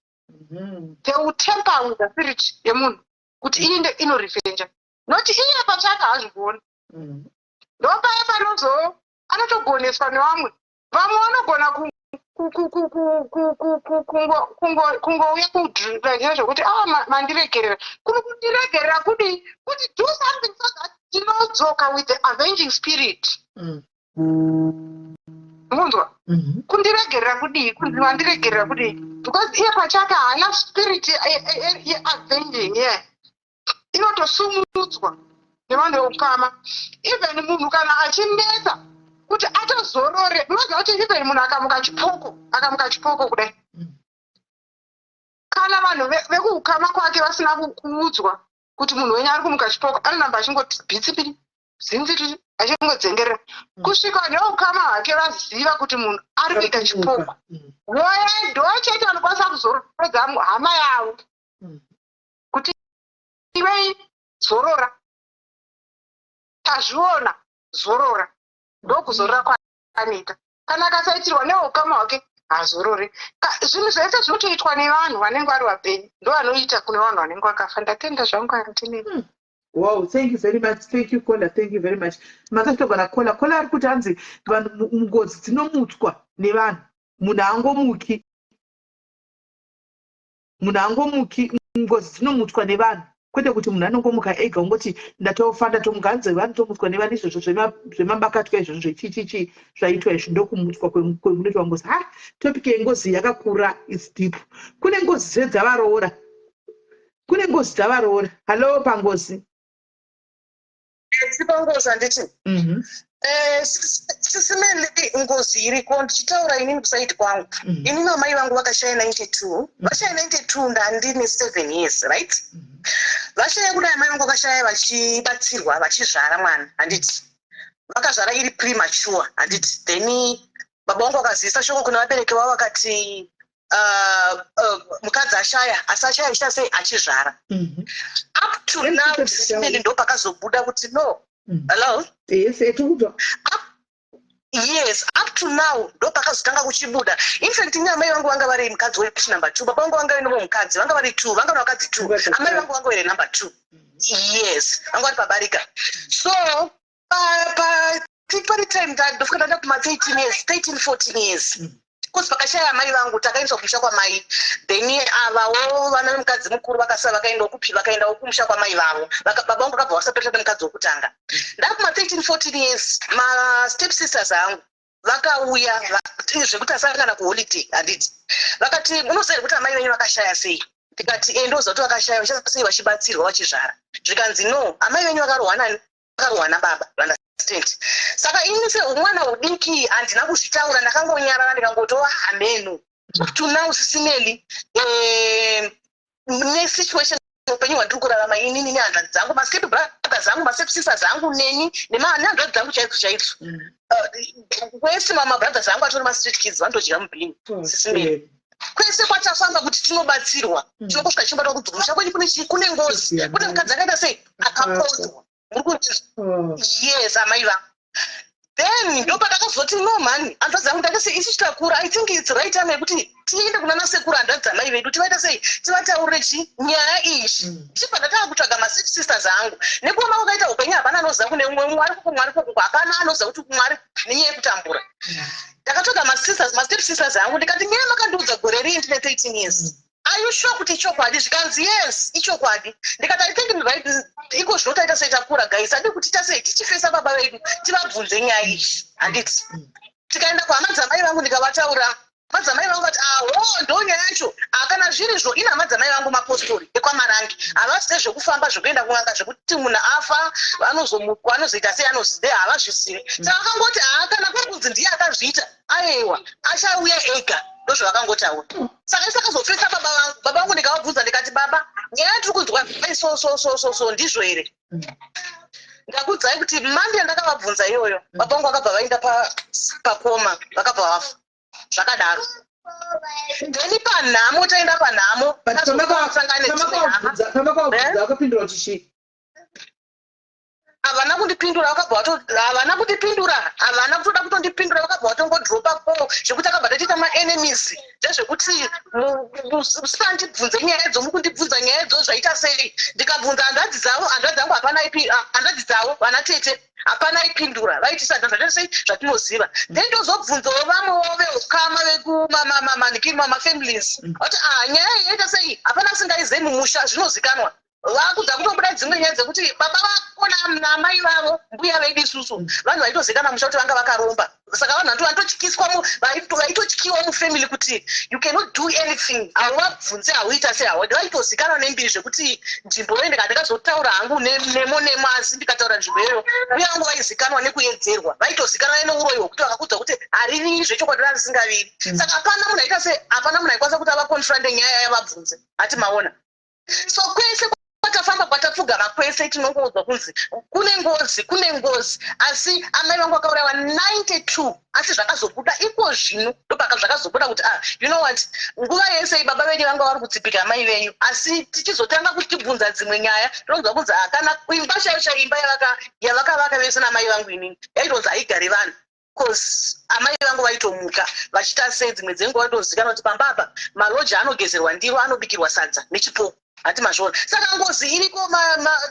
They will tamper with the spirit yemunhu kuti iinde inorevenja, noti iye pachake haazvikuona. Ndopaya panozo anotogoneswa nevamwe. Vamwe vanogona kungouya kudhira zvokuti a mandiregerera. Kuri kundiregerera kudii? Kuti do something so that tinodzoka with the avenging spirit. Munzwa kundiregerera kudii? Kunzi mandiregerera kudii? Because iye pachake haana spirit yeavenging. Ye inotosumudzwa nevanhu veukama. Even munhu kana achinetsa kuti atozorore, munoziva kuti even munhu akamuka chipoko, akamuka chipoko kudai, kana vanhu vekuukama kwake vasina kuudzwa kuti munhu wenyu ari kumuka chipoko, anoramba achingoti bhitsipiri zinziriri, achingodzengerera kusvika vanhu veukama hwake vaziva kuti munhu ari kuita chipoko. Ndo chete vanokwanisa kuzorodza hama yavo kuti iwei zorora, tazviona, zorora. Ndokuzorora kwaanoita. Kana akasaitirwa neukama hwake, hazorori. Zvinhu zvese zvinotoitwa nevanhu vanenge vari vapenyu, ndo vanoita kune vanhu vanenge vakafa. Ndatenda zvangu, Aunty Meli. Wow, thank you very much. Thank you, caller. Thank you very much. Makatogona caller. Caller ari kuti hanzi vanhu ngozi dzinomutswa nevanhu. Munhu haangomuki. Munhu haangomuki, ngozi dzinomutswa nevanhu. Kwete kuti munhu anongomuka ega ungoti ndatofa, ndatomuka. Hanzi vanotomutswa nevanhu izvozvo zvemabakatwa izvozvo, zvechichichi zvaitwa izvi, ndokumutswa kwekunoitwa ngozi. Ha, topic yengozi yakakura, it's deep. Kune ngozi dzedzavaroora. Kune ngozi dzavaroora. Hello, pangozi. Pangozi, handiti? Sisi Meli, ngozi iriko. Ndichitaura inini kuside kwangu, inini amai vangu vakashaya 92. Vashaya 92, ndandine 7 years, right? Vashaya kudai, amai vangu vakashaya vachibatsirwa, vachizvara mwana, handiti? Vakazvara iri premature, handiti? Then baba vangu vakazivisa shoko kune vabereki vavo, vakati mukadzi ashaya, asi ashaya achiita sei? Achizvara. Up to now, Sisi Meli, ndo pakazobuda kuti no. Hello? Yes, tikubva. Yes, up to now ndo pakazotanga kuchibuda. In fact, ini amai vangu vanga vari mukadzi wechi number two. Baba vangu vanga vaine mumwe mukadzi, vanga vari two, vanga vakadzi two. Amai vangu vanga vari number two. Yes, vanga vari pabarika. So pari time ndofika ndanda kuma 13 years, 13 14 years, because pakashaya amai vangu, takaendeswa kumusha kwamai. Then avawo vana vemukadzi mukuru vakasara, vakaendawo kupi? Vakaendawo kumusha kwamai vavo. Baba vangu vakabva vasapeta nemukadzi wokutanga. Ndakuma 13 14 years, mastep sisters angu vakauya zvekuti asangana kuholiday, handiti? Vakati, "Munoziva here kuti amai venyu vakashaya sei?" Tikati, "E, ndoziva kuti vakashaya sei, vachibatsirwa, vachizvara." Zvikanzi, "No, amai venyu vakarohwa nani? Vakarohwa nababa." Understand? Saka ini seumwana udiki handina kuzvitaura, ndakangonyarara, ndikangotova hameno. Up to now, Sisi Meli, nesituation, upenyu hwandiri kurarama inini nehanzvadzi dzangu, mastep brothers angu, mastep sisters angu, neni nehanzvadzi dzangu chaidzo chaidzo, wese mabrothers angu atori mastreet kids, vanotodya mubhini, Sisi Meli. Kwese kwatafamba kuti tinobatsirwa, tinongosvika tichibatwa kuti kumusha kwenyu kune chii, kune ngozi, kune mukadzi akaita sei, akapondwa. Muri kuti yes, amai vangu. Then ndopatakazoti no mhani, hanzvadzi yangu, ndakati isu takura, I think it's right time yekuti tiende kuna nasekuru, hanzvadzi dzamai vedu, tivaita sei, tivataurire chi nyaya iyi. Tichibva ndatanga kutsvaga mastep sisters angu. Nekuoma kwakaita upenyu, hapana anoziva kune umwe mwari kuku mwari kuku, hapana anoziva kuti mwari nenyaya yekutambura. Ndakatsvaga masisters, mastep sisters angu, ndikati, "Nyaya makandiudza gore rii ndine 13 years, are you sure kuti ichokwadi?" Zvikanzi, "Yes, ichokwadi." Ndikati, "I think right iko zvino taita sei, takura guys, adi kuti ita sei, tichifesa baba vedu, tivabvunze nyaya iyi, handiti?" Tikaenda kuhama dzamai vangu, ndikavataura madzamai vangu, vati, "Aho, ndo nyaya yacho. Akana zvirizvo, ina hama dzamai vangu mapostori ekwaMarangi, havazite zvekufamba, zvekuenda kun'anga, zvekuti munhu afa vanozomukwa, anozoita sei, anozive, havazvizivi." Saka vakangoti, "Haa, kana kuri kunzi ndiye akazviita, aiwa, achauya ega." Ndozvavakangotaura. Saka isi akazofesa baba vangu. Baba vangu ndikavabvunza, ndikati, "Baba, nyaya yatiri kunzwa so so so so so, ndizvo here?" Ndakudzai kuti mandi yandakavabvunza iyoyo, baba vangu vakabva vaenda pacoma, vakabva vafa zvakadaro. Then panhamo, taenda panhamo, tazosangana nedzimwe hama. Pamakavabvunza vakapindura kuti chii? Havana kundipindura. Vakabva vato, havana kundipindura, havana kutoda kutondipindura. Vakabva vatongodropa ko zvekuti akabva tatoita maenemies. Ndezvekuti musandibvunze nyaya idzo, muri kundibvunza nyaya idzo zvaita sei? Ndikabvunza hanzvadzi dzavo, hanzvadzi dzangu hapana ipi, hanzvadzi dzavo vana tete hapana aipindura. Vaitisa zvaita sei, zvatinoziva. Then ndozobvunzawo vamwewo veukama vekumanikiri, mamafamilies, vati, "Ah, nyaya iyi yaita sei, hapana asingaizive mumusha, zvinozikanwa." Vakudza kutobuda dzimwe nyaya dzekuti baba vako naamai vavo, mbuya vedu isusu, vanhu vaitozikanwa musha kuti vanga vakaromba. Saka vanhu vanototyiswa, vaitotyiwa mufamily kuti you cannot do anything, hauvabvunze, hauita sei, vaitozikanwa nembiri zvekuti nzvimbo iyo ndikazotaura hangu nemo nemo, asi ndikataura nzvimbo iyoyo, mbuya vangu vaizikanwa nekuedzerwa, vaitozikanwa neuroyi hwekuti vakakudza kuti hariviri zvechokwadi, rarisingaviri. Saka hapana munhu aita sei, hapana munhu aikwanisa kuti avaconfronte nyaya yavabvunze hati maona. So kwese kwatafamba, kwatapfugama kwese, tinongoudzwa kunzi kune ngozi, kune ngozi. Asi amai vangu vakaurayiwa 92, asi zvakazobuda iko zvino, ndopaka zvakazobuda kuti, ah, you know what, nguva yese baba venyu vanga vari kutsipika amai venyu. Asi tichizotanga kutibvunza dzimwe nyaya, tinonzwa kunzi, ah, kana imba chaiyo chaiyo, imba yavakavaka vese namai vangu inini, yaitonzi haigari vanhu, cause amai vangu vaitomuka vachiita sei, dzimwe dzenguva vaitozikanwa kuti pamba apa maloja anogezerwa ndiro, anobikirwa sadza nechipoko, hati mazviona. Saka ngozi iriko,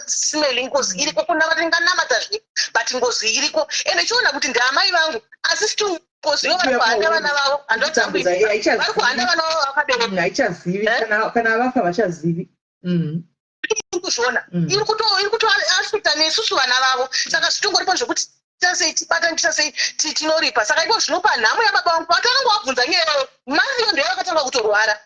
smell, ngozi iriko. Kuna tinganamata zve, but ngozi iriko. Ende chiona kuti ndeamai vangu, asi still ngozi yo vari kuhanda vana vavo, handodzangu vari kuhanda vana vavo vakabereka. Haichazivi kana vafa, vachazivi. Iri kuzviona, iri kutoafecta nesusu vana vavo. Saka zvitongoripo zvekuti tasei, tibatani, tasei, tinoripa. Saka iko zvino panhamo yababa vangu, patakanga wabvunza nyaya iyoyo, mariyo ndoyo vakatanga kutorwara,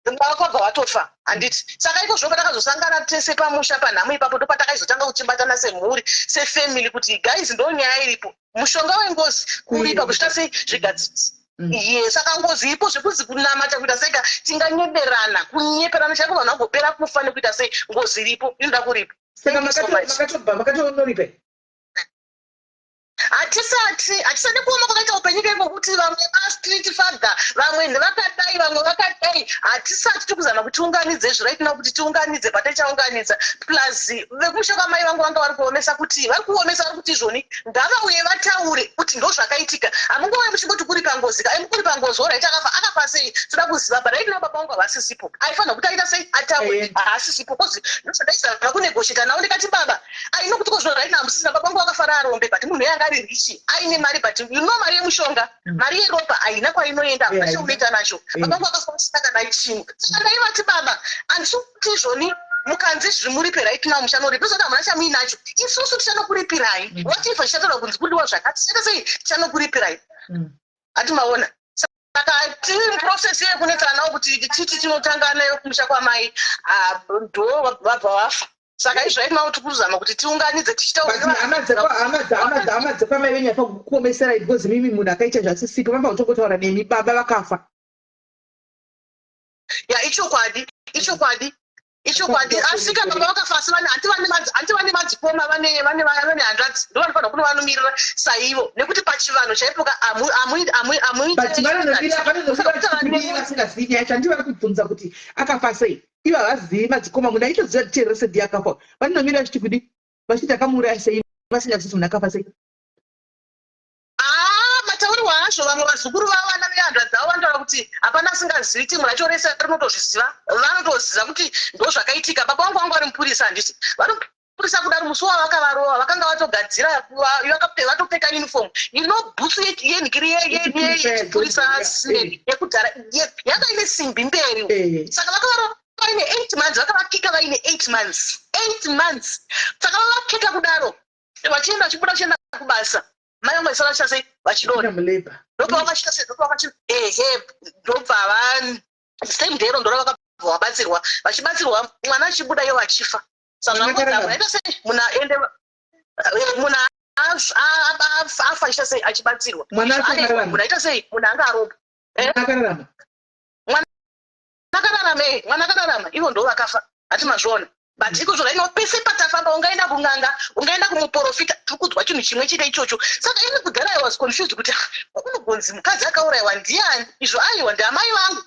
vakabva vatofa, handiti? Saka iko zvino patakazosangana tese pamusha panhamo ipapo, ndopatakaizotanga kuchibatana semhuri, sefamily, kuti guys, ndo nyaya iripo, mushonga wengozi kuripa kusvita sei zvigadzirisi. Ye, saka ngozi iripo. Zvekuzi kunamata kuita sei ka, tinganyeberana, kunyeperana chaiko, vanhu vagopera kufa nekuita sei. Ngozi iripo, inoda kuripa. Saka makatobva makatonoripa? Hatisati, hatisati. Kuoma kwakaita upenyu kaiko kuti vamwe vastreet father, vamwe ndevakadai, vamwe vakadai. Hatisati, tikuzama kuti tiunganidze izvi right now, kuti tiunganidze patichaunganidza. Plus vekumusha kwamai vangu vanga vari kuomesa, kuti vari kuomesa, vari kuti izvoni ngavauye vataure kuti ndo zvakaitika. Hamungouye muchingoti kuripa ngozi ka, kuripa ngozi, alright, akafa, akafa sei, toda kuziva. But right now baba vangu havasisipo, aifanira kuti aita sei, ataure, haasisipo. Cause ndozvandaizama kunegotiata navo, ndikati, "Baba, aino kuti kozvino right now musisina." Baba vangu vakafara arombe, but munhu yanga ari rich, aine mari, but you know, mari yemushonga, mari yeropa haina kwainoenda, hakuna chaunoita nacho. Baba vangu vakafa vasina kana chinhu. Saka ndaivati, "Baba, handisi kuti izvoni mukanzi zvimuripe right now muchanoripa, zoti hamuna chamuinacho, isusu tichanokuripirai. Whatever chichataura kunzi kudiwa zvakati, tichaita sei, tichanokuripirai." Hati maona? Saka tiri process yekunetsana navo kuti titi tinotanga nayo kumusha kwamai, ah, ndo vabva vafa. Saka izvo right now tikuzama kuti tiunganidze. But hama dzekwamai venyu haifa kukuomeserai, because mimi munhu akaita zvasisipo, vamba kutongotaura nemi baba vakafa. Ya, ichokwadi, ichokwadi. Ichokwadi, asika baba vakafa asi vane hanti vane madzi hanti vane madzikoma vane vane vane hanzvadzi ndo vanofanira kunovanumirira saivo nekuti pachivanhu chaipo ka amu amu amu amu But vanonomira vanonomira vachikudii vasingazivi nyaya yacho hanti vari kubvunza kuti akafa sei ivo havazivi madzikoma munhu aitoziva kuti terese ndiye akafa vanonomira vachiti kudii vachiti akamuuraya sei vasingazivi kuti munhu akafa sei. Ah, mataurirwo azvo vamwe vazukuru vavo vana vehanzvadzi dzavo vanotaura kuti hapana asingazivi timu racho rese rinotozviziva vanotoziva kuti ndozvakaitika baba vangu vangu vari mupurisa handiti vari mupurisa kudaro musi wavakavarova vakanga vatogadzira vatopfeka uniform you know bhutsu yenhikiri yechipurisa yekudhara yanga ine simbi mberi saka vakavarova vaine eight months vakavakika vaine eight months eight months saka vavakika kudaro vachienda vachibuda vachienda kubasa mai vangu vaisara vachiita sei vachidonha ndobva vakachiita sei ndobva vakachi ehe ndobva va same day ro ndora vakabva vabatsirwa vachibatsirwa mwana achibuda iyo vachifa saka zvangoita sei munhu aende eh, munhu afa achiita sei achibatsirwa munhu aita sei munhu anga aropa eh? akararama mwana akararama eh, mwana akararama ivo ndo vakafa hati mazviona but iko zvona ino pese patafamba ungaenda kun'anga ungaenda kumuporofita tiri kudzwa chinhu chimwe chete ichocho saka ini kudhara i was confused kuti ah, kunogonzi mukadzi akaurayiwa ndiani izvo aiwa ndiamai vangu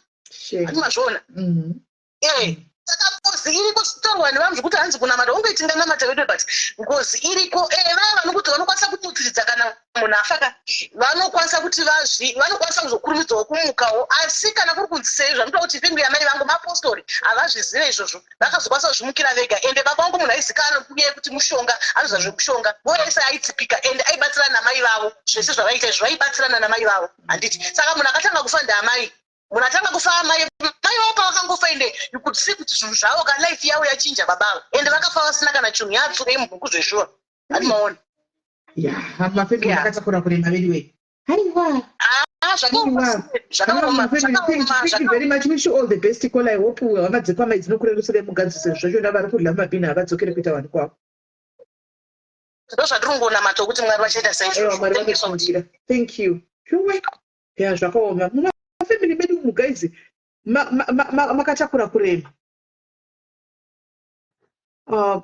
hati mazviona mm-hmm. Eh, saka ngozi iriko zvitaurwa nevanhu zvekuti hanzi kunamata unge tinganamata vedu but ngozi iriko eh vaya vanokuti vanokwanisa kumutsiridza kana munhu afa ka vanokwanisa kuti vazvi vanokwanisa kuzokurumidzawo kumukawo asi kana kuri kunzi sei zvanoita kuti family yamai vangu mapostori havazvizive izvozvo vakazokwanisa kuzvimukira vega ende baba vangu munhu aizikanwa kunyaya yekuti mushonga anoziva zvekushonga nguva yese aitsipika ende aibatsirana namai vavo zvese zvavaiita izvo vaibatsirana namai vavo handiti saka munhu akatanga kufa ndaamai munhu atanga kufa amai mai vavo pavakangofa ende you could see kuti zvinhu zvavo ka life yavo yachinja baba ava ende vakafa vasina kana chinhu yatsuro yemubhuku zveshuwa ati maona ya mafemili akatakura kurema veduwe haiwa ah, zvakaoma thank you very much wish you all the best call i hope hama dzekwamai dzinokurerusira mugadzise zvacho vari kudya mumabhini havadzokere kuita vanhu kwavo ndozvatiri kungonamata kuti mwari vachaita saizvozvo thank you shuwe ya zvakaoma mumafamily medu umu guys makatakura kurema ah,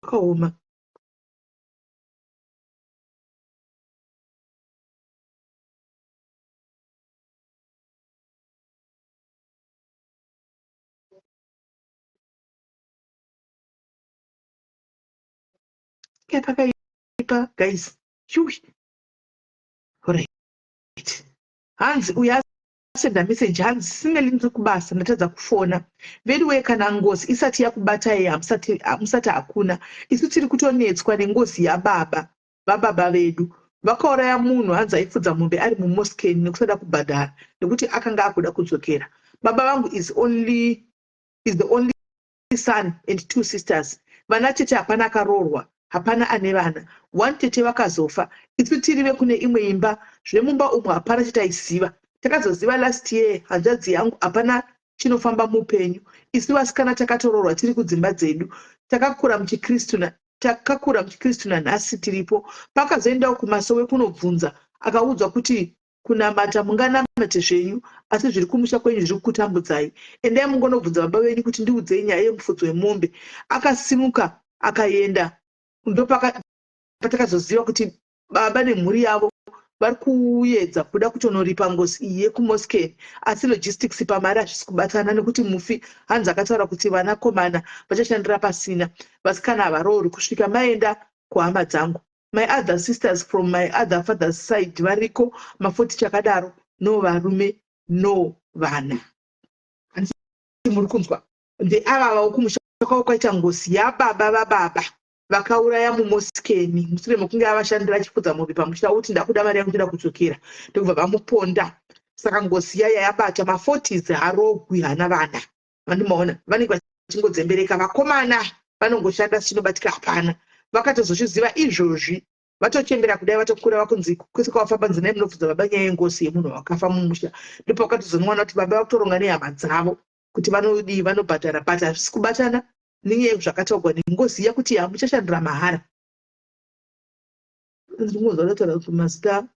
zvakaoma Pakaipa guys. Shuwi. Alright. Hanzi uyo asenda message hanzi simeli ndiri kubasa ndatadza kufona. Veduwee kana ngozi isati yakubatai hamusati hamusati hakuna. Isu tiri kutonetswa nengozi yababa vababa vedu. Vakauraya munhu hanzi aifudza mombe ari mumoskeni nekusada kubhadhara nekuti akanga akuda kudzokera. Baba vangu is only is the only son and two sisters vana tete hapana akaroorwa hapana ane vana one tete vakazofa isu tiri vekune imwe imba zvemumba umu hapana chataiziva takazoziva last year hanzvadzi yangu hapana chinofamba muupenyu isu vasikana takatoroorwa tiri kudzimba dzedu takakura muchikristu takakura muchikristu nanhasi tiripo pakazoendawo kumasowe kunobvunza akaudzwa kuti Kunamata munganamate zvenyu asi zviri kumusha kwenyu zviri kukutambudzai. Endai mungonobvunza baba venyu kuti ndiudzei nyaya yemufudzi wemombe. Akasimuka akaenda ndopatakazoziva kuti baba nemhuri yavo vari kuedza kuda kutonoripa ngozi iyi yekuMosken asi logistics pamari hazvisi kubatana nekuti mufi hanzi akataura kuti vanakomana vachashandira pasina vasikana havaroorwi kusvika maenda kuhama dzangu. My other sisters from my other father's side variko mafoti chakadaro no varume no vana handiti muri kunzwa ndeavavawo kumusha kwavo kwaita ngozi yababa vababa vakauraya mumoskeni mushure mekunge avashandira achifudza mombe pamusha uti ndakuda mari yangu ndoda kudzokera ndokubva vamuponda saka ngozi yaya yabata maforties harogwi hana vana vandimaona vanenge vachingodzembereka vakomana vanongoshanda chinobatika hapana vakatozozviziva izvozvi vatochembera kudai vatokura vakunzi kwese kwavafamba nzi nai munobvunza baba nyaya yengozi yemunhu wakafa mumusha ndipo vakatozonowana kuti baba vakutoronga nehama dzavo kuti vanodii vanobhadhara but hazvisi kubatana nenyaya yezvakataurwa nengozi iya kuti hamuchashandira mahara. Ndingonzwa ndataura kuti mazita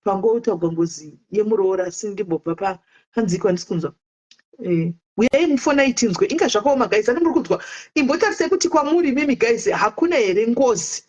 pangotaurwa ngozi yemuroora asi ndimbobva pa hanziko handisi kunzwa. Eh, uyai mufonai tinzwe. Inga zvakaoma guys, ani muri kunzwa. Imbotarisai kuti kwamuri imimi guys hakuna here ngozi.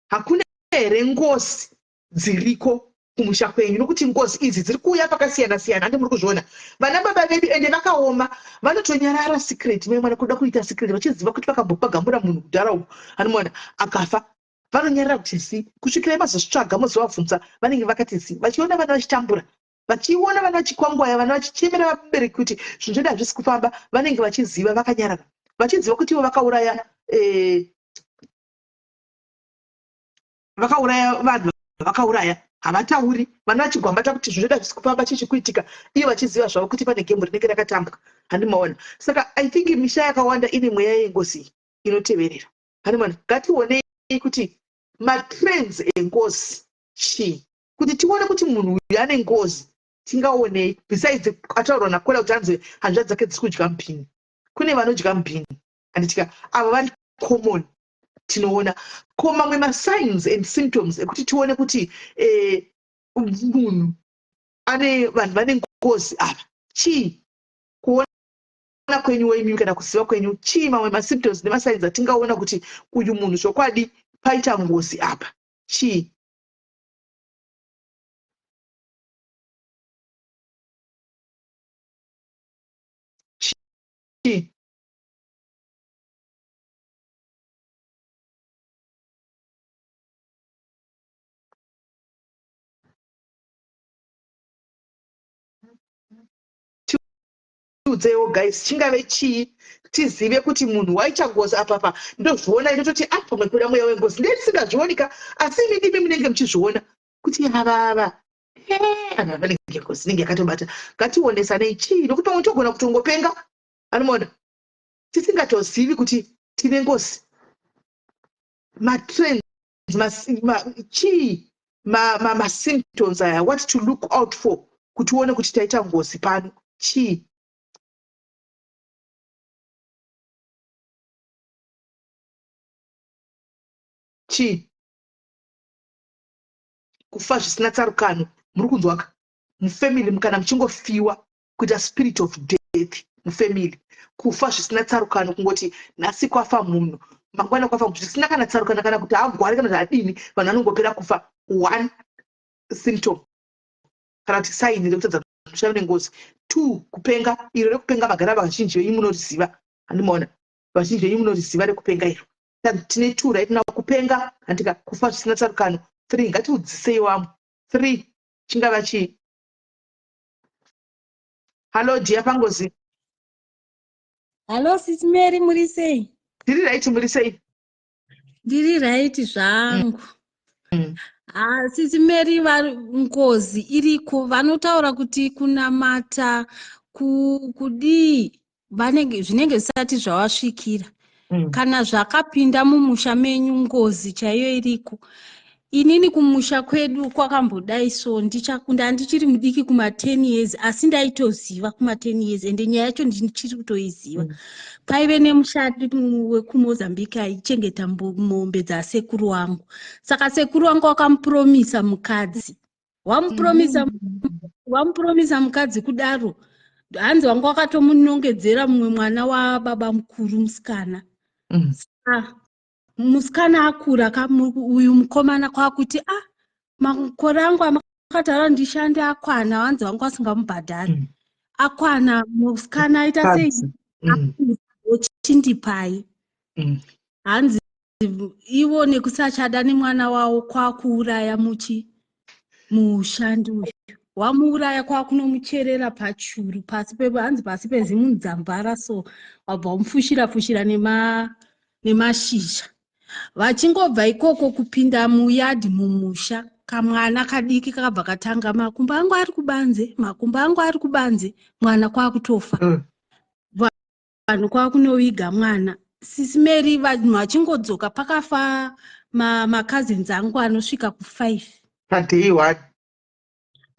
Hakuna here ngozi dziriko kumusha kwenyu nokuti ngozi idzi dziri kuuya pakasiyana siyana handi muri kuzviona vana baba vedu ende vakaoma vanotonyarara secret mai mwana kuda kuita secret vachiziva kuti vakambopagambura munhu kudhara uku anomuona akafa vanonyarara kuti zi kusvikira mazozvitsvaga mozovabvunza vanenge vakati zi vachiona vana vachitambura vachiona vana vachikwangwaya vana vachichemera vabereki kuti zvinhu zvedu hazvisi kufamba vanenge vachiziva vakanyarara vachiziva kuti ivo vakauraya eh, vakauraya vanhu vakauraya havatauri vana vachigwambata kuti zvinhu zvedu hazvisi kufamba chii chikuitika ivo vachiziva zvavo kuti pane gemu rinenge rakatambwa handimaona saka i think misha yakawanda ine mweya yengozi inoteverera handimaona ngationei kuti matrends engozi chii kuti tione kuti munhu uyu ane ngozi tingaonei besides ataurwa nakola kuti anzi hanzvadzi dzake dziri kudya mupini kune vanodya mupini handitika ava vari common tinoona ko mamwe masigns and symptoms ekuti tione kuti eh, munhu ane vanhu vane ngozi ava chii kuona kwenyu weimimi kana kuziva kwenyu chii mamwe masymptoms nemasigns atingaona kuti uyu munhu zvokwadi paita ngozi apa chii chii tiudzeiwo guys chingave chii tizive kuti munhu waita ngozi apapa ndozviona ndototi a ah, pamwe kuda mweya wengozi ndendisingazvioni ka asi imi ndimi munenge muchizviona kuti avava ava vanenge ngozi inenge yakatobata ngationesanei chii nokuti pamwe togona kutongopenga anomaona tisingatozivi kuti tine ngozi matrends chii masymptoms aya what to look out for kuti uone kuti taita ngozi pano chii chii kufa zvisina tsarukano muri kunzwaka mufamily kana muchingofiwa kuita spirit of death mufamily kufa zvisina tsarukano kungoti nhasi kwafa munhu mangwana kwafa zvisina kana tsarukano kana kuti agwari kana kuti adini vanhu vanongopera kufa one symptom kana kuti saini rekutadza kushava nengozi two kupenga iro rekupenga magara vazhinji venyu munoriziva handimaona vazhinji venyu munoriziva rekupenga iro tine two right now kupenga handika kufa zvisina tsarukano three ngatiudzisei wamwe three chingava chii Hallo dear pangozi. Hallo sis Mary muri sei? Ndiri right muri sei? Ndiri right zvangu. Ah, sis Mary ngozi iriko vanotaura kuti kunamata kudii vanenge zvinenge zvisati zvavasvikira mm. kana zvakapinda mumusha menyu ngozi chaiyo iriko inini kumusha kwedu kwakambodai so ndichakunda ndichiri mudiki kuma 10 years asi ndaitoziva kuma 10 years ende nyaya yacho ndichiri kutoiziva mm. paive nemushandi wekumozambique aichengeta mombe dzasekuru wangu saka sekuru wangu wakamupromisa mukadzi wamupromisa wamupromisa mukadzi kudaro hanzi wanga wakatomunongedzera mumwe mwana wababa mukuru musikana mm. musikana akura ka uyu mukomana kwakuti a ah, makore angu amakataura ndishande akwana hanzi vanga vasingamubhadhari mm. akwana musikana aita sei mm. ochindipai mm. hanzi ivo nekusachada nemwana wavo kwakuuraya muchi mushandi uyu wamuuraya kwakunomucherera pachuru pasi pe hanzi pasi pezimunzambara so wabva wamufushira fushira nema nemashizha vachingobva ikoko kupinda muyadhi mumusha kamwana kadiki kakabva katanga makumbo angu ari kubanze makumbo angu ari kubanze mwana kwakutofa mm. Vanhu kwakunoviga mwana sisi Mary vanhu vachingodzoka pakafa macousins ma angu anosvika ku5 paday one.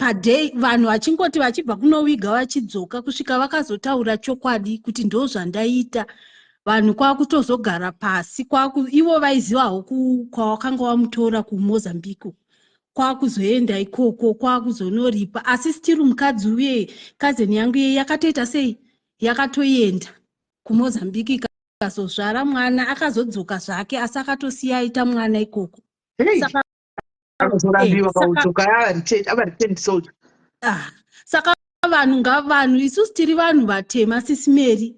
Paday vanhu vachingoti vachibva kunowiga vachidzoka kusvika vakazotaura chokwadi kuti ndo zvandaiita, vanhu kwakutozogara pasi kwaku ivo vaizivawo kwawakanga wamutora kuMozambique, kwakuzoenda ikoko kwakuzonoripa. Asi still mukadzi uye, cousin yangu iye, yakatoita sei, yakatoenda kuMozambique ikazozvara mwana, akazodzoka zvake, asi akatosiya aita mwana ikoko. Saka akazorambiwa kaudzoka ava returned soldier. Ah, saka vanhu ngavanhu isusu tiri vanhu vatema, Sisi Mary,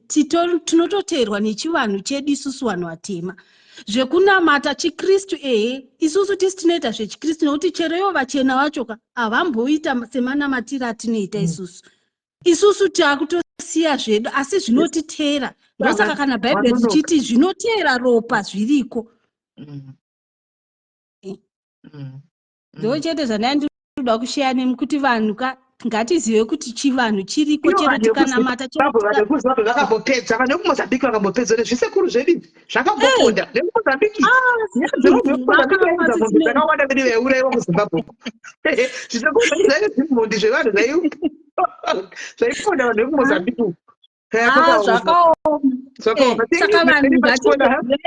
tinototeerwa nechivanhu chedu isusu vanhu vatema. Zvekunamata chiKristu, ehe, isusu tisi tinoita zvechikristu, nekuti chero ivo vachena vacho ka havamboita semanamatiro atinoita isusu. Isusu taakutosiya zvedu, asi zvinotiteera. Ndosaka kana Bhaibheri richiti zvinoteera ropa zviriko. Ndo chete zvandai ndinoda kusheya nemi, kuti vanhu ka ngatizive kuti chivanhu chiriko, chero tikanamata. Chero vakambopedza vanhu vekuMozambique, vakambopedza nezvisekuru zvedu izvi zvakamboponda vekuMozambique. VekuMozambique dzakawanda vedu vaiurayiwa kuZimbabwe. Zvisekuru zvedu zvaive zvimhondi zvevanhu zvaiponda vanhu vekuMozambique. Zvakaoma. Saka vanhu ngatizive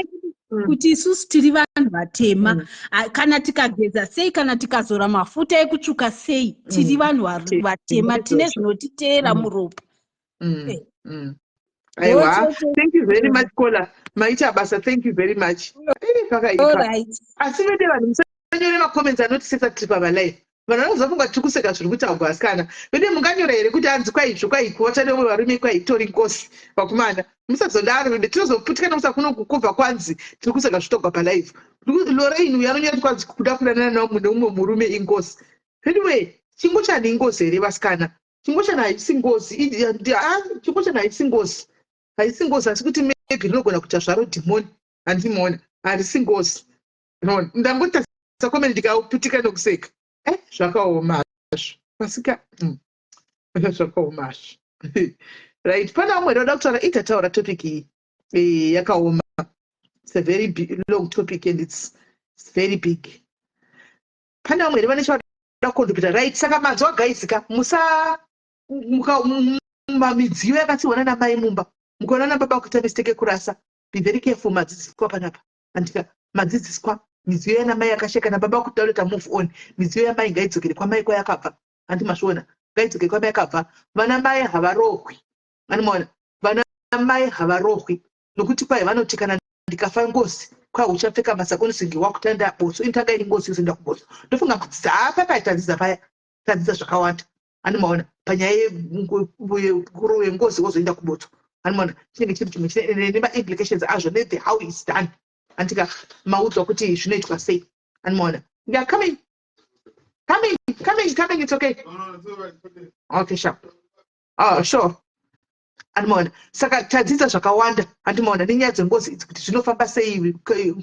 kuti isusu tiri vanhu vatema. Kana tikageza sei, kana tikazora mafuta ekutsvuka sei, tiri vanhu vatema, tine zvinotiteera muropa. Aiwa, thank you very much, caller. Maita basa, thank you very much. Pakaipa, asi vede vanhu musanyore macomments anotisesa tiri pavalive. Vanhu vanozofunga tiri kuseka zviri kutaurwa. Asikana vede, munganyora here kuti hanzi kwaizvo kwaikuvata nevamwe varume kwaitori ngosi? Vakomana, musazodaro vede, tinozoputika nokusa kuno kubva kwanzi tiri kuseka zvitogwa palive. Lorraine uyo anonyora kuti kwanzi kuda kudanana neumwe murume ingosi. Anyway, chingochani ingosi here, vasikana? Chingochani haisi ngozi. Chingochani haisi ngozi, haisi ngozi, asi kuti maybe rinogona kuita zvaro dhimoni, handimuona. Harisi ngozi. Ndangotarisa comment ndikaputika nokuseka. Zvakaoma hazvo pasika. Zvakaoma hazvo. Right, pane vamwe vanoda kutaura? Itataura topic iyi yakaoma. It's a very big, long topic and it's very big. Pane vamwe here vane chavada kucontributa? Right, saka manzwa guys ka, musa midziyo yakasiwana namai mumba, mukaona nababa kuita mistake yekurasa, be very careful. Madzidziswa panapa, andika? Madzidziswa midziyo yanamai yakasheka nababa kuti dauda move on. Midziyo yamai ngaidzokere kwamai kwayakabva, handi mazviona? Ngaidzokere kwamai yakabva. Vana mai havarohwi, anomaona? Vana mai havarohwi, nokuti kwai vanoti kana ndikafa ngozi, kwai uchapfeka masakonisingi wakutanda botso, inotanga iri ngozi yozoenda kubotso. Ndofunga kudzidza apa paya tadzidza paya, tadzidza zvakawanda, anomaona? Panyaya yengozi wozoenda kubotso, anomaona? Chinenge chiri chimwe nemaimplications azvo nethe how it's done, andika? Maudzwa kuti zvinoitwa sei, anomaona? Yeah, coming, coming, coming, coming. It's okay. Okay, sure. Oh, sure. Andimaona? Saka tadzidza zvakawanda, andimaona, nenyaya dzengozi idzi, kuti zvinofamba sei,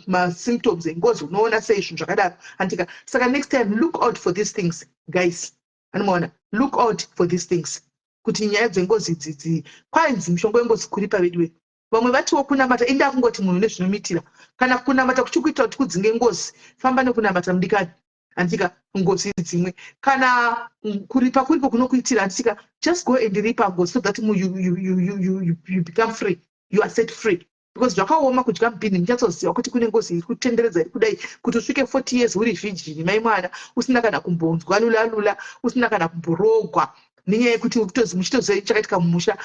masymptoms engozi unoona sei, zvinhu zvakadaro, andika? Saka next time look out for these things, guys, andimaona? Look out for these things, kuti nyaya dzengozi idzi kwainzi mishongo yengozi kuripa veduwe. Vamwe vatiwo kunamata. Inda kungoti munhu nezvinomitira, kana kunamata kuchikuita kuti kudzinge ngozi, famba nekunamata mudikani, handika? Ngozi dzimwe, kana kuripa kuriko kunokuitira, handika? Just go and ripa ngozi so that you, you, you, you, you, you become free, you are set free, because zvakaoma kudya mupini muchatsoziva kuti kune ngozi iri kutenderedza iri kudai, kuti usvike 40 years uri virgin, mai mwana, usina kana kumbonzwa lula lula, usina kana kumborogwa, nenyaya yekuti muchitoziva chakaitika mumusha.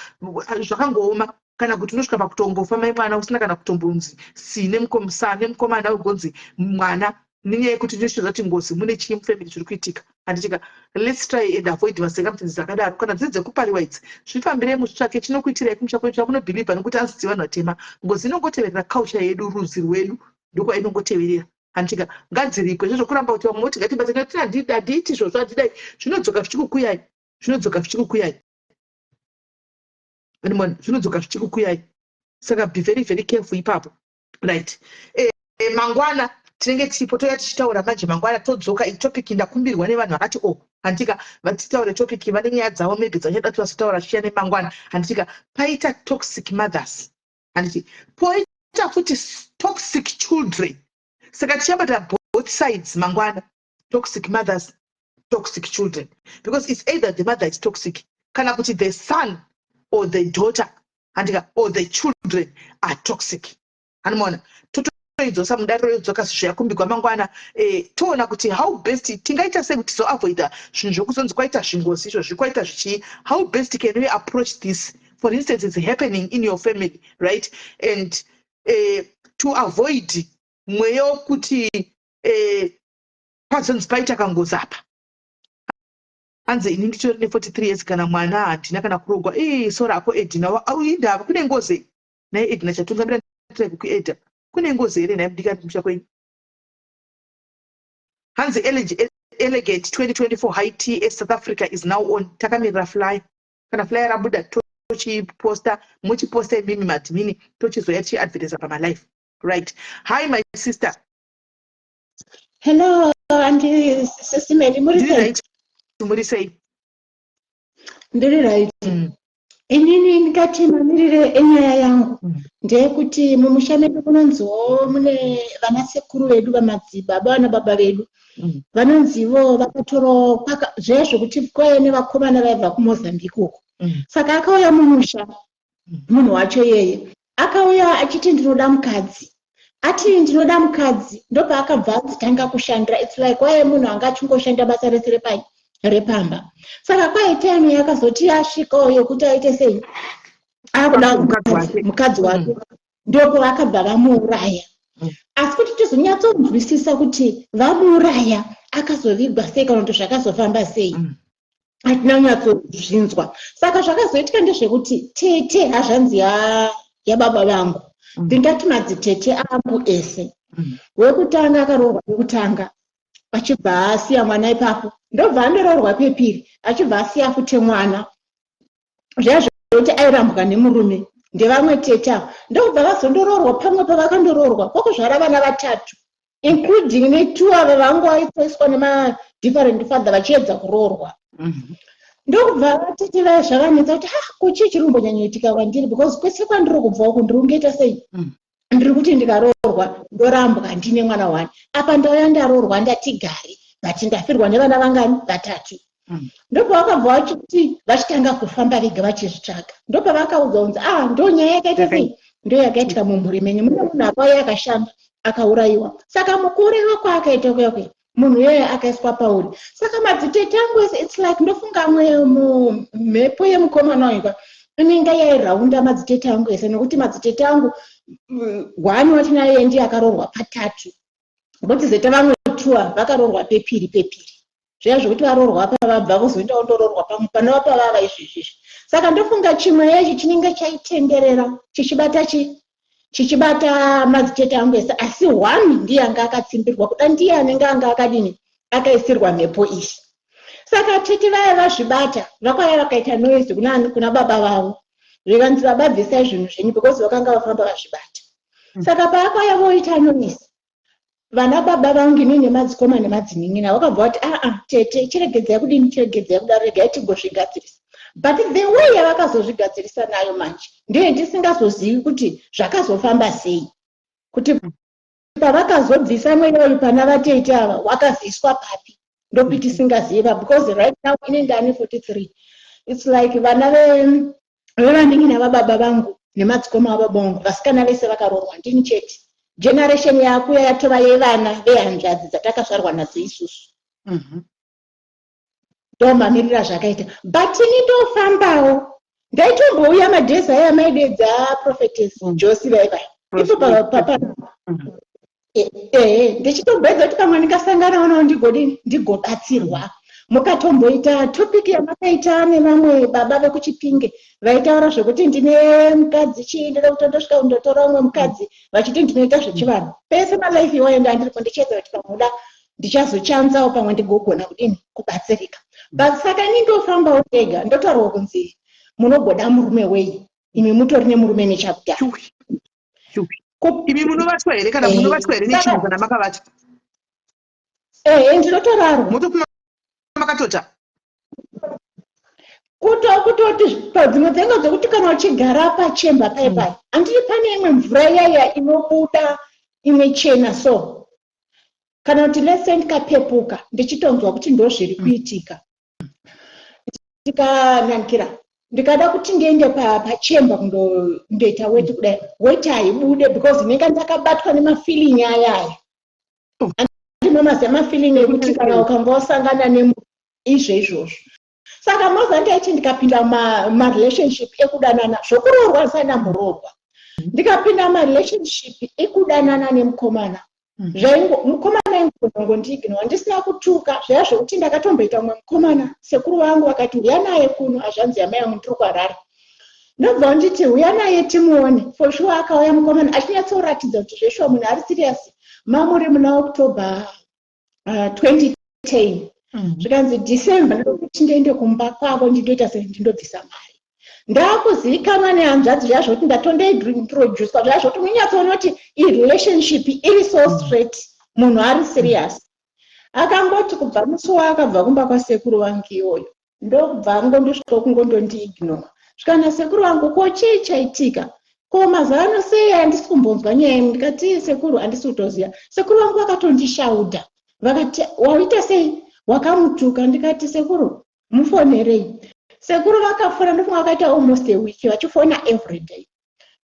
Zvakangooma. Kana kuti unosvika pakutongofa, mai mwana, usina kana kutombonzi si sa nemukomana ugonzi mwana, nenyaya yekuti tinochiziva kuti ngozi mune chii mufamily zviri kuitika, handitika? Let's try and avoid macircumstances akadaro. Kana dziri dzekupariwa idzi, zvifambirei muzvitsvake chinokuitirai kumusha kwedu chamunobhilivha, nokuti anzi vanhu vatema ngozi inongoteverera culture yedu, rudzi rwedu ndokwainongoteverera, handitika? Ngadziripwe. Zvezvokuramba kuti vamwe voti ngatibatsire, handiiti izvozvo, handidai, zvinodzoka zvichikukuyai, zvinodzoka zvichikukuyai, zvinodzoka zvichikukuyai. Saka be very very careful ipapo. Right, mangwana tinenge tiripo, toya tichitaura manje. Mangwana todzoka itopic ndakumbirwa nevanhu vakati o, handitika, vatitaure topic. Vane nyaya dzavo maybe dzachada kuti vazotaura chiya nemangwana, handitika? Paita toxic mothers, handiti? Poita futi toxic children. Saka tichabata both sides mangwana, toxic mothers. Toxic children, because it's either the mother is toxic kana kuti the son or the daughter, handika, or the children are toxic. Anomaona totoidzosa mudariro, yodzoka zvayakumbigwa mangwana. Toona kuti how best tingaita sei kuti tizoavoida zvinhu zvokuzonzi kwaita zvingozi izvozvi, kwaita zvichii. How best can we approach this? For instance, it's happening in your family, right? And to avoid mweya wokuti pazonzi paita kangozi apa. Hanzi ini nditori ne43 years, kana mwana handina, kana kurogwa. Ii, sora ako Edina, indava kune ngozi naye Edina chatungamira ndiri kukuedha. Kune ngozi here nhai mudikani kumusha kwenyu? Hanzi Elegant 2024 high tea South Africa is now on. Takamirira flyer. Kana flyer rabuda, tochiposta, muchiposta imimi maadmin, tochizoya tichiadvertisa pamalive, right? Hi, my sister. Hello, Auntie Sisi Meli, muri Ndiri sei? right, muri sei? Ndiri right. Inini ndingati mamirire enyaya yangu ndeyekuti mumusha medu munonziwo mune vanasekuru vedu, vamadzibaba vanababa vedu, vanonzivo vakatorawo zviya zvokuti kwaiva nevakomana vaibva kuMozambique uko. Saka akauya mumusha munhu wacho iyeye, akauya achiti, "Ndinoda mukadzi." Ati, "Ndinoda mukadzi," ndopaakabva adzitanga kushandira. It's like waive munhu anga achingoshanda basa rese repamba. Saka kwai time yakazoti yasvikawo yokuti aite sei, akuda mukadzi wake, ndipo vakabva vamuuraya. Asi kuti tizonyatsonzwisisa kuti vamuuraya, akazovigwa sei, kana kuti zvakazofamba sei, hatina kunyatsozvinzwa. Saka zvakazoitika ndezvekuti tete, hazvanzi yababa vangu, ndingati madzitete angu ese, wekutanga akaroorwa pekutanga, achibva asiya mwana ipapo, ndobva andoroorwa pepiri, achibva asiya futi mwana. Zviya zvekuti airambwa nemurume ndevamwe tete avo. Ndokubva vazondoroorwa pamwe, pavakandoroorwa kwakuzvara vana vatatu, including netwo ava vanga vaitoiswa nemadifferent father vachiedza kuroorwa. Ndokubva vatete vaya zvavanetsa kuti, "Ha, kuchii chiri kumbonyanyoitika kwandiri? Because kwese kwandiri kubva uku, ndiri kungoita sei? Ndiri kuti ndikaroorwa ndorambwa, ndine mwana wani. Apa ndauya ndaroorwa, ndatigari, but ndafirwa nevana vangani? Vatatu." Ndopavakabva vachiti vachitanga kufamba vega vachizvitsvaga. Ndopavakaudzwa kunzi, "Ah, ndo nyaya yakaita sei, ndo yakaitika mumhuri menyu. Mune munhu akauya akashanda, akaurayiwa." Saka mukuurayiwa kwaakaita kuya kuya, munhu iyeye akaiswa pauri. Saka madzitete angu ese, it's like ndofunga mhepo yemukomana waikwa inenge yairaunda madzitete angu ese, nekuti madzitete angu, one watinaye ndiye akaroorwa patatu, votizoita vamwe two vakaroorwa pepiri pepiri. Zviya zvokuti varoorwa pavabva, vozoenda kundoroorwa pamwe panova pavava izvezvizvi. Saka ndofunga chimwe ichi chinenge chaitenderera chichibata chichibata madzitete angu ese. Asi one ndiye anga akatsimbirwa kuda, ndiye anenge anga akadini, akaisirwa mhepo iyi. Saka tete vaya vazvibata, vakauya vakaita noise kuna baba vavo, zvikanzi, "Baba, bvisai zvinhu zvenyu," because vakanga vafamba vazvibata. Saka paakauya voita noise, vana baba vangu, inini nemadzikoma nemadzinin'ina, vakabva vati, "Aa, tete, chiregedzai kudini, chiregedzai kudaro, regai tigozvigadzirisa." But the way yavakazozvigadzirisa nayo manje ndeye ndisingazozivi kuti zvakazofamba sei, kuti pavakazobvisa mweya uyu pana vatete ava, wakazoiswa papi, ndopi tisingaziva. Because right now ine ndane 43. It's like vana vevanin'ina vababa vangu nemadzikoma vababa vangu, vasikana vese vakaroorwa, ndini chete. Generation yakuya yatova yevana vehanzvadzi dzatakazvarwa nadzo isusu. Ndomamirira zvakaita. But ini ndofambawo, ndaitombouya madhezi aya maidedza Prophetess Josi vaivai ipo papa. Ehe, ndichitombedza kuti pamwe ndingasanganawo nawo, ndigodini, ndigobatsirwa. Mukatomboita topic yamakaita nevamwe baba vekuChipinge vaitaura zvekuti, "Ndine mukadzi chii, ndoda kuti ndosvika kundotora umwe mukadzi," vachiti, "Ndinoita zvechivanhu." Pese malife iwayo ndandiripo ndichiedza kuti pamwe ndichazochanzawo, pamwe ndigogona kudini, kubatsirika. But saka ini ndofambawo ndega, ndotaurwa kunzi, "Munogoda murume wei imi mutori nemurume nechakudhara?" Imi munovatwa here? Kana munovatwa here nechinhu kana makavata? Ehe, ndinotorarwa. Motopima makatota? Kutoti padzimwe dzenga dzekuti kana uchigara pachemba pai pai, handiti pane imwe mvura iyaya inobuda, imwe chena? So Kana kuti let's say ndikapepuka ndichitonzwa kuti ndozviri kuitika. Ndikananikira ndikada kuti ndiende pachemba kundoita weti kudai, weti haibude because ndinenge ndakabatwa nemafeeling ayaya. Andinomaziva mafeeling ekuti kana ukanga wasangana nemunhu izvo izvozvo. Saka moza ndaiti ndikapinda marelationship ekudanana, zvokuroorwa ndisati ndamboroorwa, ndikapinda marelationship ekudanana nemukomana, zvaingo mukomana aingongondiignora ndisina kutuka. Zvaya zvokuti ndakatomboita mumwe mukomana, sekuru vangu vakati huya naye kuno, hazvanzi yamai yangu, ndiri kuHarare, ndobva nditi huya naye timuone. For sure akauya mukomana achinyatsoratidza kuti zveshuwa munhu ari serious. Mamuri muna October 2010, zvikanzi December ndokuti ndiende kumba kwavo ndindoita se ndindobvisa mari. Ndakuzivikanwa nehanzvadzi, zviya zvokuti ndatondointroducwa, zviya zvokuti munyatsoona kuti irelationship iri so straight, munhu ari serious. Akangoti kubva musi waakabva kumba kwasekuru vangu iyoyo, ndokubva angondosvika kungondondiignora. Svikana sekuru vangu, ko chii chaitika? Ko mazuva ano sei handisi kumbonzwa nyaya yemu? Ndikati sekuru, handisi kutoziva. Sekuru vangu vakatondishaudha, vakati waita sei, wakamutuka? Ndikati sekuru, mufonerei. Sekuru vakafona, ndofunga vakaita almost a week vachifona every day,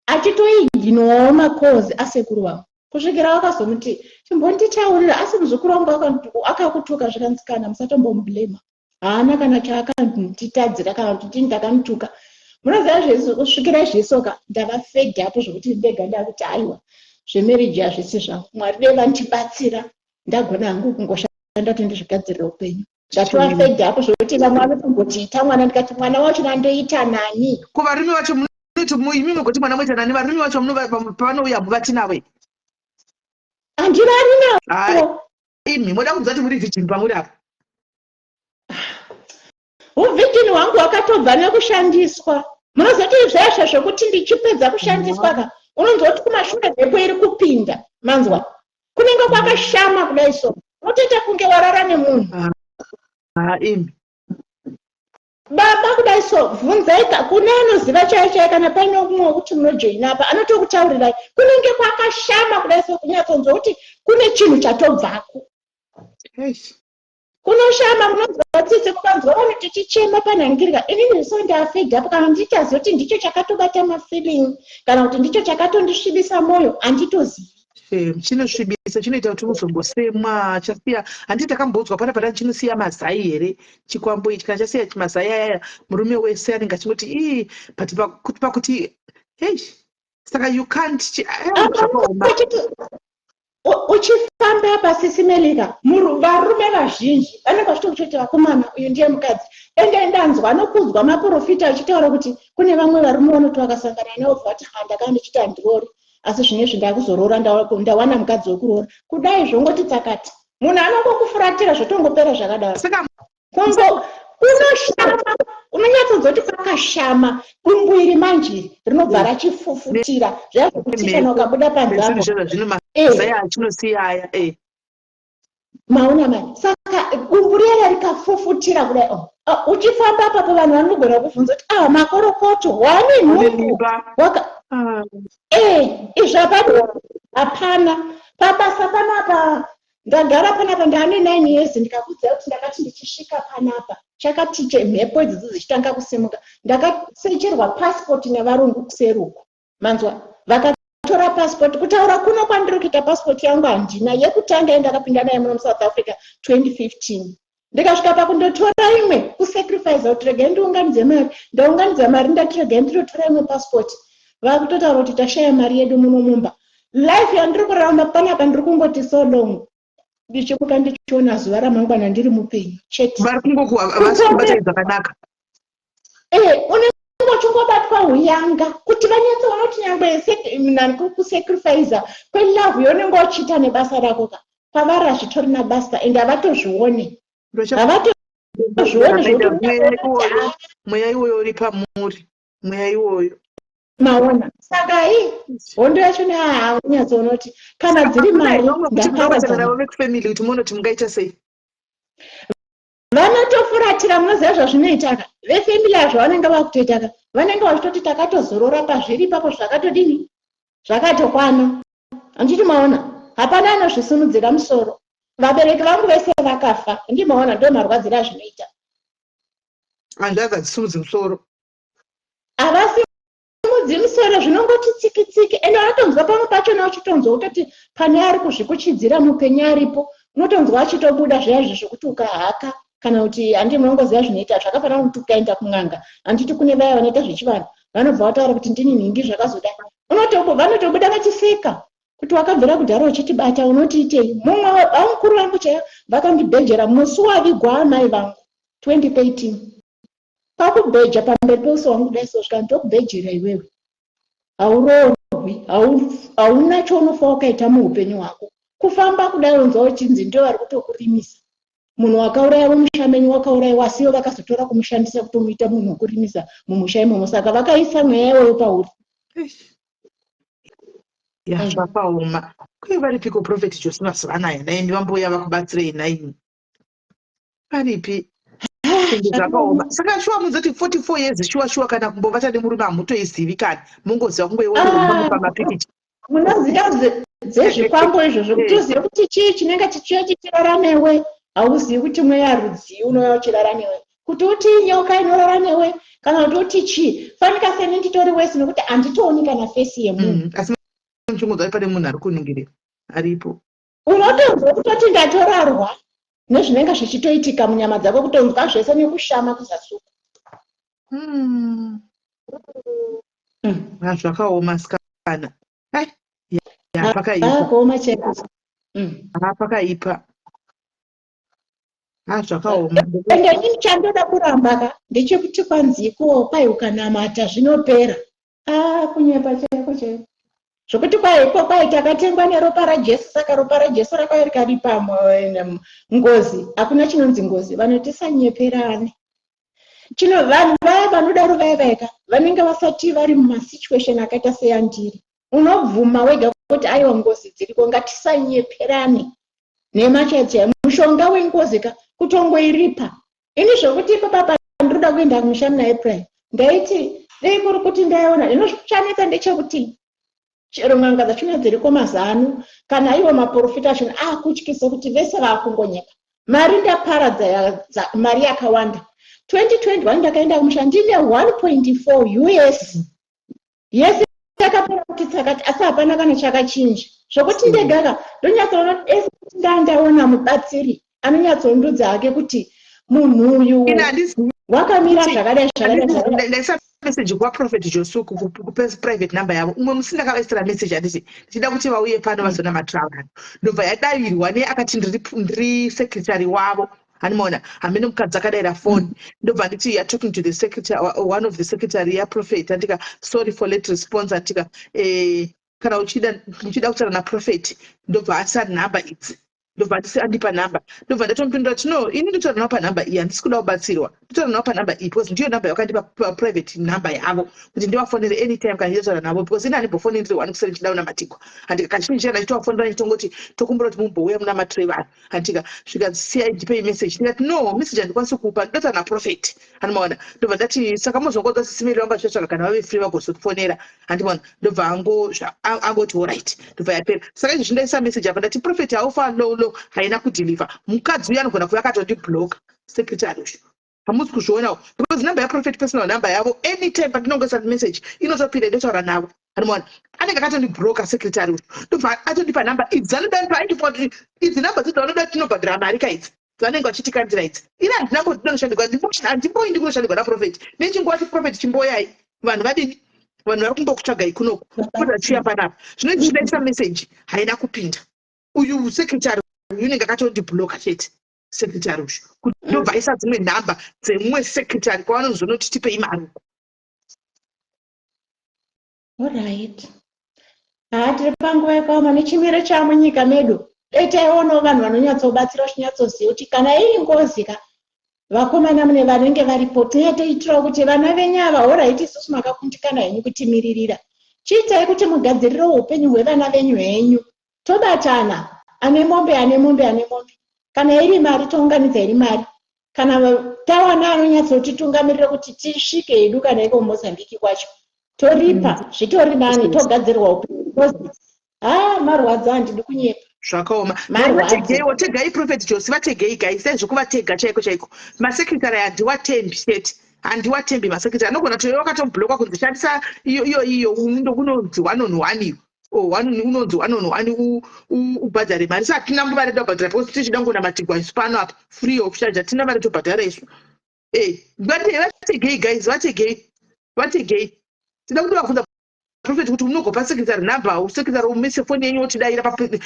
achitoignorawo macalls asekuru vangu, kusvikira vakazomuti chimbonditaurira, asi muzukuru wangu akakutuka? Zvikanzi kana musatombomublema, haana kana chaakanditadzira kana kuti tini ndakamutuka. Munoziva zvese kusvikira izvesoka ndava fed up zvokuti ndega ndakuti aiwa, zvemarriage hazvisi zvangu. Mwari dei vandibatsira, ndagona hangu kungoshanda kuti ndizvigadzirire upenyu. Ndatova fed up zvokuti vamwe vanotomboti ita mwana, ndikati mwana wacho nandoita nani? Ko varume vacho munoti imi mugoti mwana moita nani? Varume vacho pavanouya muvati navo? Handirari navo. Imi moda kunzwa kuti muri virgin pamuri apa? Uvirgin hwangu hwakatobva nekushandiswa. Munozoti zveshe zvokuti ndichipedza kushandiswa ka, unonzwa kuti kumashure mhepo iri kupinda, manzwa kunenge kwakashama kudai, so unotoita kunge warara nemunhu. Imi. Baba, kudai so bvunzai kune anoziva chaiyo chaiyo. Kana paine umwe wekuti munojoina apa, anotokutaurirai kunenge kwakashama kudai so, kunyatsonzwa kuti kune chinhu chatobvako. Kunoshama, munonzwa tsitsi mukanzwa vanhu tichichema panhangirika. Inini so ndafed up, kana ndichazoti ndicho chakatobata mafeeling kana kuti ndicho chakatondisvibisa mwoyo, handitozivi. Chinosvibisa, chinoita kuti uzombosemwa. Chasiya, handiti takambodzwa pana padani, chinosiya mazai here chikwambo ichi? Kana chasiya mazai ayaya, murume wese anenge achingoti ii, but pakuti hei, saka you can't zvakaoma. Uchifamba pasisimelika, varume vazhinji vanenge vachitokuchoti vakomana, uyu ndiye mukadzi. Ende ndanzwa anokudzwa maprofita achitaura kuti kune vamwe varume vanoti vakasangana nevo vati ha, ndakanga ndichiti handiroori, asi zvinezvi ndakuzoroora, ndawana mukadzi wekuroora. Kudai zvongoti tsakati, munhu anongokufuratira, zvotongopera zvakadaro. Kungo kunoshama, unonyatsonzwa kuti kwakashama. Dumbu iri manje rinobva rachifufutira, zviya zvokuti kana ukabuda panze apo zvino mazai achinosiya aya. Maona mani, saka dumbu riya rikafufutira kudai, oh, ah, uchifamba apapo vanhu vanogona kuvhunza kuti ah, makorokoto, wane nhumbu waka izvi hapana, hapana pabasa panapa. Ndagara panapa ndaane 9 years. Ndikakuudzai kuti ndakati ndichisvika panapa, chakati chemhepo idzodzo dzichitanga kusimuka, ndakasecherwa passport nevarungu kuseruku, manzwa? Vakatora passport. Kutaura kuno kwandiri kuita, passport yangu handina. Yekutanga yandakapinda nayo muno muSouth Africa 2015, ndikasvika pakundotora imwe, kusacrifice kuti regai ndiunganidze mari. Ndaunganidza mari, ndati regai ndinotora imwe passport, vakutotaura kuti tashaya mari yedu muno mumba. Life yandiri kurarama panapa, ndiri kungoti so long ndichimuka ndichiona zuva ramangwana ndiri mupenyu chete. Vari kungokuvabatai zvakanaka. Unenge uchingobatwa uyanga kuti vanyatsoona kuti nyangwe kusacrifica kwelove yaunenge uchiita nebasa rako ka, kwavari hazvitorina basa, ende havatozvioni, havatozvioni zvokuti Mweya iwoyo uri pamuri, mweya iwoyo. Maona, saka i hondo yacho nehaaunyatsoona kuti kana dziri mari ndaparadzana navo vekufamily kuti muone kuti mungaita sei. Vanotofuratira. Munoziva zvazvinoita ka, vefamily azvo vanenge vakutoita ka, vanenge vachitoti takatozorora pazviri ipapo, zvakatodini, zvakatokwana, handiti? Maona, hapana anozvisimudzira musoro. Vabereki vangu vese vakafa, ndimaona ndo marwadziro azvinoita. Hanzvadzi hadzisimudzi musoro. Havasimudzi musoro, zvinongoti tsiki tsiki. Ende unotonzwa pamwe pachona uchitonzwa kutoti pane ari kuzvikuchidzira mupenyu aripo, unotonzwa achitobuda zviya izvi zvekuti ukahaka kana kuti handi munongoziva zvinoita zvakafanana kuti ukaenda kun'anga, handiti kune vaya vanoita zvechivanhu vanobva vataura kuti ndini nhingi zvakazoda, vanotobuda vachiseka kuti wakabvira kudhara uchitibata unotiitei. Mumwe vamukuru vangu chaivo vakandibhejera musi wavigwa amai vangu 2013, kwakubheja pamberi peuso wangu kudai so, svika ndokubhejera iwewe, hauroorwi, hauna chaunofa wakaita muupenyu hwako. Kufamba kudai unzwa uchinzi ndio vari kutokurimisa. Munhu wakauraya mumusha menyu wakaurayiwa, asiwo vakazotora kumushandisa kutomuita munhu wekurimisa mumusha imomo, saka vakaisa mweya iwoyo pauri. Ya, zvakaoma. Kuye varipiko Prophet Jose mazuva anaya? Naimi vambouya vakubatsirei naimi? Varipi? Ende zvakaoma. Saka shuwa munzoti 44 years, shuwa shuwa kana kumbovata nemurume hamutoizivi kani, mongoziva kungoiona pamapikicha. Munoziva dzezvikwambo izvozvo, kuti uzive kuti chii chinenge chichiuya chichirara newe, hauzivi kuti mweya rudzii unouya uchirara newe, kuti uti nyoka inorara newe kana kuti uti chii. Fanika seni nditori wesi nekuti handitooni kana face yemunhu. Asi muchingonzwa pane munhu ari kuningirira aripo. Unotonzwa kutoti ndatorarwa nezvinenge zvichitoitika munyama dzako, kutonzwa zvese nekushama kuzasi uku. Ah, zvakaoma sikana. Ai, ya, pakaipa. Kuoma chaiko. Ah, pakaipa. Ah, zvakaoma. Ende inini chandoda kuramba ka ndechekuti kwanziko kwai ukanamata zvinopera. Ah, kunyepa chaiko chaiko, zvokuti kwaiko kwai takatengwa neropa raJesu, saka ropa raJesu rakauya rikaripa ngozi. Hakuna chinonzi ngozi, vanhu tisanyeperane. Chino vanhu vaya vanodaro vaya vaika vanenge vasati vari mumasituation akaita seyandiri. Unobvuma wega kuti aiwa, ngozi dziriko. Ngatisanyeperane nhema chaidzo. Mushonga wengozi ka kutongoiripa. Ini zvokuti ipapa pandiroda kuenda kumusha muna April, ndaiti dei kuri kuti ndaiona ino. Chanetsa ndechekuti chero n'anga dzachona dziriko mazano kana ivo maprofita achona akutyisa kuti vese vaakungonyeka. Mari ndaparadza mari yakawanda. 2021 ndakaenda kumusha ndine 1.4 US yese yakapera kuti tsakati, asi hapana kana chakachinja. Zvokuti ndegaka ndonyatsoona kuti ese kuti ndandaona mubatsiri anonyatsondudza hake kuti munhu uyu wakamira zvakadai zvakadai zvakadai. Ndaisa message kwaProphet Josuku kuprivate number yavo umwe musi. Ndakavaisira message, handiti, ndichida kuti vauye pano vazonamatira vanhu. Ndobva yadavirwa neakati ndiri secretary wavo. Handimaona hamene mukadzi akadaira phone. Ndobva nditi, "You are talking to the secretary, one of the secretary yaprophet." Andika, "Sorry for late response." Andika, "Kana uchida, muchida kutaura naprophet." Ndobva asa nhamba idzi, ndobva andisi andipa nhamba. Ndobva ndatomupindura kuti, "No, ini ndotaura navo panhamba iyi, handisi kuda kubatsirwa. Ndotaura navo panhamba iyi because ndiyo nhamba yakandipa, private number yavo, kuti ndivafonere anytime kana ndichitaura navo, because ini handimbofoni ndiri one kuseri ndichida kunamatigwa." Handika kazhinji kana ndichitovafonera ndichitongoti, "Tokumbura kuti mumbouya munamatire vanhu." Handika svika, "Siyai, ndipei message." Ndikati, "No, message handikwanisi kupa, ndotaura naprophet." Handimaona. Ndobva ndati, "Saka muzongodza Sisi Meri vanga vachivatsvaga, kana vave free vagozotifonera." Handimaona. Ndobva angoti, "Alright." Ndobva yapera. Saka izvo zvindaisa message apa, ndati, "Prophet, haufa low low." Haina kudeliver. Mukadzi uyu anogona kuva akatondibloka, secretary uyu. Hamusi kuzvionawo because number yaprophet, personal number yavo, anytime pandinongoisa message inotopinda, indotaura navo. Handimaona. Anenge akatondibloka secretary uyu. Ndobva atondipa nhamba idzi dzanoda paindipa kuti idzi nhamba dzidzi vanoda tinobhadhira mari ka idzi vanenge vachitikandira idzi. Ini handina mbondinonoshandirwa, handimboindi kunoshandirwa naprophet. Nechinguva ti, "Prophet, chimboyai, vanhu vadini, vanhu vari kumbokutsvagai kunoku." Kuti achiuya panapa zvino ndichidaisa message haina kupinda. Uyu secretary uyu unenge akatondibloka chete, secretary uyu, kuti ndobva aisa dzimwe nhamba dzemumwe secretary kwavanozonoti tipei mari uko. Alright. Haa, tiri panguva yakaoma nechimiro chamunyika medu. Dai taionawo vanhu vanonyatsobatsira vachinyatsoziva kuti kana iri ngozi ka, vakomana mune vanenge varipo, tinyatoitirawo kuti vana venyu ava. Alright, isusu makakundikana henyu kutimiririra, chiitai kuti mugadzirirewo upenyu hwevana venyu henyu. Tobatana, ane mombe ane mombe, ane mombe, kana iri mari tounganidza iri mari, kana tawana anonyatsotitungamirira kuti tisvike hedu kana iko Mozambiki kwacho, toripa. Zvitori nani, togadzirwa upenyu because ha, marwadzo, handidi kunyepa. Zvakaoma. Marwadzo. Vategeiwo, tegai Prophet Josi, vategei guys, dai zvekuvatega chaiko chaiko. Masecretary handiwatembi chete, handiwatembi masecretary. Anogona kuti wakatoblockwa kunzi shandisa iyo iyo iyo unonzi one on one iyo. Oh, one unonzi one on one ubhadhare mari. Saka hatina mari tobhadhara because tichida kungonamatirwa isu pano apa free of charge, hatina mari tobhadhara isu. Eh, vategei guys, vategei, vategei. Tida kuti vabvunza Prophet kuti unogopa secretary number, secretary umise foni yenyu wotidaira pa vategei.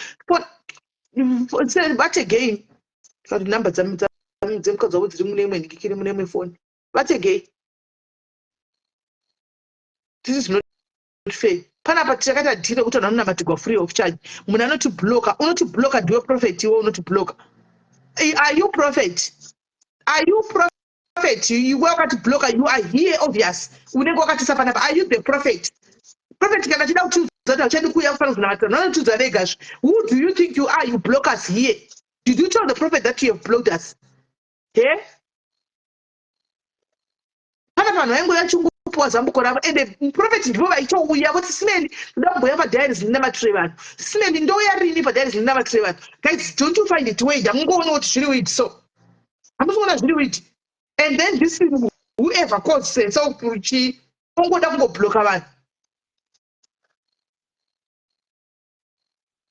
Kuti number dzemukadzi wavo dziri mune imwe nhikikiri, mune imwe foni. Vategei. This is not fair. Panapa takaita deal rekuti vanhu vanonamatirwa free of charge. Munhu anotibloka, unotibloka ndiwe prophet iwe unotibloka. Are you prophet? Are you prophet? Iwe wakatibloka, you are here obvious. Unenge wakatisa panapa. Are you the prophet? Prophet kana achida kutiudza kuti hauchadi kuuya kufanira kuzonamatira, vanotiudza vegazve. Who do you think you are? You block us here. Did you tell the prophet that you have blocked us? He? Pana vanhu vaingouya vachingopuwa zambuko ravo, ende prophet ndivo vaitouya voti, "Simeni, ndoda kumboya padiaries ndinamatire vanhu. Simeni, ndouya rini padiaries ndinamatire vanhu?" Guys, don't you find it weird? Hamungoona kuti zviri weird? So hamusi kuona zviri weird? And then this whoever calls himself chi ongoda kungobloka vanhu.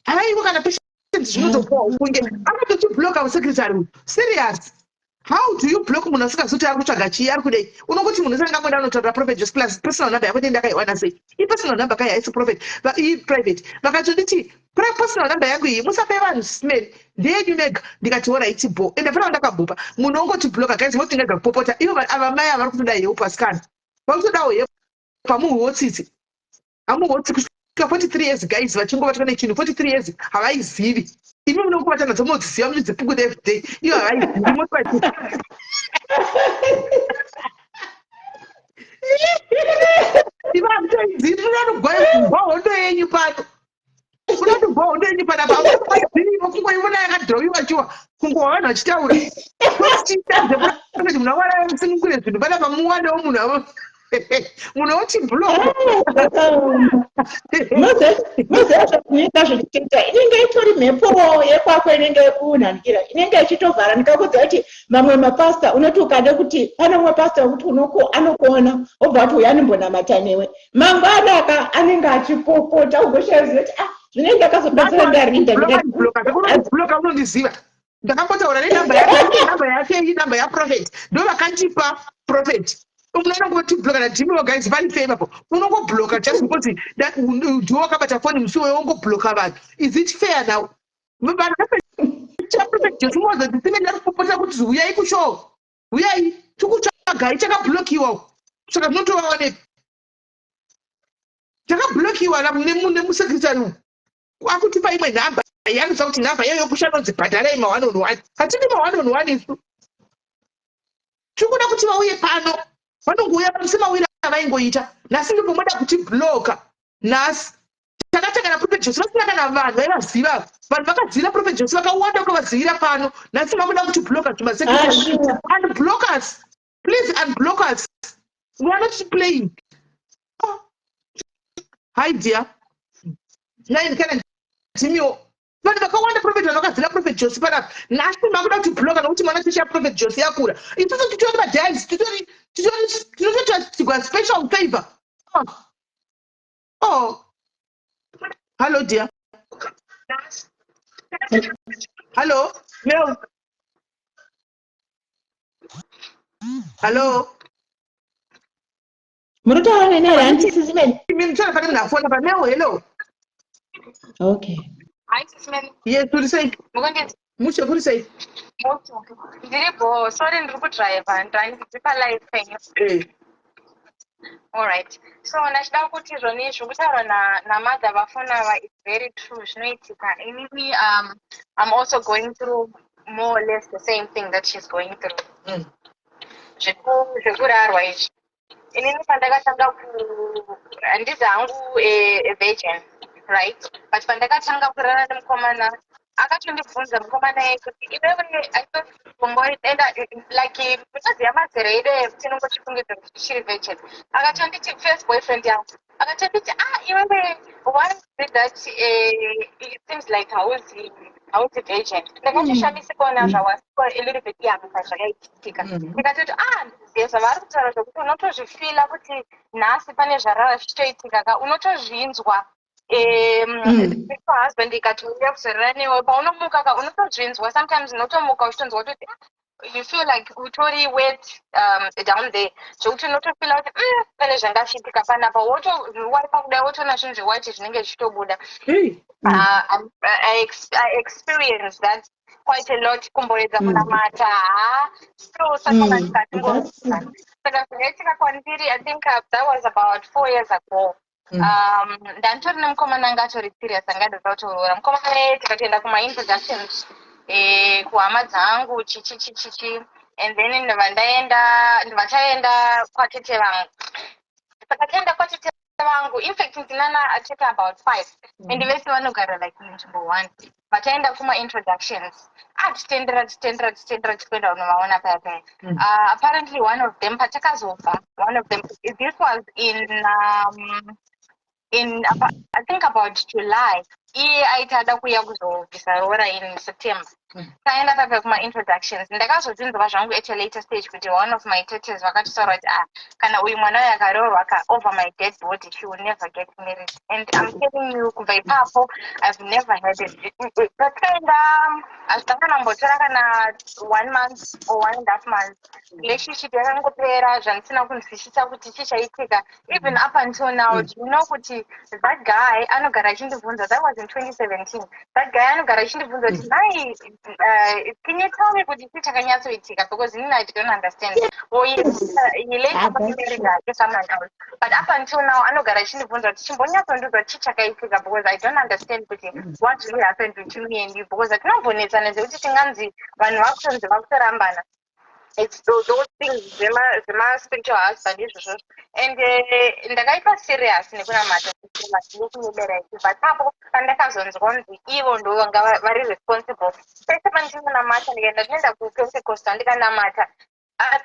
Haiwa, kana patience zvinotopuwa kunge akatotibloka secretary uyu. Serious, how do you block munhu asingazi kuti ari kutsvaga chii, ari kudei? Unongoti munhu usangangoenda unotaura Prophet Jos plus personal number yako ndakaiwana sei? Ipersonal number kai, haisi prophet, iprivate. Vakatonditi personal number yangu iyi musape vanhu, smell ndeyenyu mega. Ndikati alright bo, ende pana ndakabhupa munhu ongotibloka. Guys, motingega kupopota ivo ava mai ava vari kutoda help, asikana vari kutodawo help. Hamuhwo tsitsi, hamuhwo kusvika 43 years guys, vachingobatwa nechinhu 43 years, havaizivi. Imi munongobata nadzo, munodziziva, muchidzipukuta everyday. Iyo havaizivi, motibati ivo hamutoizivi. Tinoda hondo yenyu pano, kuda kugwa hondo yenyu panapa. Hamutoizivi, kungoiona yakadhirowiwa chiwa, kungova vanhu vachitaura kuti munhu awara musunungure zvinhu panapa, muwanewo munhu avo munhu otiblock. Moziva zvinoita zvekutoita, inenge itori mhepo yekwako, inenge yekunhanikira, inenge ichitovhara. Ndikakudza kuti mamwe mapasta unoti ukade kuti pane umwe pasta wekuti anokuona obva kuti uyu anombonamata newe, mangwana aka anenge achipopota, ugoshaziva kuti ah, zvinenge ndakazopedzera ndarinda. Bloka, unondiziva, ndakambotaura nenhamba yake, namba yake iyi, namba yaprophet ndo vakandipa prophet. Unongotibloka nadhimiwo guys, pari fair ipapo? Unongobloka just because ndiwo wakabata foni musi iwoyo, wongobloka vanhu. Is it fair now? Vanhu Prophet Jesu mozati sime ndari kupopota kuti huyai kushow, huyai tikutsvagai, chakablokiwa. Saka zvinotovawanepi? Chakablokiwa nemusecretary uyu akutipa imwe nhamba yanoziva kuti nhamba iyoyo kushanonzi bhadharai ma1 on 1. Hatidi ma1 on 1 isu, tiri kuda kuti vauye pano. Vanongouya semawiro avaingoita. Nhasi ndipo moda kutibloka. Nhasi takatanga naProphet Jesu vasina kana vanhu vaivaziva. Vanhu vakazivira Prophet Jesu vakawanda kutovazivira pano. Nhasi makuda kutibloka zvimasecretary. Unblock us please, unblock us, we are not playing. Oh. Hi dear, nine kana ndimiwo vanhu vakawanda prophet, vanhu vakazivira Prophet Josi panapa. Nhasi makuda kutibloka nokuti mwana chechi yaProphet Josi yakura. Isusu titori madiaries, titori tinototigwa special favor. Oh. Hello dear, hello Mel, hello. Muri kutaura neni here, handisi Simeni? Mutaura pane munhu afona pa. Mel, hello. Okay. Hi, Simeni. Yes, kuri sei? Mushe, kuri sei? Ndiripo, sorry, ndiri kudriver, ndiri palive penyu. Eh. Alright. So ndachida kuti zvoni zvokutaura namadha vafona ava, it's very true, zvinoitika. Inini I'm also going through more or less the same thing that she's going through. Zvekurarwa izvi. Inini pandakatanga ku handizi hangu a virgin, right? But pandakatanga kurara nemukomana, akatondibvunza mukomana iye kuti iwewe enda like munoziva mazera edu tinongochifungidzira kuti tichiri virgin. Akatonditi first boyfriend yangu Akatonditi, "Ah, iwewe, why is it that it seems like hauzi virgin?" Ndakatoshamisikaona zvawasiwa a little bit young pazvakaitika. Ndikatoti, "Ah, ndizive zvavari kutaura," zvokuti unotozvifeela kuti nhasi pane zvarara zvichitoitika ka, unotozvinzwa. Husband ikati uya kuzorara newe, paunomuka ka, unotozvinzwa. Sometimes unotomuka uchitonzwa kutoti you feel like utori wet down there, zvokuti unotofeela kuti pane zvanga zvichiitika panapa. Wotowaipa kudai, wotoona zvinhu zvewhite zvinenge zvichitobuda. I experienced that quite a lot. Kumboedza kunamata, ha, still satan atingorisa. Saka zvakaitika kwandiri, I think that was about 4 years ago. Ndanditori nemukomana anga atori serious, anga adoda kutoroora mukomana iye. Tikatoenda kumaintroductions kuhama dzangu, chichi chichichi, and then ndobva ndaenda, ndobva taenda kwatete vangu. Saka taenda kwatete vangu, in fact ndinana atete about five, and vese vanogara like munzvimbo one. Vataenda kuma-introductions, ah, tichitendera, tichitendera, tichitendera, tichikuenda kunovaona paya paya. Apparently one of them, patakazobva, one of them, this was in I think about July, iye aiti ada kuuya kuzobvisa roora in September. Taenda papa kuma-introductions, ndakazodzinzwa zvangu at a later stage kuti one of my tetes vakatotaura kuti, "Ah, kana uyu mwana uyu akaroorwa ka, over my dead body, she will never get married." And I'm telling you, kubva ipapo I've never had it. Patakaenda, hazvina kana kumbotora kana one month or one and half months, relationship yakangopera, zvandisina kunzwisisa kuti chii chaitika. Even up until now, do you know kuti that guy anogara achindibvunza? That was in 2017. That guy anogara achindibvunza kuti, "Nai, can you tell me kuti chii chakanyatsoitika? Because inini I don't understand." Well, he later married hake someone else, but up until now anogara achindibvunza kuti, "Chimbonyatsondiudza chii chakaitika, because I don't understand kuti what really happened between me and you," because hatinombonetsana zvekuti tinganzi vanhu vakutonzi vakutorambana. It's those things zvema-spiritual husband izvozvo. And ndakaita serious nekunamata nekunyebera ichi, but papo pandakazonzwa kunzi ivo ndo vanga vari responsible, pese pandinonamata, ndikaenda, ndinoenda kuPentecost, ndikanamata,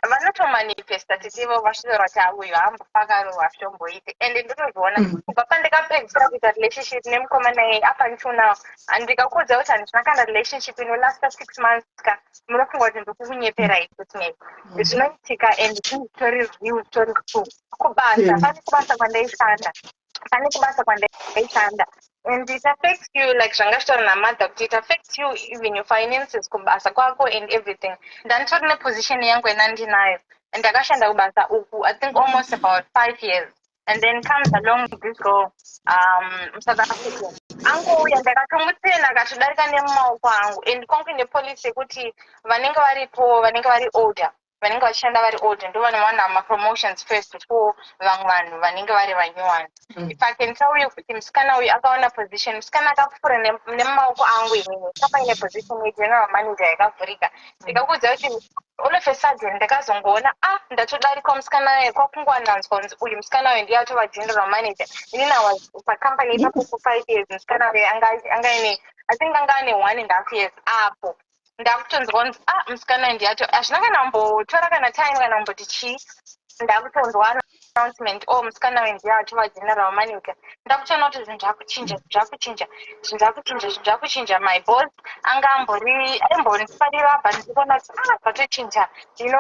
vanotomanifesta titivo vasvitaura kuti auyu haambofa akarohwa, zvitomboiti. And ndotozviona kubva pandakapedzisira kuita relationship nemukomana iyeye up until now. Ndikakuudza kuti handina kana relationship inolasta 6 months ka, munofunga kuti ndikukunyeperai. Kuti nei zvinoitika, and zvinhu zvitori real, zvitori true. Kubasa, pane kubasa kwandaishanda, and it affects you, like zvanga zvitaura namadha kuti it affects you, even your finances kubasa kwako and everything. Ndanditori neposition yangu yandandinayo, and ndakashanda kubasa uku I think almost about 5 years, and then comes along this girl, South African, angouya, ndakatomutsena, akatodarika nemumaoko angu. And kwangu ine policy yekuti vanenge varipo, vanenge vari older, vanenge vachishanda vari older, ndo vanowana mapromotions first before vamwe vanhu vanenge vari vanyowani. If I can tell you kuti musikana uyu akawana position, musikana akapfuura nemumaoko angu inini, kapaine position yegeneral manager yakavhurika. Ndikakuudza kuti all of a sudden ndakazongoona, ah, ndatodarikwa musikana uyu, kwakungoananzwa kunzi uyu musikana uyu ndiye atova general manager. Inini I was pacompany ipapo for 5 years, musikana uyu anga ine, I think anga ane one and half years apo. Ndakutonzwa kunzi, ah, musikana uyu ndiye ato. Hazvina kana kumbotora kana time kana kumboti chii, ndakutonzwa announcement, oh, musikana uyu ndiye atova general manager. Ndakutoona kuti zvinhu zvakuchinja, zvinhu zvakuchinja, zvinhu zvakuchinja, zvinhu zvakuchinja. My boss anga ambori aimbondifarira, but ndikuona kuti, ah, zvatochinja,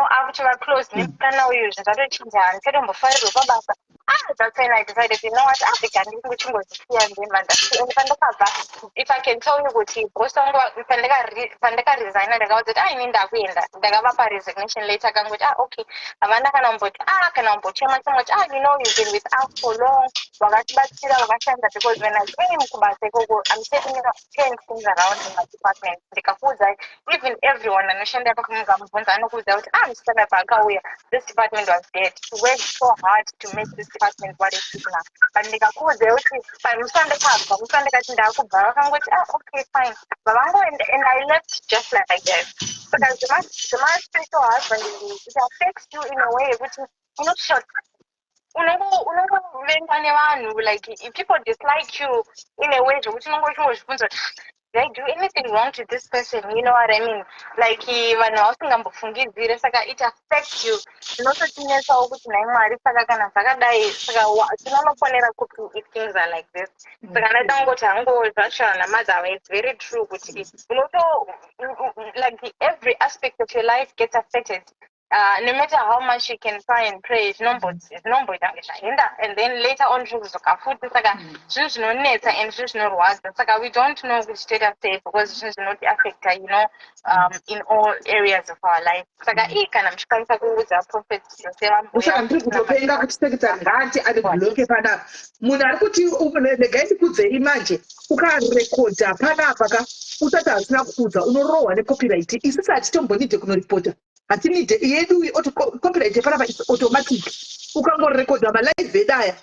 akutova close nemusikana uyu, zvinhu zvatochinja, handichatombofarirwa pabasa. Ah, that's when I decided, you know what, Africa, ndikuchingozisiya ndemba. And pandakabva, if I can tell you kuti boss wangu, pandakaresigna, ndakavaudza kuti, ah, ini ndakuenda. Ndakavapa resignation letter, akangoti, "Ah, okay." Havana kana kumboti, ah, kana kumbochema chema kuti, "Ah, you've been with us for long, wakatibatsira, wakashanda." Because when I came kubasa ikoko, I'm telling you, change things around in my department. Ndikakuudza, even everyone anoshanda ipapo mukamubvunza, anokuudza kuti, ah, musikana paakauya, this department was dead. She worked so hard to make this department what it is now. But ndikakuudza kuti musi wandakabva, musi wandakati ndakubva, vakangoti, "Ah, okay, fine." Vavango and I left just like that. Saka zvema-spiritual husband, it affects you in a way yekuti unotoshota, unongovengwa nevanhu, like if people dislike you in a way zvekuti unonge uchingozvibvunza kuti Did I do anything wrong to this person? You know what I mean? Like vanhu vausingambofungidzire saka it affects you. Zvinototinetsawo kuti nhai Mwari saka kana zvakadai saka tinonoponera kupi if things are like this. Saka ndaida kungoti hangu zvachona namadzi ava it's very true kuti unoto like every aspect of your life gets affected. No matter how much you can try and pray zvinomboita kunge zvaenda and then later on zvozodzoka futi saka zvinhu zvinonetsa and zvinhu zvinorwadza saka we don't know kuti toita sei because zvinhu zvinotiaffecta in all areas of our life saka ii kana muchikwanisa kuudza prophet Jose vambuya Saka ndiri kutopenga kuti secretary ngaati andibloke panapa. Munhu ari kuti regai ndikudzei manje ukarekodha panapa ka usati hasina kukuudza unorohwa necopyright. Isusu hatitombonide kunoripota. Hatinide yedu copyright yepanapa is automatic. Ukangorekodha malive edu aya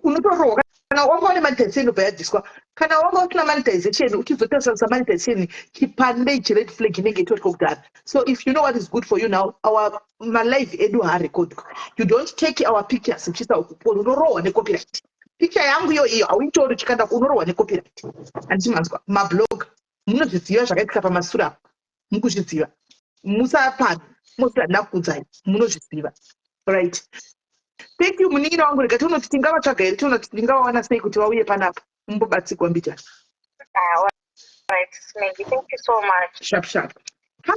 unotorohwa kana wanga une monetization inobva yabviswa. Kana wanga usina monetization uchizotashandisa monetization chipande ichi red flag inenge itoriko kudhara. So if you know what is good for you now, our malive edu haarekodwa. You don't take our pictures uchiisa uku unorohwa necopyright. Picture yangu iyo iyo hauitori uchikanda unorohwa necopyright. Handiti manzwa mablog munozviziva zvakaitika pamasure apo mukuzviziva musapana mosati handina kukuudzai munozviziva right. Thank you munin'ina wangu rega tione kuti tingavatsvaga here tione kuti tingavawana sei kuti vauye panapa mumbobatsigwa mbijana. Ah, right, Maggie, thank you so much. Sharp sharp. Ha,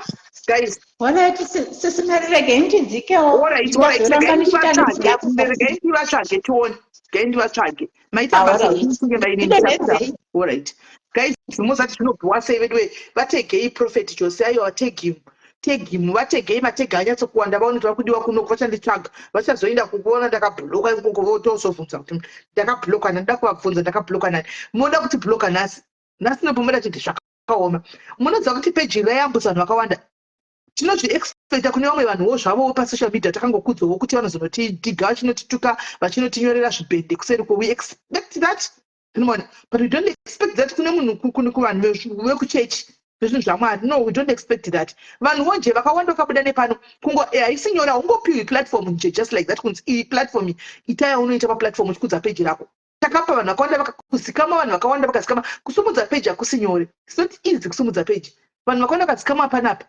guys. Alright, sisi Mary regai ndidzikewo. Alright, alright, Ndazoramba regai ndichita ndivatsvage, regai ndivatsvage tione. Regai ndivatsvage. Maita Ah, basa alright. musunge maini Ndidonhedzei. Alright. Guys, mozati zvinobhowa sei veduwe vategei Prophet Jose aiwa vategi tegi vategei mategi anyatsokuwanda vaone kuti vakudiwa kuno vachanditsvaga vachazoenda kukuona ndakabloka ikoko votozobvunza kuti ndakabloka nani ndoda kuvabvunza ndakabloka nani moda kuti bloka nhasi nhasi nopomoda chiti zvakaoma munoziva kuti peji rayambutsa vanhu vakawanda tinozviexpecta kune vamwe vanhuwo zvavowo pasocial media takangokudzawo kuti vanozonotidhiga vachinotituka vachinotinyorera zvibhende kuseri ko we expect that unoona but we don't expect that kune munhu kuvanhu vekuchechi vezvinhu zvamwari no we don't expect that vanhuwo nje vakawanda vakabuda nepano kungo haisi nyore haungopiwi platform nje just like that kunzi iyi platform itai yaunoita paplatform uchikudza peji rako takapa vanhu vakawanda vakazikama vanhu vakawanda vakazikama kusumudza peji hakusi nyore it's not easy kusumudza peji vanhu vakawanda vakazikama panapa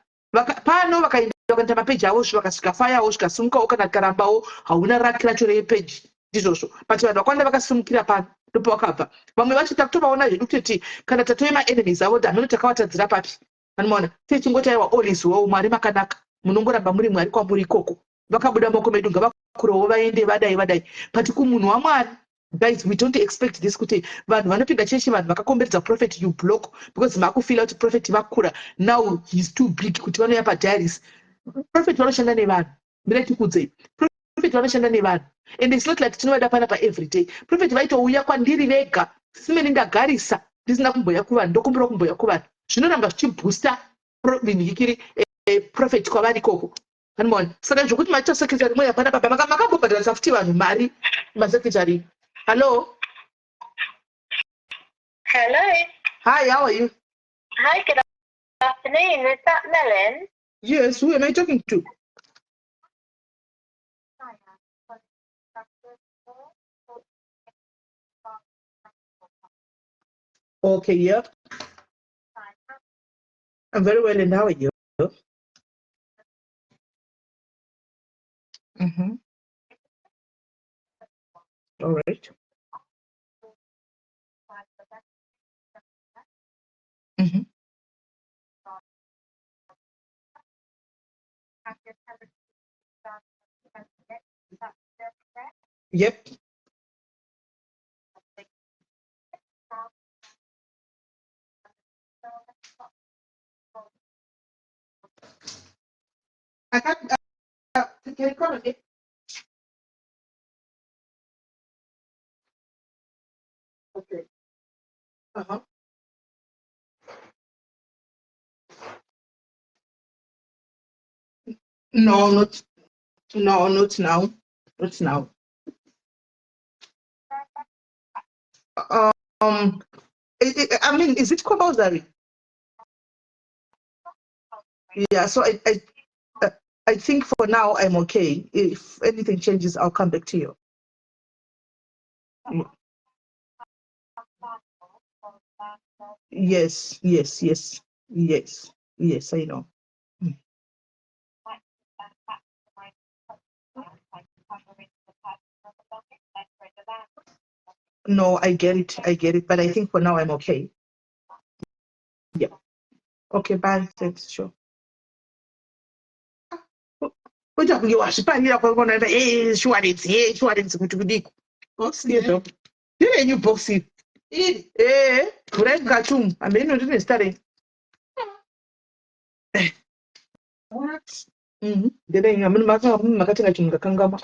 pano vakaenda vakaita mapeji avo vakasvika fayawo zvikasimukawo kana tikarambawo hauna raki racho repeji ndizvozvo but vanhu vakawanda vakasimukira pano ndopavakabva vamwe vacho takutovaona zvedu kutoti kana tatove maenemies avo hameno takavatadzira papi anomaona tichingoti aiwa all is well mwari makanaka munongoramba muri mwari kwamuri ikoko vakabuda maoko medu ngavakurewo vaende vadai vadai but kumunhu wamwari guys we don't expect this kuti vanhu vanopinda chechi vanhu vakakomberedza prophet you block because makufila kuti prophet vakura now he's too big kuti vanouya padiaries prophet vanoshanda nevanhu mirai tikudzei prophet vanoshanda nevanhu and it's not like tinovada panapa every day prophet vaitouya kwandiri vega simeni ndagarisa ndisina kumboya kuvanhu ndokumbira kumboya kuvanhu zvinoramba zvichiboosta nhikiri prophet kwavari ikoko anomaona saka zvokuti maita secretary moya pana baba makambobhadharisa futi vanhu mari masecretary hallo Hello. Hi, how are you? Hi, good afternoon. Is that Melon? Yes, who am I talking to? Okay, yeah. I'm very well, and how are you? All right. Yep. I can't. Can you come again? Okay. No, not no, not now. Not now. I mean, is it compulsory? Yeah, so I think for now I'm okay. If anything changes, I'll come back to you. Yes, I know. No, I get it. I get it. But I think for now I'm okay. Yeah. Okay, bye. Thanks. Sure. Kuita kunge wazviparira kwakuona shuwarenzi shuwarenzi kuti kudiko. Ndire new box iri. Iri. Vhurai mukati umu. Hameno ndine zita renyu. What? Nderenyu. Hameno makatenga chinhu ngakangamwa.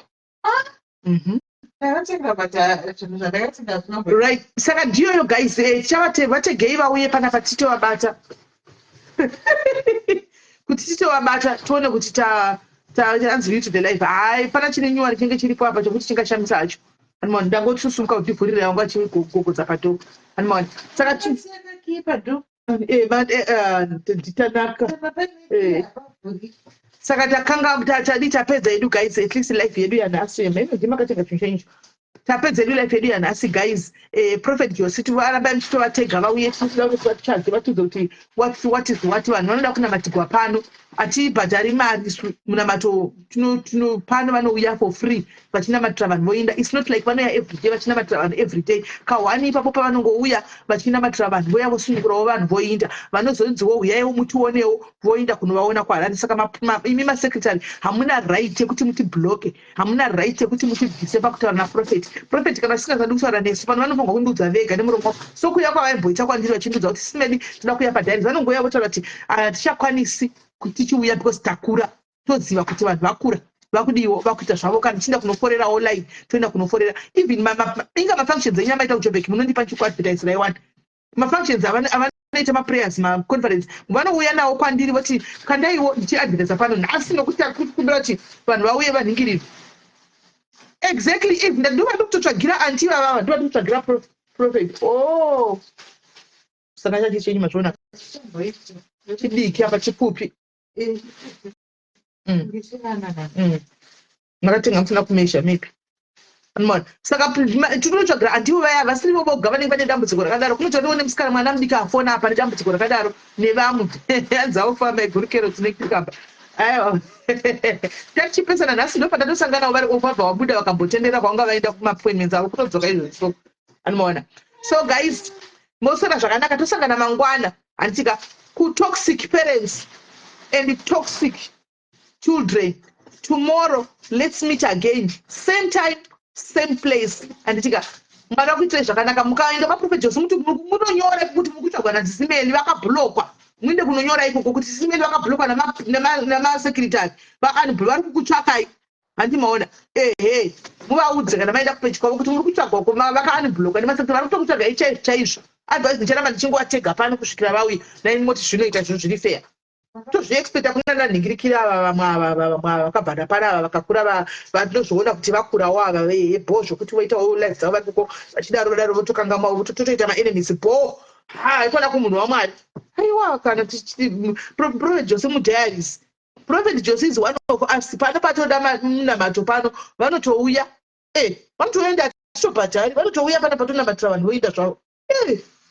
Ndakatenga, but zvinhu zvandakatenga zvinombo. Right, saka ndiyoyo guys. Tichavate vategei vauye panapa titovabata, kuti titovabata tione kuti ta anzi to the life. Hai, pana chine nyuwani chinenge chiripo apa chokuti chingashamisa hacho. Animaona ndangotsusumuka kuti vhurire yangu achigogodza padoor. Animaona saka Padoor. Nditanaka. Saka takanga tadi tapedza yedu guys, at least life yedu yanhasi. Mheno ndimakatenga chinhu chenyu. Tapedza yedu life yedu yanhasi guys. Prophet Josi, tivarambai muchitovatega vauye. Tinoda kuti vatichaze, vatiudze kuti what is what. Vanhu vanoda kunamatigwa pano, hatibhadhari mari isu. Munamato tino pano vanouya for free vachinamatira vanhu voinda. It's not like vanouya everyday vachinamatira vanhu everyday. Kahwani ipapo pavanongouya vachinamatira vanhu, voya vosunungurawo vanhu voinda. Vanozonziwo uyaiwo mutionewo, voinda kunovaona kuHarare. Saka imi masecretary hamuna right yekuti mutibloke, hamuna right yekuti mutibvise pakutaura naprophet. Prophet kana vasingazadi kutaura nesu pano, vanofanirwa kundiudza vega nemuromo wavo, sokuuya kwavaimboita kwandiri vachindiudza kuti simedi toda kuuya padiaries. Vanongouya votaura kuti hatichakwanisi kuti tichiuya because takura, toziva kuti vanhu vakura vakudiwo vakuita zvavo. Kana tichienda kunoforerawo live, toenda kunoforera. Even inga mafunctions enyu amaita kuJobek, munondipa chikuadvertisira iwani mafunctions avanoita, maprayers, maconference, vanouya nawo kwandiri voti kandaiwo ndichiadvertisa pano nhasi, nokuti kumbira kuti vanhu vauye vanhingirire. Exactly, if ndova ndikutotsvagira anti vavava, ndova ndikutsvagira prophet. Oh, saka chachi chenyu mazviona chidiki apa chipfupi. Makatenga musina kumezha maybe. Anoona saka tinotsvagira andivo vaya vasirivo voga vanenge vane dambudziko rakadaro. Kunotoriwo nemusikana mwana mudiki afona apa nedambudziko rakadaro nevamwe. Hanzi aufamba igurukero dzine cucumber. Aiwa, tachipesana nhasi ndopandatosanganawo vari off, vabva vabuda vakambotendera kwanga vaenda kumaappointments avo, kutodzoka izvozvo. So anomaona. So guys, moswera zvakanaka, tosangana mangwana, handitika? Kutoxic parents and toxic children, tomorrow let's meet again, same time, same place, handitika? Mwari akuitirai zvakanaka. Mukaenda kwaProphet Jose, muti munonyora kuti muri kutsvagwa nadzisimeli vakablockwa. Muinde kunonyora ikoko kuti sisimeli vakablockwa namasecretary, vari kukutsvakai, handi maona? Ehe, muvaudze kana maenda kupage kwavo kuti muri kutsvagwa vakaunblocka nemasecretary, vari kutokutsvagai chaizvo chaizvo. Otherwise ndicharamba ndichingovatega pano kusvikira vauya. Naini moti zvinoita zvinhu zviri fair? Tozviexpecta kuna nanhingirikira ava vamwe ava, vamwe ava vakabva napana ava vakakura, vanozviona kuti vakurawo ava bho zvokuti voitawo life dzavo vari koko vachidaro vadaro, votokangamwawo, totoita maenemies bho. Ha, ikona kumunhu waMwari. Aiwa, kana Prophet Jose mudiaries, Prophet Jose is one of us pano. Patoda munamato pano, vanotouya, vanotoenda, titobhadhari, vanotouya pano patonamatira vanhu voenda zvavo.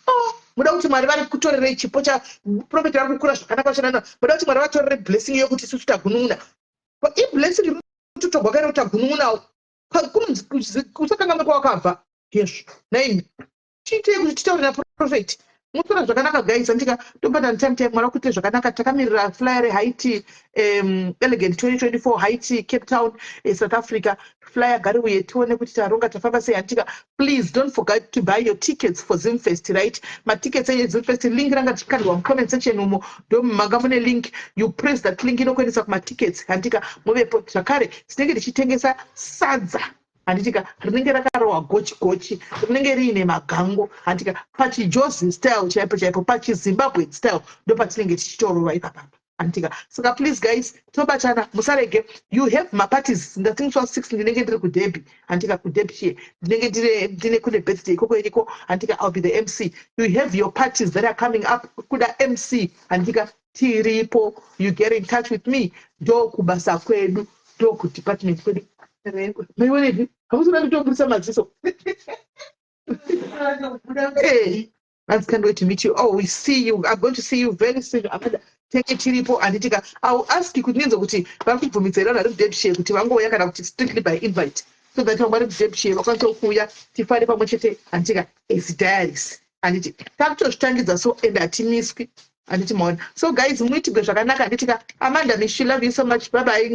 Oh, muda kuti Mwari vari kutorerei chipo chaprofeti? Vari kukura zvakanaka vachanana. Muda kuti Mwari vatorere blessing yokuti isusu tagunun'una? Iblessing iri kutotogwa kairi kuti tagunun'unawo. Kusakangamwe kwawakabva yezvo naimi. Chiitei kuti titaure naprofeti. Muswera zvakanaka guys, andika tobata time time. Mwari akuite zvakanaka. Takamirira flyer reHaiti Elegant 2024, Haiti, Cape Town, South Africa. Flyer gariuye tione kuti taronga tafamba sei, andika? Please don't forget to buy your tickets for Zimfest, right? Matickets eZimfest, link ranga tichikandwa mucomment section umo, ndo manga mune link. You press that link, inokuendesa kumatickets, handika? Muvepo zvakare. Tinenge tichitengesa sadza, handitika? Rinenge rakarohwa gochi gochi, rinenge riine magango, handitika? Pachijozi style chaipo chaipo, pachiZimbabwe style, ndo patinenge tichitorova ipapapa, handitika? Saka please guys, tobatana, musarege. You have maparties. Ndatingiswa 6 ndinenge ndiri kuDerby, handika? KuDerbyshire ndinenge ndine kune birthday ikoko iriko, handika? I'll be the MC. You have your parties that are coming up, kuda MC, handika? Tiripo. You get in touch with me. Ndo kubasa kwedu, ndo kudepartment kwedu. Maionepi? Hamusina kutoburisa maziso. Hanzi, "Can't wait to meet you." Oh, we see you. I'm going to see you very soon, Amanda. Tenge tiripo, handitika? I will ask you kuti ninzwe kuti vari kubvumidza here vanhu vari kuDerbyshire kuti vangouya kana kuti strictly by invite, so that vamwe vari kuDerbyshire vakwanise kuuya, tifare pamwe chete, handitika? As diaries, handiti takutozvitangidza so and hatimiswi, handiti maona? So guys, muitigwe zvakanaka, handitika? Amanda Mishi, love you so much. Bye bye.